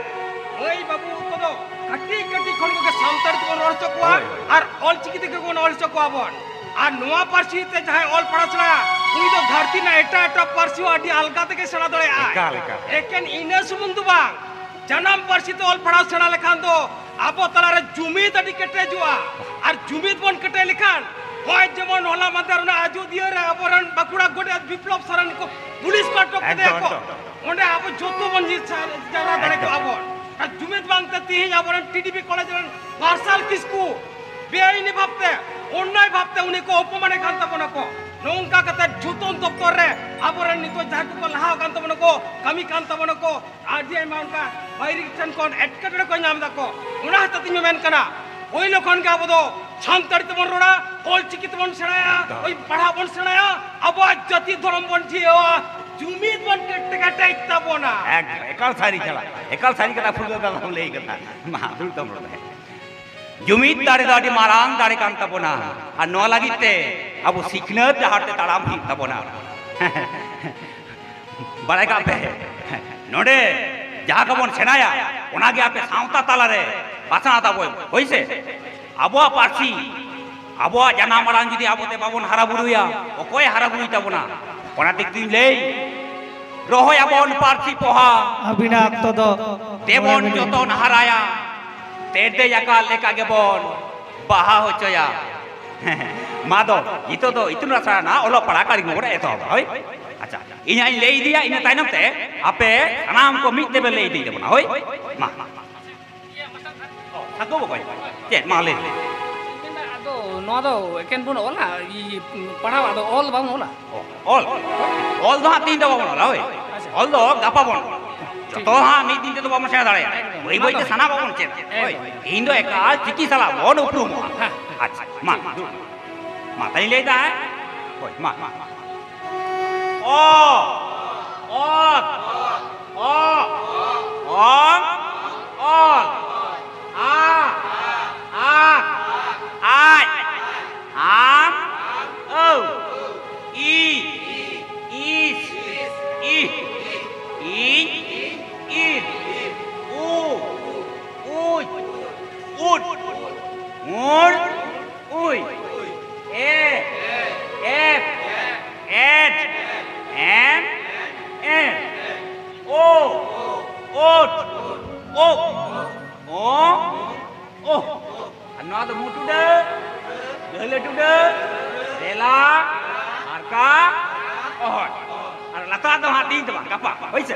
ᱢᱟᱹᱭ ᱵᱟᱹᱵᱩ ᱠᱚᱫᱚ ᱠᱟᱹᱴᱤᱡ ᱠᱟᱹᱴᱤᱡ ᱠᱷᱚᱱ ᱜᱮ ᱥᱟᱱᱛᱟᱲᱤ ᱛᱮᱵᱚᱱ ᱨᱚᱲ ᱦᱚᱪᱚ ᱠᱚᱣᱟ, ᱦᱳᱭ, ᱦᱳᱭ᱾ ᱟᱨ ᱚᱞ ᱪᱤᱠᱤ ᱛᱮᱜᱮ ᱵᱚᱱ ᱚᱞ ᱦᱚᱪᱚ ᱠᱚᱣᱟ ᱵᱚᱱ᱾ ᱟᱨ ᱱᱚᱣᱟ ᱯᱟᱹᱨᱥᱤ ᱛᱮ ᱡᱟᱦᱟᱸᱭ ᱚᱞ ᱯᱟᱲᱦᱟᱣ ᱥᱮᱬᱟ, ᱩᱱᱤ ᱫᱚ ᱫᱷᱟᱹᱨᱛᱤ ᱨᱮᱱᱟᱜ ᱮᱴᱟᱜ ᱮᱴᱟᱜ ᱯᱟᱹᱨᱥᱤ ᱦᱚᱸ ᱟᱹᱰᱤ ᱟᱞᱜᱟ ᱛᱮᱜᱮ ᱥᱮᱬᱟ ᱫᱟᱲᱮᱭᱟᱜᱼᱟᱭ᱾ ᱮᱠᱟᱞ, ᱮᱠᱟᱞ᱾ ᱮᱠᱮᱱ ᱤᱱᱟᱹ ᱥᱩᱢᱩᱝ ᱫᱚ ᱵᱟᱝ, ᱡᱟᱱᱟᱢ ᱯᱟᱹᱨᱥᱤ ᱛᱮ ᱚᱞ ᱯᱟᱲᱦᱟᱣ ᱥᱮᱬᱟ ᱞᱮᱠᱷᱟᱱ ᱫᱚ ᱟᱵᱚ ᱛᱟᱞᱟᱨᱮ ᱡᱩᱢᱤᱫ ᱟᱹᱰᱤ ᱠᱮᱴᱮᱡᱚᱜᱼᱟ᱾ ᱟᱨ ᱡᱩᱢᱤᱫ ᱵᱚᱱ ᱠᱮᱴᱮᱡ ᱞᱮᱠᱷᱟᱱ, ᱦᱚᱸᱜᱼᱚᱭ ᱡᱮᱢᱚᱱ ᱦᱚᱞᱟ ᱢᱟᱫᱷᱮᱨ ᱚᱱᱟ ᱟᱡᱚᱫᱤᱭᱟᱹ ᱨᱮ ᱟᱵᱚᱨᱮᱱ ᱵᱟᱸᱠᱩᱲᱟ ᱜᱚᱰᱮᱛ ᱵᱤᱯᱞᱚᱵ ᱥᱚᱨᱮᱱ ᱠᱚ ᱯᱩᱞᱤᱥ ᱠᱚ ᱟᱴᱚᱠ ᱠᱮᱫᱮᱭᱟ ᱮᱠᱫᱚᱢ, ᱠᱚ᱾ ᱮᱠᱫᱚᱢ᱾ ᱚᱸᱰᱮ ᱟᱵᱚ ᱡᱚᱛᱚ ᱵᱚᱱ ᱡᱤ-, ᱥᱟ-, ᱡᱟᱣᱨᱟ ᱫᱟᱲᱮ ᱮᱠᱫᱚᱢ᱾ ᱠᱚᱜᱼᱟ ᱵᱚᱱ᱾ ᱟᱨ ᱡᱩᱢᱤᱫ ᱵᱟᱝᱛᱮ ᱛᱮᱦᱮᱧ ᱟᱵᱚᱨᱮᱱ ᱴᱤᱰᱤᱯᱤ ᱠᱚᱞᱮᱡᱽ ᱨᱮᱱ ᱢᱟᱨᱥᱟᱞ ᱠᱤᱥᱠᱩ ᱵᱮᱟᱭᱤᱱᱤ ᱵᱷᱟᱵᱛᱮ, ᱚᱱᱱᱟᱭ ᱵᱷᱟᱵᱛᱮ ᱩᱱᱤ ᱠᱚ ᱚᱯᱚᱢᱟᱱᱮ ᱠᱟᱱ ᱛᱟᱵᱚᱱᱟ ᱠᱚ᱾ ᱱᱚᱝᱠᱟ ᱠᱟᱛᱮ ᱡᱚᱛᱚᱱ ᱫᱚᱯᱛᱚᱨ ᱨᱮ ᱟᱵᱚᱨᱮᱱ ᱱᱤᱛᱚᱜ ᱡᱟᱦᱟᱸᱭ ᱠᱚᱠᱚ ᱞᱟᱦᱟ ᱟᱠᱟᱱ ᱛᱟᱵᱚᱱᱟ ᱠᱚ, ᱠᱟᱹᱢᱤ ᱠᱟᱱ ᱛᱟᱵᱚᱱᱟ ᱠᱚ, ᱟᱹᱰᱤ ᱟᱭᱢᱟ ᱚᱱᱠᱟ ᱵᱟᱭᱨᱤ ᱴᱷᱮᱱ ᱠᱷᱚᱱ ᱮᱴᱠᱮᱴᱚᱬᱮ ᱠᱚ ᱧᱟᱢ ᱫᱟᱠᱚ᱾ ᱚᱱᱟ ᱦᱚᱛᱮᱡ ᱛᱤᱧ ᱢᱮᱱ ᱠᱟᱱᱟ, ᱯᱳᱭᱞᱳ ᱠᱷᱚᱱ ᱜᱮ ᱟᱵᱚ ᱫᱚ ᱥᱟᱱᱛᱟᱲᱤ ᱛᱮᱵᱚᱱ ᱨᱚᱲᱟ, ᱚᱞ ᱪᱤᱠᱤ ᱛᱮᱵᱚᱱ ᱥᱮᱬᱟᱭᱟ, ᱮᱠᱫᱚᱢ᱾ ᱳᱭ ᱯᱟᱲᱦᱟᱣ ᱵᱚᱱ ᱥᱮᱬᱟᱭᱟ, ᱟᱵᱚᱣᱟᱜ ᱡᱟᱹᱛᱤ ᱫᱷᱚᱨᱚᱢ ᱵᱚᱱ ᱡᱤᱭᱟᱹᱣᱟ, ᱡᱩᱢᱤᱫ ᱵᱚᱱ ᱠᱮᱴᱮᱡ ᱛᱟᱵᱚᱱᱟ᱾ ᱮᱠᱫᱚᱢ, ᱮᱠᱟᱞ ᱥᱟᱹᱨᱤ ᱠᱟᱛᱷᱟ, ᱮᱠᱟᱞ ᱥᱟᱹᱨᱤ ᱠᱟᱛᱷᱟ ᱯᱷᱩᱞᱜᱟᱹ ᱫᱟᱫᱟᱢ ᱞᱟᱹᱭ ᱠᱟᱫᱟ᱾ ᱢᱟ ᱫᱩᱲᱩᱵ ᱛᱟᱢ ᱱᱚᱰᱮ᱾ ᱡᱩᱢᱤᱫ ᱫᱟᱲᱮ ᱫᱚ ᱟᱹᱰᱤ ᱢᱟᱨᱟᱝ ᱫᱟᱲᱮ ᱠᱟᱱ ᱛᱟᱵᱚᱱᱟ, ᱟᱨ ᱱᱚᱣᱟ ᱞᱟᱹᱜᱤᱫ ᱛᱮ ᱟᱵᱚ ᱥᱤᱠᱷᱱᱟᱹᱛ ᱰᱟᱦᱟᱨ ᱛᱮ ᱛᱟᱲᱟᱢ ᱦᱩᱭᱩᱜ ᱛᱟᱵᱚᱱᱟ᱾ ᱵᱟᱲᱟᱭ ᱠᱟᱜ ᱯᱮ, ᱱᱚᱰᱮ ᱡᱟᱦᱟᱸ ᱠᱚᱵᱚᱱ ᱥᱮᱬᱟᱭᱟ, ᱚᱱᱟᱜᱮ ᱟᱯᱮ ᱥᱟᱶᱛᱟ ᱛᱟᱞᱟᱨᱮ ᱯᱟᱥᱱᱟᱣ ᱛᱟᱵᱚᱱ, ᱦᱳᱭ ᱥᱮ? ᱟᱵᱚᱣᱟᱜ ᱯᱟᱹᱨᱥᱤ, ᱟᱵᱚᱣᱟᱜ ᱡᱟᱱᱟᱢ ᱟᱲᱟᱝ ᱡᱩᱫᱤ ᱟᱵᱚ ᱛᱮ ᱵᱟᱵᱚᱱ ᱦᱟᱨᱟ ᱵᱩᱨᱩᱭᱟ, ᱚᱠᱚᱭᱮ ᱦᱟᱨᱟ ᱵᱩᱨᱩᱭ ᱛᱟᱵᱚᱱᱟ? ᱚᱱᱟ ᱛᱮᱜᱮ ᱛᱤᱧ ᱞᱟᱹᱭ, ᱨᱚᱦᱚᱭᱟᱵᱚᱱ ᱯᱟᱹᱨᱥᱤ ᱯᱚᱦᱟ, ᱟᱹᱵᱤᱱᱟᱜ ᱚᱠᱛᱚ ᱫᱚ ᱛᱮᱵᱚᱱ ᱢᱚᱬᱮ ᱢᱤᱱᱤᱴ᱾ ᱡᱚᱛᱚᱱ ᱦᱟᱨᱟᱭᱟ, ᱛᱮᱨᱫᱮᱡ ᱟᱠᱟᱫ ᱞᱮᱠᱟ ᱜᱮᱵᱚᱱ ᱵᱟᱦᱟ ᱦᱚᱪᱚᱭᱟ᱾ ᱢᱟ ᱫᱚ, ᱱᱤᱛᱚᱜ ᱫᱚ ᱤᱛᱩᱱ ᱟᱥᱲᱟ ᱨᱮᱱᱟᱜ ᱚᱞᱚᱜ ᱯᱟᱲᱦᱟᱜ ᱠᱟᱹᱨᱤ ᱵᱚᱱ ᱮᱛᱚᱦᱚᱵᱟ, ᱦᱳᱭ? ᱟᱪᱪᱷᱟ, ᱤᱧ ᱦᱟᱸᱜ ᱤᱧ ᱞᱟᱹᱭ ᱤᱫᱤᱭᱟ, ᱤᱱᱟᱹ ᱛᱟᱭᱱᱚᱢ ᱛᱮ ᱟᱯᱮ ᱥᱟᱱᱟᱢ ᱠᱚ ᱢᱤᱫ ᱛᱮᱵᱮᱱ ᱞᱟᱹᱭ ᱤᱫᱤᱭ ᱛᱟᱵᱚᱱᱟ, ᱦᱳᱭ? ᱢᱟ, ᱢᱟ, ᱢᱟ᱾ ᱥᱟᱹᱜᱩ ᱵᱚᱠᱚᱧ, ᱪᱮᱫ? ᱢᱟ ᱞᱟᱹᱭ ᱢᱮ᱾ ᱢᱮᱱᱫᱟ, ᱟᱫᱚ ᱱᱚᱣᱟ ᱫᱚ ᱮᱠᱮᱱ ᱵᱚᱱ ᱚᱞᱟ, ᱤᱭᱟᱹ, ᱯᱟᱲᱦᱟᱣ, ᱟᱫᱚ ᱚᱞ ᱵᱟᱵᱚᱱ ᱚᱞᱟ? ᱚ, ᱚᱞ? ᱚᱞ ᱫᱚ ᱦᱟᱸᱜ ᱛᱤᱦᱤᱧ ᱫᱚ ᱵᱟᱵᱚᱱ ᱚᱞᱟ, ᱦᱳᱭ᱾ ᱟᱪᱪᱷᱟ᱾ ᱚᱞ ᱫᱚ ᱜᱟᱯᱟ ᱵᱚᱱ ᱚᱞᱟ᱾ ᱴᱷᱤᱠ᱾ ᱡᱚᱛᱚ ᱦᱟᱸᱜ ᱢᱤᱫ ᱫᱤᱱ ᱛᱮᱫᱚ ᱵᱟᱵᱚᱱ ᱥᱮᱬᱟ ᱫᱟᱲᱮᱭᱟᱜᱼᱟ᱾ ᱮᱠᱫᱚᱢ, ᱵᱟᱹᱭ ᱚᱱᱟ ᱵᱟᱹᱭ ᱫᱚ ᱛᱮ ᱦᱮᱸ᱾ ᱥᱟᱱᱟᱢ ᱟᱵᱚᱱ ᱪᱮᱫ᱾ ᱦᱳᱭ᱾ ᱮᱠᱫᱚᱢ᱾ ᱛᱤᱦᱤᱧ ᱫᱚ ᱮᱠᱟᱞ ᱪᱤᱠᱤ ᱥᱟᱞᱟᱜ ᱵᱚᱱ ᱩᱯᱨᱩᱢᱚᱜᱼᱟ᱾ ᱦᱮᱸ᱾ ᱟᱪᱪᱷᱟ, ᱢᱟ, ᱫᱩᱲᱩᱵ᱾ ᱢᱟ, ᱛᱟᱦᱞᱮᱧ ᱞᱟᱹᱭᱫᱟ, ᱦᱮᱸ? ᱦᱳᱭ, ᱢᱟ, ᱢᱟ, ᱢᱟ, ᱢᱟ᱾ ᱚ, ᱚᱛ, ᱚ, ᱚ, ᱚᱞ, ᱟ, ᱟ, ᱟᱡ, ᱟᱢ, ᱟᱹᱣ, ᱤ, ᱤᱥ, ᱤᱦ, ᱤᱧ, ᱤᱨ, ᱩ, ᱩᱡ, ᱩᱫ, ᱩᱬ, ᱩᱭ, ᱮ, ᱮᱯ, ᱮᱰ, ᱮᱢ, ᱮᱱ, ᱳ, ᱳᱴ, ᱳᱜ, ᱳ, ᱳᱦ᱾ ᱟᱨ ᱱᱚᱣᱟ ᱫᱚ ᱢᱩ ᱴᱩᱰᱟᱹᱜ, ᱜᱟᱹᱦᱞᱟᱹ ᱴᱩᱰᱟᱹᱜ, ᱨᱮᱞᱟ, ᱦᱟᱨᱠᱟ, ᱚᱦᱚᱫ᱾ ᱟᱨ ᱞᱟᱛᱟᱨ ᱫᱚ ᱦᱟᱸᱜ ᱛᱤᱦᱤᱧ ᱫᱚ ᱵᱟᱝ, ᱜᱟᱯᱟ, ᱦᱳᱭ ᱥᱮ?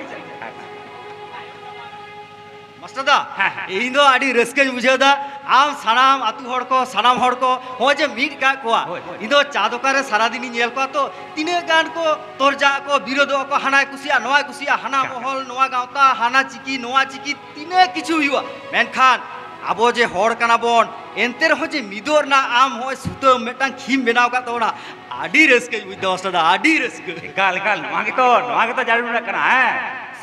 ᱢᱟᱥᱴᱟᱨ ᱫᱟ, ᱦᱮᱸ, ᱦᱮᱸ᱾ ᱤᱧ ᱫᱚ ᱟᱹᱰᱤ ᱨᱟᱹᱥᱠᱟᱹᱧ ᱵᱩᱡᱷᱟᱹᱣ ᱫᱟ᱾ ᱟᱢ ᱥᱟᱱᱟᱢ ᱟᱹᱛᱩ ᱦᱚᱲ ᱠᱚ, ᱥᱟᱱᱟᱢ ᱦᱚᱲ ᱠᱚ ᱦᱚᱸᱜᱼᱚᱭ ᱡᱮ ᱢᱤᱫ ᱠᱟᱜ ᱠᱚᱣᱟ᱾ ᱦᱳᱭ, ᱦᱳᱭ᱾ ᱤᱧ ᱫᱚ ᱪᱟ ᱫᱚᱠᱟᱱ ᱨᱮ ᱥᱟᱨᱟᱫᱤᱱᱤᱧ ᱧᱮᱞ ᱠᱚᱣᱟ ᱛᱚ, ᱛᱤᱱᱟᱹᱜ ᱜᱟᱱ ᱠᱚ ᱛᱚᱨᱡᱟᱜ ᱟᱠᱚ, ᱵᱤᱨᱳᱫᱚᱜ ᱟᱠᱚ, ᱦᱟᱱᱟᱭ ᱠᱩᱥᱤᱭᱟᱜᱼᱟ, ᱱᱚᱣᱟᱭ ᱠᱩᱥᱤᱭᱟᱜᱼᱟ, ᱦᱟᱱᱟ ᱦᱮᱸ, ᱦᱮᱸ᱾ ᱢᱚᱦᱚᱞ, ᱱᱚᱣᱟ ᱜᱟᱶᱛᱟ, ᱦᱟᱱᱟ ᱪᱤᱠᱤ, ᱱᱚᱣᱟ ᱪᱤᱠᱤ, ᱛᱤᱱᱟᱹᱜ ᱠᱤᱪᱷᱩ ᱦᱩᱭᱩᱜᱼᱟ᱾ ᱢᱮᱱᱠᱷᱟᱱ ᱟᱵᱚ ᱡᱮ ᱦᱚᱲ ᱠᱟᱱᱟ ᱵᱚᱱ, ᱮᱱᱛᱮ ᱨᱮᱦᱚᱸ ᱡᱮ ᱢᱤᱫᱚᱜ ᱨᱮᱱᱟᱜ ᱟᱢ ᱦᱚᱸᱜᱼᱚᱭ ᱥᱩᱛᱟᱹᱢ ᱢᱤᱫᱴᱟᱝ ᱠᱷᱤᱢ ᱵᱮᱱᱟᱣ ᱠᱟᱫ ᱛᱟᱵᱚᱱᱟ, ᱟᱹᱰᱤ ᱨᱟᱹᱥᱠᱟᱹᱧ ᱵᱩᱡᱽ ᱫᱟ ᱢᱟᱥᱴᱟᱨ ᱫᱟ, ᱟᱹᱰᱤ ᱨᱟᱹᱥᱠᱟᱹ᱾ ᱮᱠᱟᱞ, ᱮᱠᱟᱞ, ᱱᱚᱣᱟ ᱜᱮᱛᱚ, ᱱᱚᱣᱟ ᱜᱮᱛᱚ ᱡᱟᱹᱨᱩᱲ ᱨᱮᱱᱟᱜ ᱠᱟᱱᱟ, ᱦᱮᱸ᱾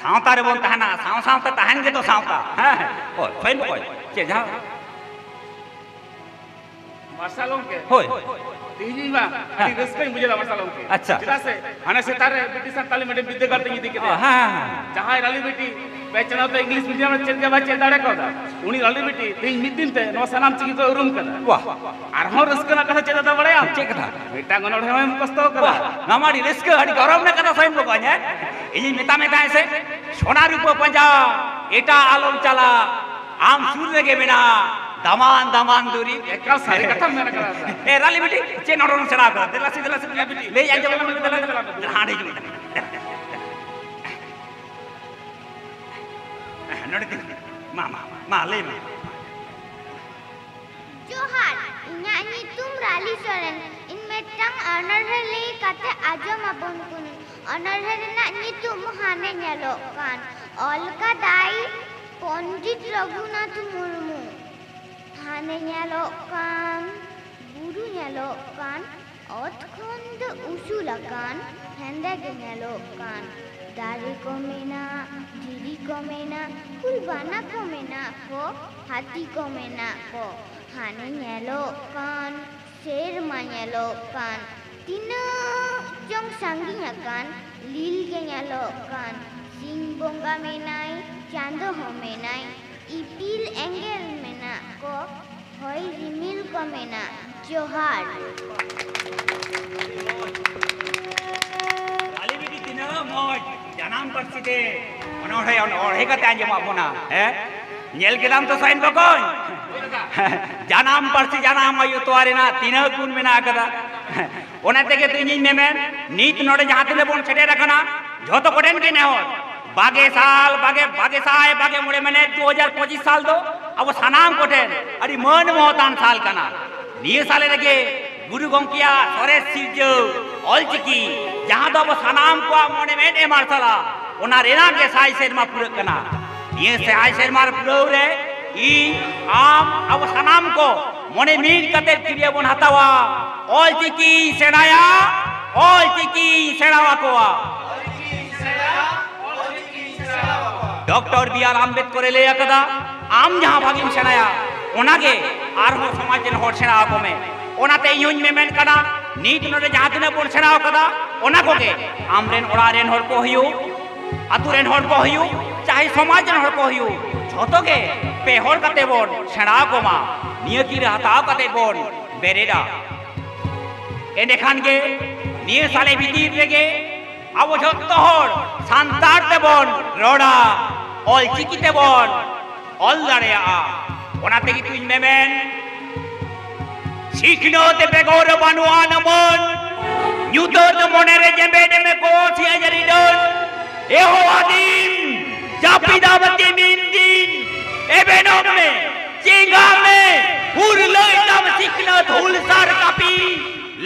ᱥᱟᱶᱛᱟ ᱨᱮᱵᱚᱱ ᱛᱟᱦᱮᱱᱟ, ᱥᱟᱶ ᱥᱟᱶᱛᱮ ᱛᱟᱦᱮᱱ ᱜᱮᱛᱚ ᱥᱟᱶᱛᱟ, ᱦᱮᱸ᱾ ᱦᱳᱭ, ᱦᱳᱭ, ᱦᱳᱭ᱾ ᱪᱮᱫ ᱡᱟᱦᱟᱸ ᱢᱟᱨᱥᱟᱞ ᱜᱚᱢᱠᱮ᱾ ᱦᱳᱭ᱾ ᱛᱮᱦᱮᱧ ᱢᱟ ᱟᱹᱰᱤ ᱦᱮᱸ᱾ ᱨᱟᱹᱥᱠᱟᱹᱧ ᱵᱩᱡᱷᱟᱹᱣ ᱫᱟ ᱢᱟᱨᱥᱟᱞ ᱜᱚᱢᱠᱮ᱾ ᱟᱪᱪᱷᱟ᱾ ᱪᱮᱫᱟᱜ ᱥᱮ ᱦᱟᱱᱮ ᱥᱮᱛᱟᱜ ᱨᱮ ᱵᱤᱴᱤ ᱥᱟᱱᱛᱟᱞᱤ ᱢᱤᱰᱤᱭᱟᱢ ᱵᱤᱫᱽᱫᱟᱹᱜᱟᱲ ᱛᱮᱧ ᱤᱫᱤ ᱠᱮᱫᱮᱭᱟ᱾ ᱦᱮᱸ, ᱦᱮᱸ, ᱦᱮᱸ᱾ ᱡᱟᱦᱟᱸᱭ ᱨᱟᱞᱤ ᱵᱤᱴᱤ ᱯᱮ ᱪᱟᱱᱟᱪ ᱛᱮ ᱤᱝᱞᱤᱥ ᱢᱤᱰᱤᱭᱟᱢ ᱨᱮ ᱪᱮᱫ ᱜᱮ ᱵᱟᱭ ᱪᱮᱫ ᱫᱟᱲᱮ ᱠᱟᱣᱫᱟ᱾ ᱩᱱᱤ ᱨᱟᱞᱤ ᱵᱤᱴᱤ ᱛᱮᱦᱮᱧ ᱢᱤᱫ ᱫᱤᱱ ᱛᱮ ᱱᱚᱣᱟ ᱥᱟᱱᱟᱢ ᱪᱤᱠᱤ ᱠᱚ ᱩᱨᱩᱢ ᱠᱟᱫᱟ᱾ ᱟᱨᱦᱚᱸ ᱨᱟᱹᱥᱠᱟᱹ ᱨᱮᱱᱟᱜ ᱠᱟᱛᱷᱟ ᱪᱮᱫ ᱫᱟᱫᱟ ᱵᱟᱲᱟᱭᱟᱢ? ᱪᱮᱫ ᱠᱟᱛᱷᱟ? ᱢᱤᱫᱴᱟᱝ ᱚᱱᱚᱬᱦᱮ ᱦᱚᱸᱭ ᱢᱩᱠᱷᱚᱥᱛᱚ ᱠᱟᱫᱟ᱾ ᱱᱚᱣᱟ ᱢᱟ ᱟᱹᱰᱤ ᱨᱟᱹᱥᱠᱟᱹ, ᱟᱹᱰᱤ ᱜᱚᱨᱚᱵᱽ ᱨᱮᱱᱟᱜ ᱠᱟᱛᱷᱟ ᱥᱟᱭᱤᱱ ᱵᱚᱠᱚᱧ, ᱦᱮᱸ? ᱤᱧᱤᱧ ᱢᱮᱛᱟ ᱢᱮ ᱛᱟᱦᱮᱸ ᱥᱮ, ᱥᱚᱱᱟ ᱨᱩᱯᱟᱹ ᱯᱟᱸᱡᱟ ᱮᱴᱟᱜ ᱟᱞᱚᱢ ᱪᱟᱞᱟᱜ, ᱟᱢ ᱥᱩᱨ ᱨᱮᱜᱮ ᱢᱮᱱᱟᱜ ᱫᱟᱢᱟᱱ ᱫᱟᱢᱟᱱ ᱫᱩᱨᱤᱵᱽ᱾ ᱮᱠᱟᱞ ᱥᱟᱹᱨᱤ ᱠᱟᱛᱷᱟᱢ ᱢᱮᱱ ᱠᱟᱫᱟ᱾ ᱮ ᱨᱟᱞᱤ ᱵᱤᱴᱤ, ᱪᱮᱫ ᱚᱱᱚᱬᱦᱮ ᱥᱮᱬᱟ ᱠᱟᱫᱟ? ᱫᱮᱞᱟ ᱥᱮ, ᱫᱮᱞᱟ ᱥᱮ, ᱫᱮᱞᱟ ᱵᱤᱴᱤ, ᱞᱟᱹᱭ ᱟᱸᱡᱚᱢ ᱟᱞᱟᱝ ᱢᱮ, ᱫᱮᱞᱟ, ᱫᱮᱞᱟ, ᱫᱮᱞᱟ, ᱦᱟᱸᱰᱮ ᱦᱤᱡᱩᱜ ᱢᱮ᱾ ᱱᱚᱰᱮ ᱛᱤᱸᱜᱩ ᱢᱮ᱾ ᱢᱟ, ᱢᱟ, ᱢᱟ, ᱞᱟᱹᱭ ᱢᱮ᱾ ᱡᱚᱦᱟᱨ, ᱤᱧᱟᱹᱜ ᱧᱩᱛᱩᱢ ᱨᱟᱞᱤ ᱥᱚᱨᱮᱱ᱾ ᱤᱧ ᱢᱤᱫᱴᱟᱝ ᱚᱱᱚᱬᱦᱮ ᱞᱟᱹᱭ ᱠᱟᱛᱮ ᱟᱸᱡᱚᱢ ᱟᱵᱚᱱ ᱠᱟᱹᱱᱟᱹᱧ᱾ ᱚᱱᱚᱬᱦᱮ ᱨᱮᱱᱟᱜ ᱧᱩᱛᱩᱢ ᱦᱟᱱᱮ ᱧᱮᱞᱚᱜ ᱠᱟᱱ᱾ ᱚᱞ ᱠᱟᱫᱟᱭ ᱯᱚᱱᱰᱤᱛ ᱨᱚᱜᱷᱩᱱᱟᱛᱷ ᱢᱩᱨᱢᱩ᱾ ᱦᱟᱱᱮ ᱧᱮᱞᱚᱜ ᱠᱟᱱ, ᱵᱩᱨᱩ ᱧᱮᱞᱚᱜ ᱠᱟᱱ, ᱚᱛ ᱠᱷᱚᱱ ᱫᱚ ᱩᱥᱩᱞ ᱟᱠᱟᱱ, ᱦᱮᱸᱫᱮ ᱜᱮ ᱧᱮᱞᱚᱜ ᱠᱟᱱ᱾ ᱫᱟᱨᱮ ᱠᱚ ᱢᱮᱱᱟᱜ, ᱫᱷᱤᱨᱤ ᱠᱚ ᱢᱮᱱᱟᱜ, ᱠᱩᱞ ᱵᱟᱱᱟ ᱠᱚ ᱢᱮᱱᱟᱜ ᱠᱚ, ᱦᱟᱹᱛᱤ ᱠᱚ ᱢᱮᱱᱟᱜ ᱠᱚ᱾ ᱦᱟᱱᱮ ᱧᱮᱞᱚᱜ ᱠᱟᱱ, ᱥᱮᱨᱢᱟ ᱧᱮᱞᱚᱜ ᱠᱟᱱ, ᱛᱤᱱᱟᱹᱜ ᱪᱚᱝ ᱥᱟᱺᱜᱤᱧ ᱟᱠᱟᱱ, ᱞᱤᱞ ᱜᱮ ᱧᱮᱞᱚᱜ ᱠᱟᱱ᱾ ᱥᱤᱧ ᱵᱚᱸᱜᱟ ᱢᱮᱱᱟᱭ, ᱪᱟᱸᱫᱚ ᱦᱚᱸ ᱢᱮᱱᱟᱭ, ᱤᱯᱤᱞ ᱮᱸᱜᱮᱞ ᱢᱮᱱᱟᱜ ᱠᱚ, ᱦᱚᱭ ᱨᱤᱢᱤᱞ ᱠᱚ ᱢᱮᱱᱟᱜ᱾ ᱡᱚᱦᱟᱨ᱾ ᱟᱞᱮ ᱵᱤᱴᱤ ᱛᱤᱱᱟᱹᱜ ᱢᱚᱡᱽ ᱡᱟᱱᱟᱢ ᱯᱟᱹᱨᱥᱤ ᱛᱮ ᱚᱱᱚᱬᱦᱮ, ᱚᱱᱚᱬᱦᱮ ᱠᱟᱛᱮ ᱟᱸᱡᱚᱢᱟᱜ ᱵᱚᱱᱟ, ᱦᱮᱸ? ᱧᱮᱞ ᱠᱮᱫᱟᱢ ᱛᱚ ᱥᱟᱭᱤᱱ ᱵᱚᱠᱚᱧ? ᱡᱟᱱᱟᱢ ᱯᱟᱹᱨᱥᱤ ᱡᱟᱱᱟᱢ ᱟᱭᱳ ᱛᱚᱣᱟ ᱨᱮᱱᱟᱜ ᱛᱤᱱᱟᱹᱜ ᱜᱩᱱ ᱢᱮᱱᱟᱜ ᱟᱠᱟᱫᱟ᱾ ᱚᱱᱟ ᱛᱮᱜᱮ ᱛᱚ ᱤᱧᱤᱧ ᱢᱮᱢᱮᱱ, ᱱᱤᱛ ᱱᱚᱰᱮ ᱡᱟᱦᱟᱸ ᱛᱤᱱᱟᱹᱜ ᱵᱚᱱ ᱥᱮᱴᱮᱨ ᱟᱠᱟᱱᱟ, ᱡᱷᱚᱛᱚ ᱠᱚᱴᱷᱮᱱ ᱜᱮ ᱱᱮᱦᱚᱨ, ᱵᱟᱜᱮ ᱥᱟᱞ, ᱵᱟᱜᱮ, ᱵᱟᱜᱮ ᱥᱟᱭ, ᱵᱟᱜᱮ ᱢᱚᱬᱮ, ᱢᱟᱱᱮ ᱫᱩ ᱦᱟᱡᱟᱨ ᱯᱚᱸᱪᱤᱥ ᱥᱟᱞ ᱫᱚ ᱟᱵᱚ ᱥᱟᱱᱟᱢ ᱠᱚᱴᱷᱮᱱ ᱟᱹᱰᱤ ᱢᱟᱹᱱ ᱢᱚᱦᱚᱛᱟᱱ ᱥᱟᱞ ᱠᱟᱱᱟ᱾ ᱱᱤᱭᱟᱹ ᱥᱟᱞ ᱨᱮᱜᱮ ᱜᱩᱨᱩ ᱜᱚᱢᱠᱮᱭᱟᱜ ᱥᱚᱨᱮᱥ ᱥᱤᱨᱡᱟᱹᱣ ᱚᱞᱪᱤᱠᱤ, ᱡᱟᱦᱟᱸ ᱫᱚ ᱟᱵᱚ ᱥᱟᱱᱟᱢ ᱠᱚᱣᱟᱜ ᱢᱚᱱᱮ ᱢᱮᱫ ᱮ ᱢᱟᱨᱥᱟᱞᱟ, ᱚᱱᱟ ᱨᱮᱱᱟᱜ ᱜᱮ ᱥᱟᱭ ᱥᱮᱨᱢᱟ ᱯᱩᱨᱟᱹᱜ ᱠᱟᱱᱟ᱾ ᱱᱤᱭᱟᱹ ᱥᱟᱭ ᱥᱮᱨᱢᱟ ᱯᱩᱨᱟᱹᱣ ᱨᱮ ᱤᱧ, ᱟᱢ, ᱟᱵᱚ ᱥᱟᱱᱟᱢ ᱠᱚ ᱢᱚᱱᱮ ᱢᱤᱫ ᱠᱟᱛᱮ ᱠᱤᱨᱭᱟᱹ ᱵᱚᱱ ᱦᱟᱛᱟᱣᱟ, ᱚᱞᱪᱤᱠᱤᱧ ᱥᱮᱬᱟᱭᱟ, ᱚᱞᱪᱤᱠᱤᱧ ᱥᱮᱬᱟ ᱟᱠᱚᱣᱟ᱾ ᱰᱚᱠᱴᱚᱨ ᱵᱤ ᱟᱨ ᱟᱢᱵᱮᱫᱠᱚᱨ ᱮ ᱞᱟᱹᱭ ᱟᱠᱟᱫᱟ, ᱟᱢ ᱡᱟᱦᱟᱸ ᱵᱷᱟᱜᱤᱢ ᱥᱮᱬᱟᱭᱟ, ᱚᱱᱟᱜᱮ ᱟᱨᱦᱚᱸ ᱥᱚᱢᱟᱡᱽ ᱨᱮᱱ ᱦᱚᱲ ᱥᱮᱬᱟ ᱟᱠᱚ ᱢᱮ᱾ ᱚᱱᱟᱛᱮ ᱤᱧ ᱦᱚᱸᱧ ᱢᱮᱢᱮᱱ ᱠᱟᱱᱟ, ᱱᱤᱛ ᱱᱚᱰᱮ ᱡᱟᱦᱟᱸ ᱛᱤᱱᱟᱹᱜ ᱵᱚᱱ ᱥᱮᱬᱟ ᱟᱠᱟᱫᱟ, ᱚᱱᱟ ᱠᱚᱜᱮ ᱟᱢ ᱨᱮᱱ ᱚᱲᱟᱜ ᱨᱮᱱ ᱦᱚᱲ ᱠᱚ ᱦᱩᱭᱩᱜ, ᱟᱛᱳ ᱨᱮᱱ ᱦᱚᱲ ᱠᱚ ᱦᱩᱭᱩᱜ, ᱪᱟᱦᱮ ᱥᱚᱢᱟᱡᱽ ᱨᱮᱱ ᱦᱚᱲ ᱠᱚ ᱦᱩᱭᱩᱜ, ᱡᱚᱛᱚ ᱜᱮ ᱯᱮ ᱦᱚᱲ ᱠᱟᱛᱮ ᱵᱚᱱ ᱥᱮᱬᱟ ᱟᱠᱚ ᱢᱟ᱾ ᱱᱤᱭᱟᱹ ᱠᱤᱱ ᱦᱟᱛᱟᱣ ᱠᱟᱛᱮ ᱵᱚᱱ ᱵᱮᱨᱮᱫᱟ᱾ ᱮᱸᱰᱮᱠᱷᱟᱱ ᱜᱮ ᱱᱤᱭᱟᱹ ᱥᱟᱞᱮ ᱵᱷᱤᱛᱤᱨ ᱨᱮᱜᱮ ᱟᱵᱚ ᱡᱚᱛᱚ ᱦᱚᱲ ᱥᱟᱱᱛᱟᱲ ᱛᱮᱵᱚᱱ ᱨᱚᱲᱟ, ᱚᱞᱪᱤᱠᱤ ᱛᱮᱵᱚᱱ ᱚᱞ ᱫᱟᱲᱮᱭᱟᱜᱼᱟ᱾ ᱚᱱᱟ ᱛᱮᱜᱮ ᱛᱩᱧ ᱢᱮᱢᱮᱱ, ᱥᱤᱠᱷᱱᱟᱹᱛ ᱵᱮᱜᱚᱨ ᱵᱟᱹᱱᱩᱜᱼᱟ ᱱᱟᱢᱟᱹᱱ, ᱧᱩᱛᱟᱹᱛ ᱢᱚᱱᱮᱨᱮ ᱡᱮᱢᱵᱮᱫ ᱮᱢᱮ ᱠᱚ ᱥᱤᱭᱟ ᱡᱟᱹᱨᱤ ᱰᱟᱹᱱ᱾ ᱮᱦᱚ ᱟᱹᱫᱤᱢ, ᱡᱟᱹᱯᱤᱫᱟᱢ ᱛᱤᱢᱤᱱ ᱫᱤᱱ, ᱮᱵᱮᱱᱚᱜ ᱢᱮ, ᱪᱮᱸᱜᱟ ᱢᱮ, ᱦᱩᱨᱞᱟᱹᱭ ᱛᱟᱢ ᱥᱤᱠᱷᱱᱟᱹᱛ ᱦᱩᱞᱥᱟᱨ ᱠᱟᱹᱯᱤ᱾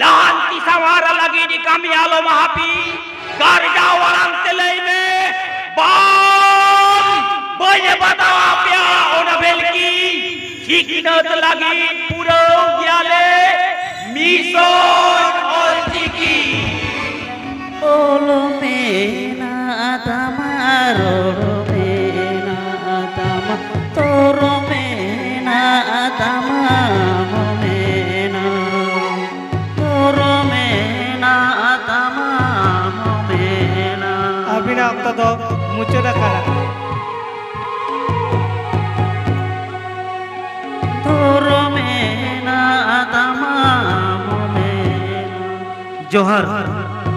ᱞᱟᱦᱟᱱᱛᱤ ᱥᱟᱶᱟᱨ ᱞᱟᱹᱜᱤᱫ ᱠᱟᱹᱢᱤ ᱟᱞᱚᱢ ᱦᱟᱹᱯᱤ᱾ ᱜᱟᱨᱡᱟᱣ ᱟᱲᱟᱝ ᱛᱮ ᱞᱟᱹᱭ ᱢᱮ, ᱵᱟᱝ, ᱵᱟᱹᱧ ᱵᱟᱛᱟᱣ ᱟᱯᱮᱭᱟ ᱚᱱᱟ ᱵᱷᱮᱞᱠᱤ᱾ ᱥᱤᱠᱷᱱᱟᱹᱛ ᱞᱟᱹᱜᱤᱫ ᱯᱩᱨᱟᱹᱣ ᱜᱮᱭᱟᱞᱮ ᱢᱤᱥᱚᱱ ᱚᱞᱪᱤᱠᱤ᱾ ᱚᱞ ᱢᱮᱱᱟᱜ ᱛᱟᱢᱟ, ᱨᱚᱲ ᱢᱮᱱᱟᱜ ᱛᱟᱢᱟ, ᱛᱚᱨ ᱢᱮᱱᱟᱜ ᱛᱟᱢᱟ, ᱟᱢ ᱢᱮᱱᱟᱢ᱾ ᱛᱚᱨ ᱢᱮᱱᱟᱜ ᱛᱟᱢᱟ, ᱟᱢ ᱢᱮᱱᱟᱢ᱾ ᱟᱹᱵᱤᱱᱟᱜ ᱚᱠᱛᱚ ᱫᱚ ᱢᱩᱪᱟᱹᱫ ᱟᱠᱟᱱᱟ᱾ ᱛᱚᱨ ᱢᱮᱱᱟᱜ ᱛᱟᱢᱟ, ᱟᱢ ᱢᱮᱱᱟᱢ᱾ ᱡᱚᱦᱟᱨ᱾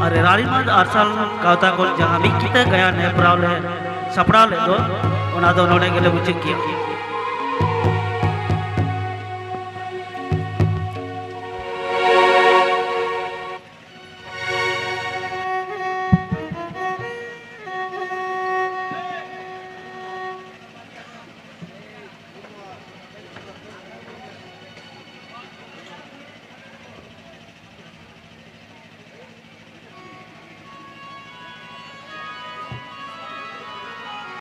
ᱟᱨ ᱨᱟᱲᱤᱢᱟᱸᱫᱽ ᱟᱨᱥᱟᱞ ᱜᱟᱶᱛᱟ ᱠᱷᱚᱱ ᱡᱟᱦᱟᱸ ᱢᱤᱫ ᱠᱤᱛᱟᱹ ᱜᱟᱭᱟᱱ ᱦᱮᱯᱨᱟᱣ ᱞᱮ ᱥᱟᱯᱲᱟᱣ ᱞᱮᱫ ᱫᱚ, ᱚᱱᱟ ᱫᱚ ᱱᱚᱰᱮ ᱜᱮᱞᱮ ᱢᱩᱪᱟᱹᱫ ᱠᱮᱜᱼᱟ᱾